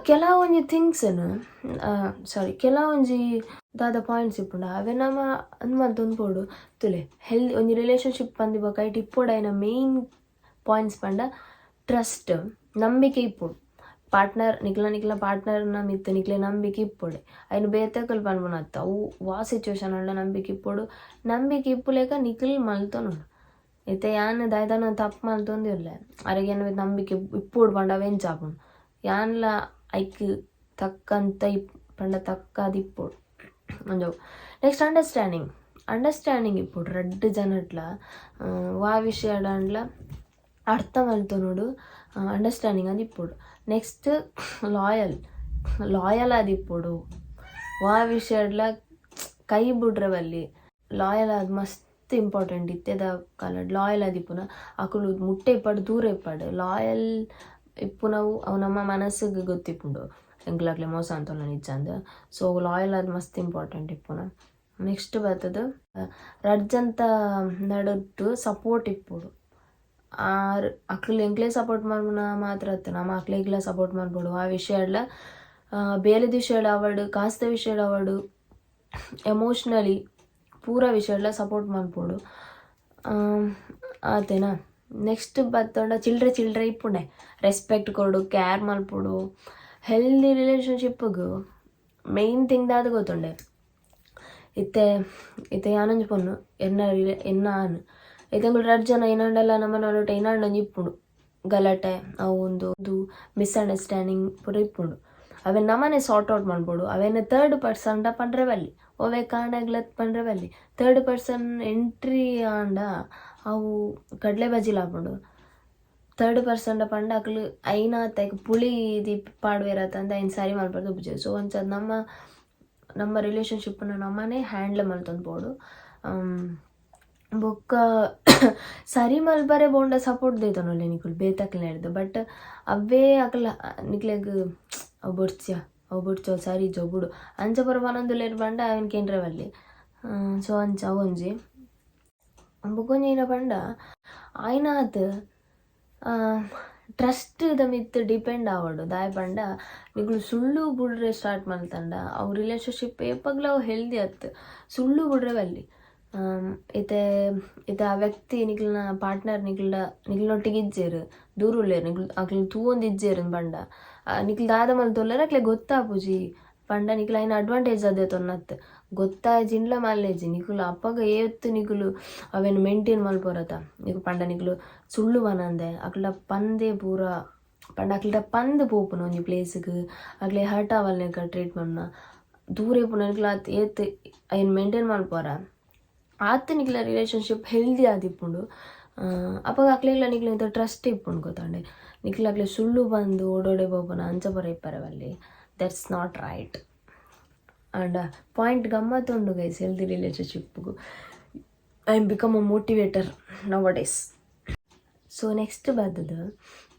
ಕೆಲವೊಂಜಿ ಥಿಂಗ್ಸ್ನು, ಸಾರಿ, ಕೆಲವೊಂಜಿ ದಾದ points ಇಪ್ಪುಂಡು, ಅವೆ ನಮ ಅಂದ್ ಮಲ್ತೊಂದು ಪೋಡು. ತೂಲೆ, ಹೆಲ್ದಿ ಒಂಜಿ ರಿಲೇಷನ್ಶಿಪ್ ಪಂದಿ ಬೊಕ ಐಟ್ ಇಪ್ಪೊಡಾಯಿನ ಮೇಯ್ನ್ ಪಾಯಿಂಟ್ಸ್ ಪಂಡ ಟ್ರಸ್ಟ್, ನಂಬಿಕೆ ಇಪ್ಪೊಡು. ಪಾರ್ಟ್ನರ್ ನಿಕ್ಲ ನಿಕ್ಲ ಪಾರ್ಟ್ನರ್ನ ಮಿತ್ತ್ ನಿಕ್ಲೆ ನಂಬಿಕೆ ಇಪ್ಪೊಡೆ. ಐನ್ ಬೇತೆಕುಲು ಪನ್ಪುನತ್ತ, ಅವು ವಾ ಸಿಚುವೇಶನ್ ಉಂಡ ನಂಬಿಕೆ ಇಪ್ಪೊಡು. ನಂಬಿಕೆ ಇಪ್ಪುಲೆಕ ನಿಕುಲು ಮಲ್ತೊನೊಡು. ಇತ್ತೆ ಯಾನ್ ದಾಯ್ದಾನ ತಪ್ಪು ಮಲ್ತೊಂದು ಉಲ್ಲೆ, ಅರೆಗ್ ಎನ್ನ ಮಿತ್ತ್ ನಂಬಿಕೆ ಇಪ್ಪೊಡು ಪಂಡ ಅವು ಎಂಚ ಆಪುಂಡು? ಯಾನ್ಲ ಐಕ್ ತಕ್ಕಂತ ಇಪ್ ಪಂಡ ತಕ್ಕಾದ್ ಇಪ್ಪೊಡು ಒಂಜವು. Next understanding. ಅಂಡರ್ಸ್ಟ್ಯಾಂಡಿಂಗ್ ಇಪ್ಪೊಡು ರಡ್ಡ್ ಜನಟ್ಲ. ವಾ ವಿಷಯಡಾಂಡ್ಲ ಅರ್ಥ ಮಲ್ತೊನೊಡು, ಅಂಡರ್ಸ್ಟ್ಯಾಂಡಿಂಗ್ ಆದ್ ಇಪ್ಪೊಡು. Next loyal. ಲಾಯಲ್ ಆದಿಪ್ಪೊಡು. ವಾ ವಿಷಯಡ್ಲ ಕೈ ಬುಡ್ರೆ ಬಲ್ಲಿ. ಲಾಯಲ್ ಆದ್ ಮಸ್ತ್ ಇಂಪಾರ್ಟೆಂಟ್. ಇತ್ತೆದ ಕಾಲಡ್ ಲಾಯಲ್ ಆದಿಪ್ಪುನ ಅಕುಲು ಮುಟ್ಟೆ ಇಪ್ಪಡ್, ದೂರ ಇಪ್ಪಡ್, ಲಾಯಲ್ ಇಪ್ಪುನವು ಅವು ನಮ್ಮ ಮನಸ್ಸಿಗೆ ಗೊತ್ತಿಪ್ಪುಂಡು, ಎಂಕ್ಲಕ್ಲೆ ಮೋಸ ಅಂತೊಲ್ಲ ನಿಜ್ಜಂದ್. ಸೊ ಲಾಯಲ್ ಆದ್ ಮಸ್ತ್ ಇಂಪಾರ್ಟೆಂಟ್ ಇಪ್ಪುನ. ನೆಕ್ಸ್ಟ್ ಬತ್ತದು ರಡ್ಡ್ ಜನತ ನಡುಟ್ಟು ಸಪೋರ್ಟ್ ಇಪ್ಪೊಡು. ಆರ್ ಅಕ್ಲು ಎಂಕ್ಲೆ ಸಪೋರ್ಟ್ ಮಲ್ಪುನ ಮಾತ್ರ ಅತ್ತ್, ನಮ ಅಕ್ಲೆಗ್ಲ ಸಪೋರ್ಟ್ ಮಲ್ಪೊಡು. ಆ ವಿಷಯಡ್ಲ, ಬೇಲೆದ ವಿಷಯಡ್ ಆವಡ್, ಕಾಸ್ದ ವಿಷಯಡ್ ಆವಡ್, ಎಮೋಷ್ನಲಿ ಪೂರ ವಿಷಯಡ್ಲ ಸಪೋರ್ಟ್ ಮಲ್ಪೊಡು. ಆತೇನಾ? ನೆಕ್ಸ್ಟ್ ಬತ್ತೊಂಡ ಚಿಲ್ಡ್ರೆ ಚಿಲ್ಡ್ರೆ ಇಪ್ಪುಂಡೆ. ರೆಸ್ಪೆಕ್ಟ್ ಕೊರೊಡು, ಕೇರ್ ಮಲ್ಪೊಡು. ಹೆಲ್ದಿ ರಿಲೇಷನ್ಶಿಪ್ಗ್ ಮೇಯ್ನ್ ಥಿಂಗ್ ದಾದ ಗೊತ್ತುಂಡೆ? ಇತ್ತೆ ಇತ್ತೆ ಯಾನೊಂಜಿ ಪೊಣ್ಣು, ಎನ್ನ ರಿಲೇ ಎನ್ನ ಆನ್. ಇತ್ತೆ ಎಂಕುಲು ರಡ್ಡ್ ಜನ ಏನಾಂಡಲ ನಮ್ಮ ನಡುಟು ಏನಾಂಡ ಒಂಜಿ ಇಪ್ಪುಂಡು, ಗಲಾಟೆ, ಅವು ಒಂದು ಮಿಸ್ಅಂಡರ್ಸ್ಟ್ಯಾಂಡಿಂಗ್ ಪೂರ ಇಪ್ಪುಂಡು. ಅವೆನ್ ನಮನೆ ಸಾರ್ಟ್ ಔಟ್ ಮಲ್ಪೊಡು. ಅವೆನ್ ತರ್ಡ್ ಪರ್ಸನ್ಡ ಪಂಡ್ರೆ ಬಲ್ಲಿ, ಒವ್ವೆ ಕಾರಣಗ್ಲ ಪಂಡ್ರೆ ಬಲ್ಲಿ. ತರ್ಡ್ ಪರ್ಸನ್ ಎಂಟ್ರಿ ಆಂಡ ಅವು ಕಡಲೆ ಬಜಿಲ್ ಆಪುಂಡು. ತರ್ಡ್ ಪರ್ಸನ್ಡ ಪಂಡ ಅಕ್ಲು ಐನಾತ್ ಐಕ್ ಪುಳಿ ದೀಪ್ ಪಾಡ್ವೆರ್ ಅತ್ತಂದೆ ಐನ್ ಸರಿ ಮಲ್ಪರೆ ತೂಪುಜೆರ್. ಸೊ ಅಂಚ ನಮ್ಮ ನಮ್ಮ ರಿಲೇಷನ್ಶಿಪ್ನ ನಮನೆ ಹ್ಯಾಂಡ್ಲ್ ಮಲ್ತೊಂದು ಪೋಡು. ಬೊಕ್ಕ ಸರಿ ಮಲ್ಪರೆ ಬೋಂಡ ಸಪೋರ್ಟ್ ದೆತೊನೊಲಿ ನಿಕುಲು ಬೇತಕ್ಲೆಡ್ದ್. ಬಟ್ ಅವ್ವೇ ಅಕ್ಲ ನಿಕ್ಲೆಗ್ ಅವು ಬೊಡ್ಚ್ಯ, ಅವು ಬೊಡ್ಚಿ, ಅವು ಸರಿ ಇಜ್ಜಿ, ಅವು ಬುಡು ಅಂಚ ಪೂರ ಪನೊಂದುಲ್ಲೆರ್ ಪಂಡ ಅವೆನ್ ಕೇಂಡ್ರೆ ಬಲ್ಲಿ. ಸೊ ಅಂಚ ಅವೊಂಜಿ. ಬೊಕೊಂಜಿ ಏನ ಪಂಡ ಆಯ್ನಾತ್ ಟ್ರಸ್ಟ್ ದ ಮಿತ್ತ್ ಡಿಪೆಂಡ್ ಆವೊಡು. ದಾಯೆ ಪಂಡ ನಿಕುಲು ಸುಳ್ಳು ಬುಡ್ರೆ ಸ್ಟಾರ್ಟ್ ಮಲ್ತಂಡ ಅವು ರಿಲೇಷನ್ಶಿಪ್ ಏಪಗ್ಲ ಅವು ಹೆಲ್ದಿ ಅತ್ತ್. ಸುಳ್ಳು ಬುಡ್ರೆ ಬಲ್ಲಿ. ಇತ್ತೆ ಇತ್ತೆ ಆ ವ್ಯಕ್ತಿ ನಿಕ್ಲೆನ ಪಾರ್ಟ್ನರ್ ನಿಕ್ಲ್ಡ ನಿಕ್ಲ್ನೊಟ್ಟಿಗೆ ಇಜ್ಜೆರ್, ದೂರ ಉಲ್ಲೆರ್, ನಿಕ್ಲು ಅಕ್ಲ್ ತೂವೊಂದು ಇಜ್ಜೆರ್ ಪಂಡ ನಿಕ್ಲ್ ದಾದ ಮಲ್ತೊಲ್ಲೆರ್ ಅಕ್ಲೆಗ್ ಗೊತ್ತಾಪುಜಿ ಪಂಡ ನಿಕ್ಲ್ ಐನ್ ಅಡ್ವಾಂಟೇಜ್ ದೆತೊನ್ನತ್. ಗೊತ್ತಾಜಿಂಡ್ಲ ಮಲ್ಲೆಜಿ, ನಿಕುಲು ಅಪಗ ಏತ್ ನಿಕುಲು ಅವೆನ್ ಮೇಂಟೈನ್ ಮಲ್ಪೊರತ. ನಿಕು ಪಂಡ ನಿಕುಲು ಸುಳ್ಳು ಪನಂದೆ ಅಕ್ಲ್ಡ ಪಂದೆ ಪೂರ ಪಂಡ ಅಕ್ಲ್ಡ ಪಂದ್ ಪೋಪುನ ಒಂಜಿ ಪ್ಲೇಸ್ಗ್ ಅಕ್ಲೆ ಹರ್ಟ್ ಆವಲ್ಲೆಕ ಟ್ರೀಟ್ ಮನ್ಪುನ, ದೂರ ಇಪ್ಪುನ ನಿಕ್ಲ್ ಆತ್ ಏತ್ ಐನ್ ಮೇಂಟೈನ್ ಮಲ್ಪೊರ ಆತ್ ನಿಕ್ಲ ರಿಲೇಷನ್ಶಿಪ್ ಹೆಲ್ದಿ ಆದಿಪ್ಪುಂಡು. ಅಪಗ ಅಕ್ಲೆಗ್ಲ ನಿಕ್ಲೆ ಟ್ರಸ್ಟ್ ಇಪ್ಪುಂಡು ಗೊತ್ತಾಂಡೆ. ನಿಕ್ಲ ಅಕ್ಲೆ ಸುಳ್ಳು ಪಂದ್ ಓಡೋಡೆ ಪೋಪುನ ಅಂಚ ಪೂರ ಇಪ್ಪರೆ ಬಲ್ಲಿ. That's not right. And point ಗಮ್ಮತ್ ಉಂಡು ಗೈಸ್ ಹೆಲ್ದಿ ರಿಲೇಷನ್ಶಿಪ್ಗು. I am become a motivator nowadays. So next ಬತ್ತದು,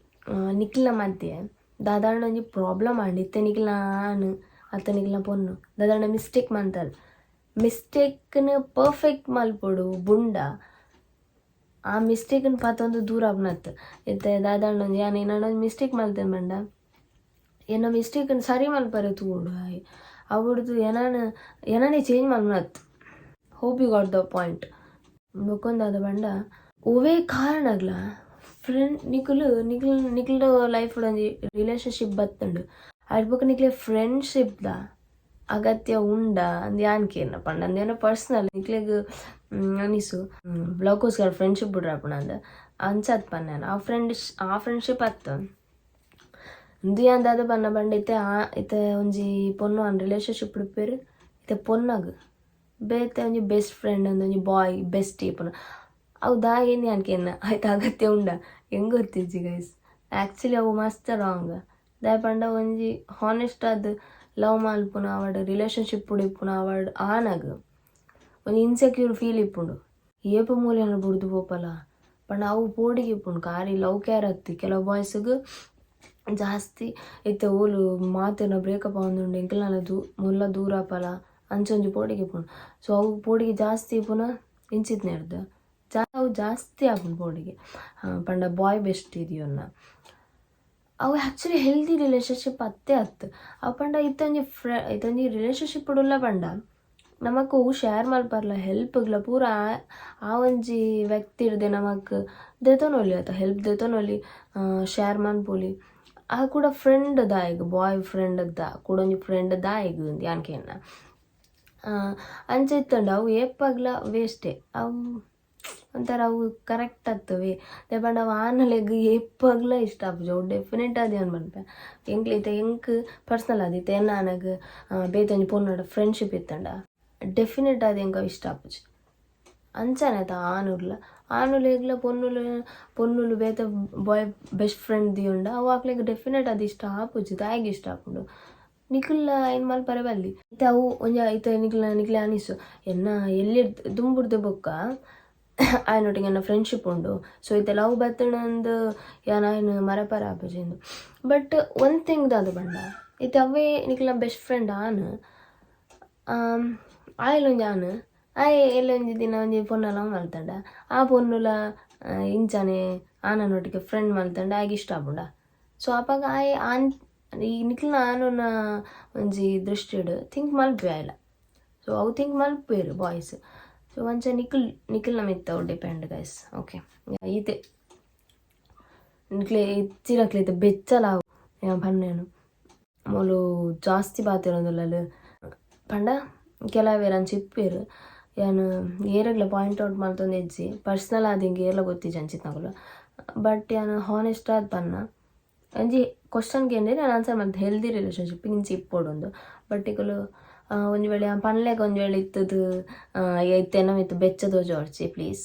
ನಿಕ್ಲ್ನ ಮಧ್ಯೆ ದಾದಾಂಡ ಒಂಜಿ ಪ್ರಾಬ್ಲಮ್ ಆಂಡ್, ಇತ್ತೆ ನಿಕ್ಲ್ನ ಆನ್ ಅತ್ತ ನಿಕ್ಲ್ನ ಪೊನ್ನು ದಾದಾಂಡ ಮಿಸ್ಟೇಕ್ ಮಂತಲ್, ಮಿಸ್ಟೇಕ್ನ್ ಪರ್ಫೆಕ್ಟ್ ಮಲ್ಪೊಡು ಬುಂಡ ಆ ಮಿಸ್ಟೇಕ್ನ್ ಪತೊಂದು ದೂರ ಆಪುನತ್. ಇತ್ತೆ ದಾದಾಂಡ ಒಂಜಿ ಯಾನ್ ಏನಾಂಡ ಒಂಜಿ ಮಿಸ್ಟೇಕ್ ಮಲ್ತೇನೆ ಪಂಡ ಎನ್ನ ಮಿಸ್ಟೇಕ್ನ್ ಸರಿ ಮಲ್ಪರೆ ತೂವೊಡು. ಆಯೆ ಅವು ಬುಡ್ದು ಎನನ್ ಎನನೆ ಚೇಂಜ್ ಮಲ್ಪುನತ್. Hope you got the point. ಬೊಕ್ಕೊಂದು ದಾದ ಪಂಡ ಒವ್ವೇ ಕಾರಣಗ್ಲ ಫ್ರೆಂಡ್ ನಿಕುಲು ನಿಕ್ಲ್ ನಿಕ್ಲ್ಡ ಲೈಫ್ ಒಂಜಿ ರಿಲೇಶನ್ಶಿಪ್ ಬತ್ತುಂಡು, ಅಯ್ಟ್ ಬೊಕ ನಿಕ್ಲೆ ಫ್ರೆಂಡ್ಶಿಪ್ ದ ಅಗತ್ಯ ಉಂಡ ಅಂದ್ ಯಾನ್ ಕೇನ್ನ ಪಂಡ ಅಂದೇನ ಪರ್ಸನಲ್ ನಿಕ್ಲೆಗ್ ಅನಿಸು ಲವ್ಗೋಸ್ಕರ ಫ್ರೆಂಡ್ಶಿಪ್ ಬುಡ್ರಪುಣ ಅಂದ್ ಅಂಚಾತ್ ಪನ್ನೆ ಆ ಫ್ರೆಂಡ್ ಆ ಫ್ರೆಂಡ್ಶಿಪ್ ಅತ್ತ. ಇಂದು ಯಾನ್ ದಾದ ಪನ್ನ ಪಂಡ ಇತ್ತೆ ಆ ಇತ್ತೆ ಒಂಜಿ ಪೊನ್ನು ಆನ್ ರಿಲೇಶನ್ಶಿಪ್ ಇಪ್ಪೆರ್, ಇತ್ತೆ ಪೊನ್ನಗ್ ಬೇತೆ ಒಂಜಿ ಬೆಸ್ಟ್ ಫ್ರೆಂಡ್ ಅಂದ್ ಒಂಜಿ ಬಾಯ್ ಬೆಸ್ಟ್ ಇಪ್ಪುನ ಅವು ದಾಯೆ ಯಾನ್ ಕೇನ್ನ ಐತ ಅಗತ್ಯ ಉಂಡ ಎಂಗ್ ಗೊತ್ತಿಜ್ಜಿ ಗೈಸ್. ಆ್ಯಕ್ಚುಲಿ ಅವು ಮಸ್ತ್ ರಾಂಗ್. ದಾಯೆ ಪಂಡ ಒಂಜಿ ಹಾನೆಸ್ಟ್ ಆದ್ ಲವ್ ಮಲ್ಪುನ ಆವಡ್ ರಿಲೇಶನ್ಶಿಪ್ ಇಪ್ಪುನ ಆವಡ್ ಆನಗ್ ಒಂಜಿ ಇನ್ಸೆಕ್ಯೂರ್ ಫೀಲ್ ಇಪ್ಪುಂಡು, ಏಪ ಮೂಲೆನ ಬುಡ್ದು ಪೋಪಲ ಪಂಡ ಅವು ಪೋಡಿಗೆ ಇಪ್ಪುಂಡು. ಕಾರಿ ಲವ್ ಕೇರ್ ಅತ್ತ್ ಕೆಲವು ಬಾಯ್ಸ್ಗ್ ಜಾಸ್ತಿ ಇತ್ತೆ ಓಲು ಮಾತೆರ್ನ ಬ್ರೇಕಪ್ ಆವೊಂದುಂಡು ಎಂಕಲ್ನ ಮುಲ್ಲ ದೂರ ಆಪಲ ಅಂಚ ಒಂಜಿ ಪೋಡಿಗೆ ಇಪ್ಪುಂಡು. ಸೊ ಅವು ಪೋಡಿಗೆ ಜಾಸ್ತಿ ಇಪ್ಪುನ ಇಂಚಿತ್ನೆರ್ದ್ ಅವು ಜಾಸ್ತಿ ಆಪುಂಡು ಪೋಡಿಗೆ ಪಂಡ ಬಾಯ್ ಬೆಸ್ಟ್ ಇದೆಯನ್ನ. ಅವು ಆ್ಯಕ್ಚುಲಿ ಹೆಲ್ದಿ ರಿಲೇಶನ್ಶಿಪ್ ಅತ್ತೇ ಅತ್ತು. ಅವು ಪಂಡ ಇತ್ತೊಂಜಿ ಇತ್ತೊಂಜಿ ರಿಲೇಶನ್ಶಿಪ್ ಉಲ್ಲ ಪಂಡ ನಮಕ್ ಅವು ಶೇರ್ ಮಲ್ಪರ್ಲ ಹೆಲ್ಪ್ಗ್ಲ ಪೂರ ಆ ಒಂಜಿ ವ್ಯಕ್ತಿ ಇರ್ದೆ ನಮಕ್ ದೆತೊನೊಲಿ ಅತ್ತ ಹೆಲ್ಪ್ ದೆತೊನೊಲಿ ಶೇರ್ ಮನ್ಪೊಲಿ. ಆ ಕೂಡ ಫ್ರೆಂಡ್ ದಾಯೆಗ್ ಬಾಯ್ ಫ್ರೆಂಡ್ ದ ಕೂಡ ಒಂಜಿ ಫ್ರೆಂಡ್ ದಾಯೆಗ್ ಯಾನ್ ಕೇನ್ನ ಅಂಚ ಇತ್ತಂಡ ಅವು ಏಪಗ್ಲ ವೇಸ್ಟೇ. ಅವು ಒಂಥರ ಅವು ಕರೆಕ್ಟ್ ಅತ್ತವೆ ದಾಯೆ ಅವು ಆನಲೆಗ್ ಏಪಗ್ಲ ಇಷ್ಟ ಆಪುಜಿ ಅವು ಡೆಫಿನೆಟ್ ಆದ್ ಯಾನ್ ಪನ್ಪೆ. ಎಂಕ್ಲೆ ಇತ್ತೆ ಎಂಕ್ ಪರ್ಸನಲ್ ಆದ್ ಇತ್ತೆ ಎನ್ನ ಆನಗ್ ಬೇತೆ ಒಂಜಿ ಪೊನ್ನಡ ಫ್ರೆಂಡ್ಶಿಪ್ ಇತ್ತಂಡ ಡೆಫಿನೆಟ್ ಆದ್ ಎಂಕ್ ಅವು ಇಷ್ಟ ಆಪುಜಿ. ಅಂಚನೆ ಆತ ಆನುರ್ಲ ಆನುಲೆಗ್ಲ ಪೊನ್ನುಲು ಪೊನ್ನುಲು ಬೇತೆ ಬಾಯ್ ಬೆಸ್ಟ್ ಫ್ರೆಂಡ್ ದಿಯೊಂಡ ಅವು ಅಕ್ಲೆಗ್ ಡೆಫಿನೆಟ್ ಆದ್ ಇಷ್ಟ ಆಪುಜಿ. ದಾಯೆಗ್ ಇಷ್ಟ ಆಪುಂಡು ನಿಕುಲ್ಲ ಐನ್ ಮಲ್ಪರೆ ಬಲ್ಲಿ. ಇತ್ತೆ ಅವು ಒಂಜಿ ಇತ್ತೆ ನಿಕ್ಲ ನಿಕ್ಲೆ ಅನಿಸು ಎನ್ನ ಎಲ್ಲಿರ್ದ್ ದುಂಬುರ್ದೆ ಬೊಕ್ಕ ಆಯನೊಟ್ಟಿಗೆ ಎನ್ನ ಫ್ರೆಂಡ್ಶಿಪ್ ಉಂಡು, ಸೊ ಇತ್ತೆ ಲವ್ ಬತ್ತಂದು ಯಾನ್ ಆಯ್ನ ಮರಪರ ಆಪುಜಿ ಇಂದು. ಬಟ್ ಒಂದ್ ಥಿಂಗ್ ದಾದ ಪಂಡ ಇತ್ತೆ ಅವೇ ನಿಕ್ಲ್ನ ಬೆಸ್ಟ್ ಫ್ರೆಂಡ್ ಆನ್ ಆಯ್ಲೊಂಜಿ ಆನ್ ಆಯೆ ಎಲ್ಲೊಂಜಿ ದಿನ ಒಂಜಿ ಪೊನ್ನ ಲವ್ ಮಲ್ತಂಡ ಆ ಪೊನ್ನುಲ ಇಂಚನೆ ಆನನೊಟ್ಟಿಗೆ ಫ್ರೆಂಡ್ ಮಲ್ತಂಡ ಆಯ್ಗೆ ಇಷ್ಟ ಆಪುಂಡ. ಸೊ ಅಪಗ ಆಯೆ ಆನ್ ಈ ನಿಕ್ಲ್ನ ಆನುನ ಒಂಜಿ ದೃಷ್ಟಿಡ್ ಥಿಂಕ್ ಮಲ್ಪೆ ಆಯ್ಲ. ಸೊ ಅವು ಥಿಂಕ್ ಮಲ್ಪುವೆರ್ ಬಾಯ್ಸ್. ಸೊ ಅಂಚ ನಿಕುಲ್ ನಿಕಲ್ನ ಮಿತ್ತ್ ಅವು ಡಿಪೆಂಡ್ ಗೈಸ್. ಓಕೆ ಈತೆ ನಿಕ್ಲೆ ಇತ್ತಿನಕ್ಲೆ ಇತ್ತೆ ಬೆಚ್ಚಲ ಯಾನ್ ಪನ್ನೇನು ಮೂಲು ಜಾಸ್ತಿ ಪಾತೆರೊಂದುಲ್ಲಲ್ ಪಂಡ ಕೆಲವೆರ್ ಅಂಚ ಇಪ್ಪುವೆರ್ ಯಾನ್ ಏರೆಗ್ಲ ಪಾಯಿಂಟ್ ಔಟ್ ಮಲ್ತೊಂದು ಇಜ್ಜಿ ಪರ್ಸನಲ್ ಆದ್ ಎಂಕ್ ಏರ್ಲ ಗೊತ್ತಿಜ್ಜಿ ಅಂಚಿತ್ತಿನಕುಲು. ಬಟ್ ಯಾನ್ ಹಾನೆಸ್ಟ್ ಆದ್ ಪನ್ನ ಒಂಜಿ ಕ್ವಶನ್ ಕೇಂಡೆರ್ ಯಾನ್ ಆನ್ಸರ್ ಮಲ್ತೆ ಹೆಲ್ದಿ ರಿಲೇಶನ್ಶಿಪ್ ಇಂಚ ಇಪ್ಪೊಡುಂದು. ಬಟ್ ನಿಕುಲು ಒಂಜಿ ವೇಳೆ ಯಾನ್ ಪನ್ಲೆಕ ಒಂಜಿ ವೇಳೆ ಇತ್ತುದು ಇತ್ತೆ ಎನ್ನ ಮಿತ್ತ್ ಬೆಚ್ಚ ತೋಜೊಡ್ಚಿ ಪ್ಲೀಸ್.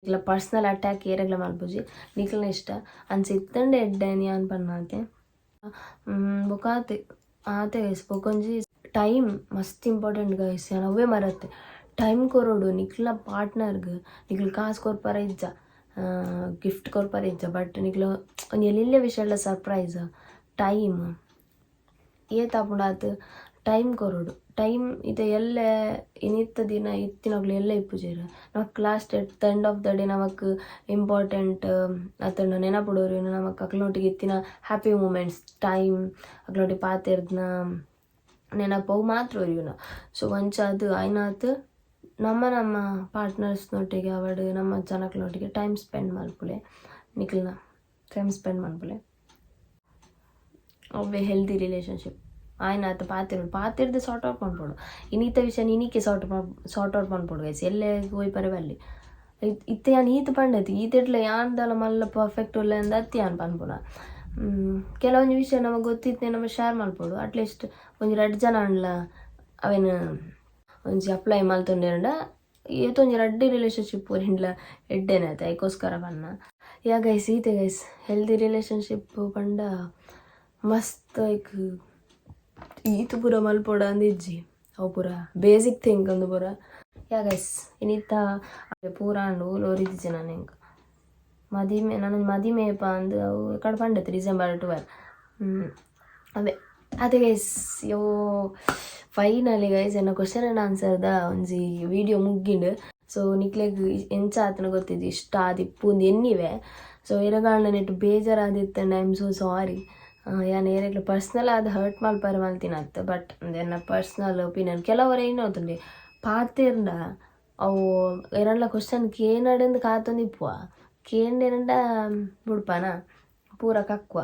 ನಿಕ್ಲ ಪರ್ಸನಲ್ ಅಟ್ಯಾಕ್ ಏರೆಗ್ಲ ಮಲ್ಪುಜಿ ನಿಕ್ಲ್ನ ಇಷ್ಟ ಅಂಚ ಇತ್ತಂಡ ಎಡ್ಡೆ ಯಾನ್ ಪನ್ನಾತೆ. ಬೊಕ ಆತೆ ಆತೆ ಗೈಸ್. ಬೊಕೊಂಜಿ ಟೈಮ್ ಮಸ್ತ್ ಇಂಪಾರ್ಟೆಂಟ್ ಗೈಸ್, ಯಾನ್ ಅವ್ವೇ ಮರತ್ತೆ. ಟೈಮ್ ಕೊರೊಡು ನಿಕ್ಲ್ನ ಪಾರ್ಟ್ನರ್ಗ್. ನಿಕ್ಲ್ ಕಾಸ್ ಕೊರ್ಪರ ಇಜ್ಜ ಗಿಫ್ಟ್ ಕೊರ್ಪರ ಇಜ್ಜ ಬಟ್ ನಿಕ್ಲು ಒಂಜಿ ಎಲ್ಲೆಲ್ಯ ವಿಷಯಲ ಸರ್ಪ್ರೈಸ್ ಟೈಮ್ ಏತ್ ಆಪುಂಡು ಆತ್ ಟೈಮ್ ಕೊರೊಡು. ಟೈಮ್ ಇತ್ತೆ ಎಲ್ಲೆ ಇನಿತ್ತ ದಿನ ಇತ್ತಿನಕ್ಲು ಎಲ್ಲೆ ಇಪ್ಪುಜೆರ್ ನಮಕ್ last at the end of the day ನಮಕ್ ಇಂಪಾರ್ಟೆಂಟ್ ಅತ್ತಂಡ ನೆನಪುಡೋರು ನಮಕ್ ಅಕ್ಲ್ನೊಟ್ಟಿಗೆ ಇತ್ತಿನ happy moments time ಅಕ್ಲ್ನೊಟ್ಟಿಗೆ ಪಾತೆರ್ದ್ನ ನೆನಪು ಅವು ಮಾತ್ರ ಒರಿಯುನ. ಸೊ ಅಂಚಾದ್ ಆಯ್ನಾತ್ ನಮ್ಮ ನಮ್ಮ ಪಾರ್ಟ್ನರ್ಸ್ನೊಟ್ಟಿಗೆ ಆವಡ್ ನಮ್ಮ ಜನಕ್ಲೊಟ್ಟಿಗೆ ಟೈಮ್ ಸ್ಪೆಂಡ್ ಮಲ್ಪುಲೆ ನಿಕ್ಲ್ನ ಟೈಮ್ ಸ್ಪೆಂಡ್ ಮಲ್ಪುಲೆ ಅವ್ವೆ ಹೆಲ್ದಿ ರಿಲೇಶನ್ಶಿಪ್. ಆಯ್ನಾತ್ ಪಾತೆರೊಡು ಪಾತೆರ್ದ್ ಸಾರ್ಟ್ ಔಟ್ ಮನ್ಪೊಡು. ಇನಿತ ವಿಷಯ ಇನಿಕ್ಕೆ ಸಾರ್ಟ್ ಸಾರ್ಟ್ ಔಟ್ ಮನ್ಪೊಡು ಗೈಸ್. ಎಲ್ಲೆ ಪೋಯಿಪರೆ ಬಲ್ಲಿ. ಇತ್ತೆ ಯಾನ್ ಈತ್ ಪಂಡತಿ ಈತೆಟ್ಲ ಯಾನ್ ದಾಲ ಮಲ್ಲ ಪರ್ಫೆಕ್ಟ್ ಉಲ್ಲೆ ಅಂದ್ ಅತ್ತ್ ಯಾನ್ ಪನ್ಪುನ. ಕೆಲವೊಂಜಿ ವಿಷಯ ನಮಗ್ ಗೊತ್ತಿತ್ತೆ ನಮ ಶೇರ್ ಮಲ್ಪೊಡು ಅಟ್ಲೀಸ್ಟ್ ಒಂಜಿ ರಡ್ಡ್ ಜನ ಆಂಡ್ಲ ಅವೆನ್ ಒಂಜಿ ಅಪ್ಲೈ ಮಲ್ತೊಂಡೆರ್ಂಡ ಏತೊಂಜಿ ರಡ್ಡ್ ರಿಲೇಶನ್ಶಿಪ್ ಒರಿಂಡ್ಲ ಎಡ್ಡೆನೆ ಆತ ಐಕೋಸ್ಕರ ಪನ್ನ. ಯಾ ಗೈಸ್ ಈತೆ ಗೈಸ್ ಹೆಲ್ದಿ ರಿಲೇಶನ್ಶಿಪ್ ಪಂಡ ಮಸ್ತ್ ಐಕ್ ಈತ್ ಪೂರ ಮಲ್ಪೊಡ ಅಂದ್ ಇಜ್ಜಿ ಅವು ಪೂರ ಬೇಸಿಕ್ ಥಿಂಗ್ ಅಂದ್ ಪೂರ. ಯಾ ಗೈಸ್ ಇನಿತ ಪೂರ ಆಂಡ್ ಓಲು ಒರಿದಿಜ್ಜಿ ನನ ಎಂಕ್ ಮದಿಮೆ ನನ ಮದಿಮೆ ಏಪ ಅಂದ್ ಅವು ಕಡ ಪಂಡೆತ್ ಡಿಸೆಂಬರ್ 12 ಅವೇ ಅದೇ ಗೈಸ್. ಯೋ ಫೈನಲಿ ಗೈಸ್ ಎನ್ನ question and answer ದ ಒಂಜಿ ವಿಡಿಯೋ ಮುಗ್ಗಿಂಡ್. ಸೊ ನಿಕ್ಲೆಗ್ ಎಂಚ ಆತನ ಗೊತ್ತಿಜ್ಜಿ ಇಷ್ಟ ಆದಿಪ್ಪು ಎನ್ನಿವೆ. ಸೊ ಎರೆಗಾಂಡ ನೆಟ್ ಬೇಜಾರಾದಿತ್ತಂಡ I am so sorry. ಯಾನ್ ಏರೆಗ್ಲ ಪರ್ಸನಲ್ ಆದ್ ಹರ್ಟ್ ಮಲ್ಪರೆ ಮಲ್ತಿನತ್ ಬಟ್ ಎನ್ನ ಪರ್ಸನಲ್ ಒಪಿನಿಯನ್. ಕೆಲವರ ಏನ್ ಪಾತೆರ್ಂಡ ಅವು ಏರೆನ್ಲ ಕ್ವಶನ್ ಕೇನಡೆಂದು ಕಾತೊಂದಿಪ್ಪುವ ಕೇಂಡೆರಂಡ ಬುಡ್ಪನಾ ಪೂರ ಕಕ್ಕುವ.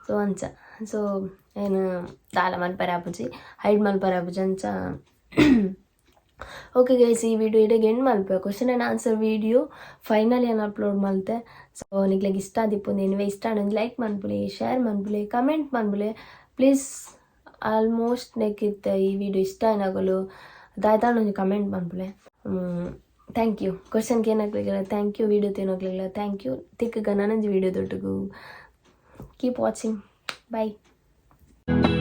ಸೊ ಅಂಚ ಸೊ ಏನು ದಾಲ ಮನ್ಪರೆ ಆಪುಜಿ, ಹೈಡ್ ಮನ್ಪರೆ ಆಪುಜಿ ಅಂಚ. ಓಕೆ ಗೈಸ್, ಈ ವಿಡಿಯೋ ಇಡೆಗ್ ಎಂಡ್ ಮಲ್ಪೆ. Question and answer video final ಏನು ಅಪ್ಲೋಡ್ ಮಲ್ತೆ. ಸೊ ನಿಕ್ಲೆಗ್ ಇಷ್ಟ ಆದಿಪ್ಪುಂದು ಎನ್ನುವೆ. ಇಷ್ಟ ಆಂಡ ಲೈಕ್ ಮನ್ಪುಲೆ, ಶೇರ್ ಮನ್ಪುಲೆ, ಕಮೆಂಟ್ ಮನ್ಪುಲೆ ಪ್ಲೀಸ್. ಆಲ್ಮೋಸ್ಟ್ ನೆಕ್ ಇತ್ತೆ ಈ ವಿಡಿಯೋ ಇಷ್ಟ ಆಯ್ನಕುಲು ದಾಯ್ತಾಂಡ ಒಂಜಿ ಕಮೆಂಟ್ ಮನ್ಪುಲೆ. Thank you. Question ಕೇನಕ್ಲೆಗೆಲ್ಲ thank you. Video ತೂನಕ್ಲೆಗೆಲ್ಲ thank you. ತಿಕ್ಕುಗ ನನೊಂಜಿ ವಿಡಿಯೋ ದೊಟ್ಟುಗು. Keep watching. Bye.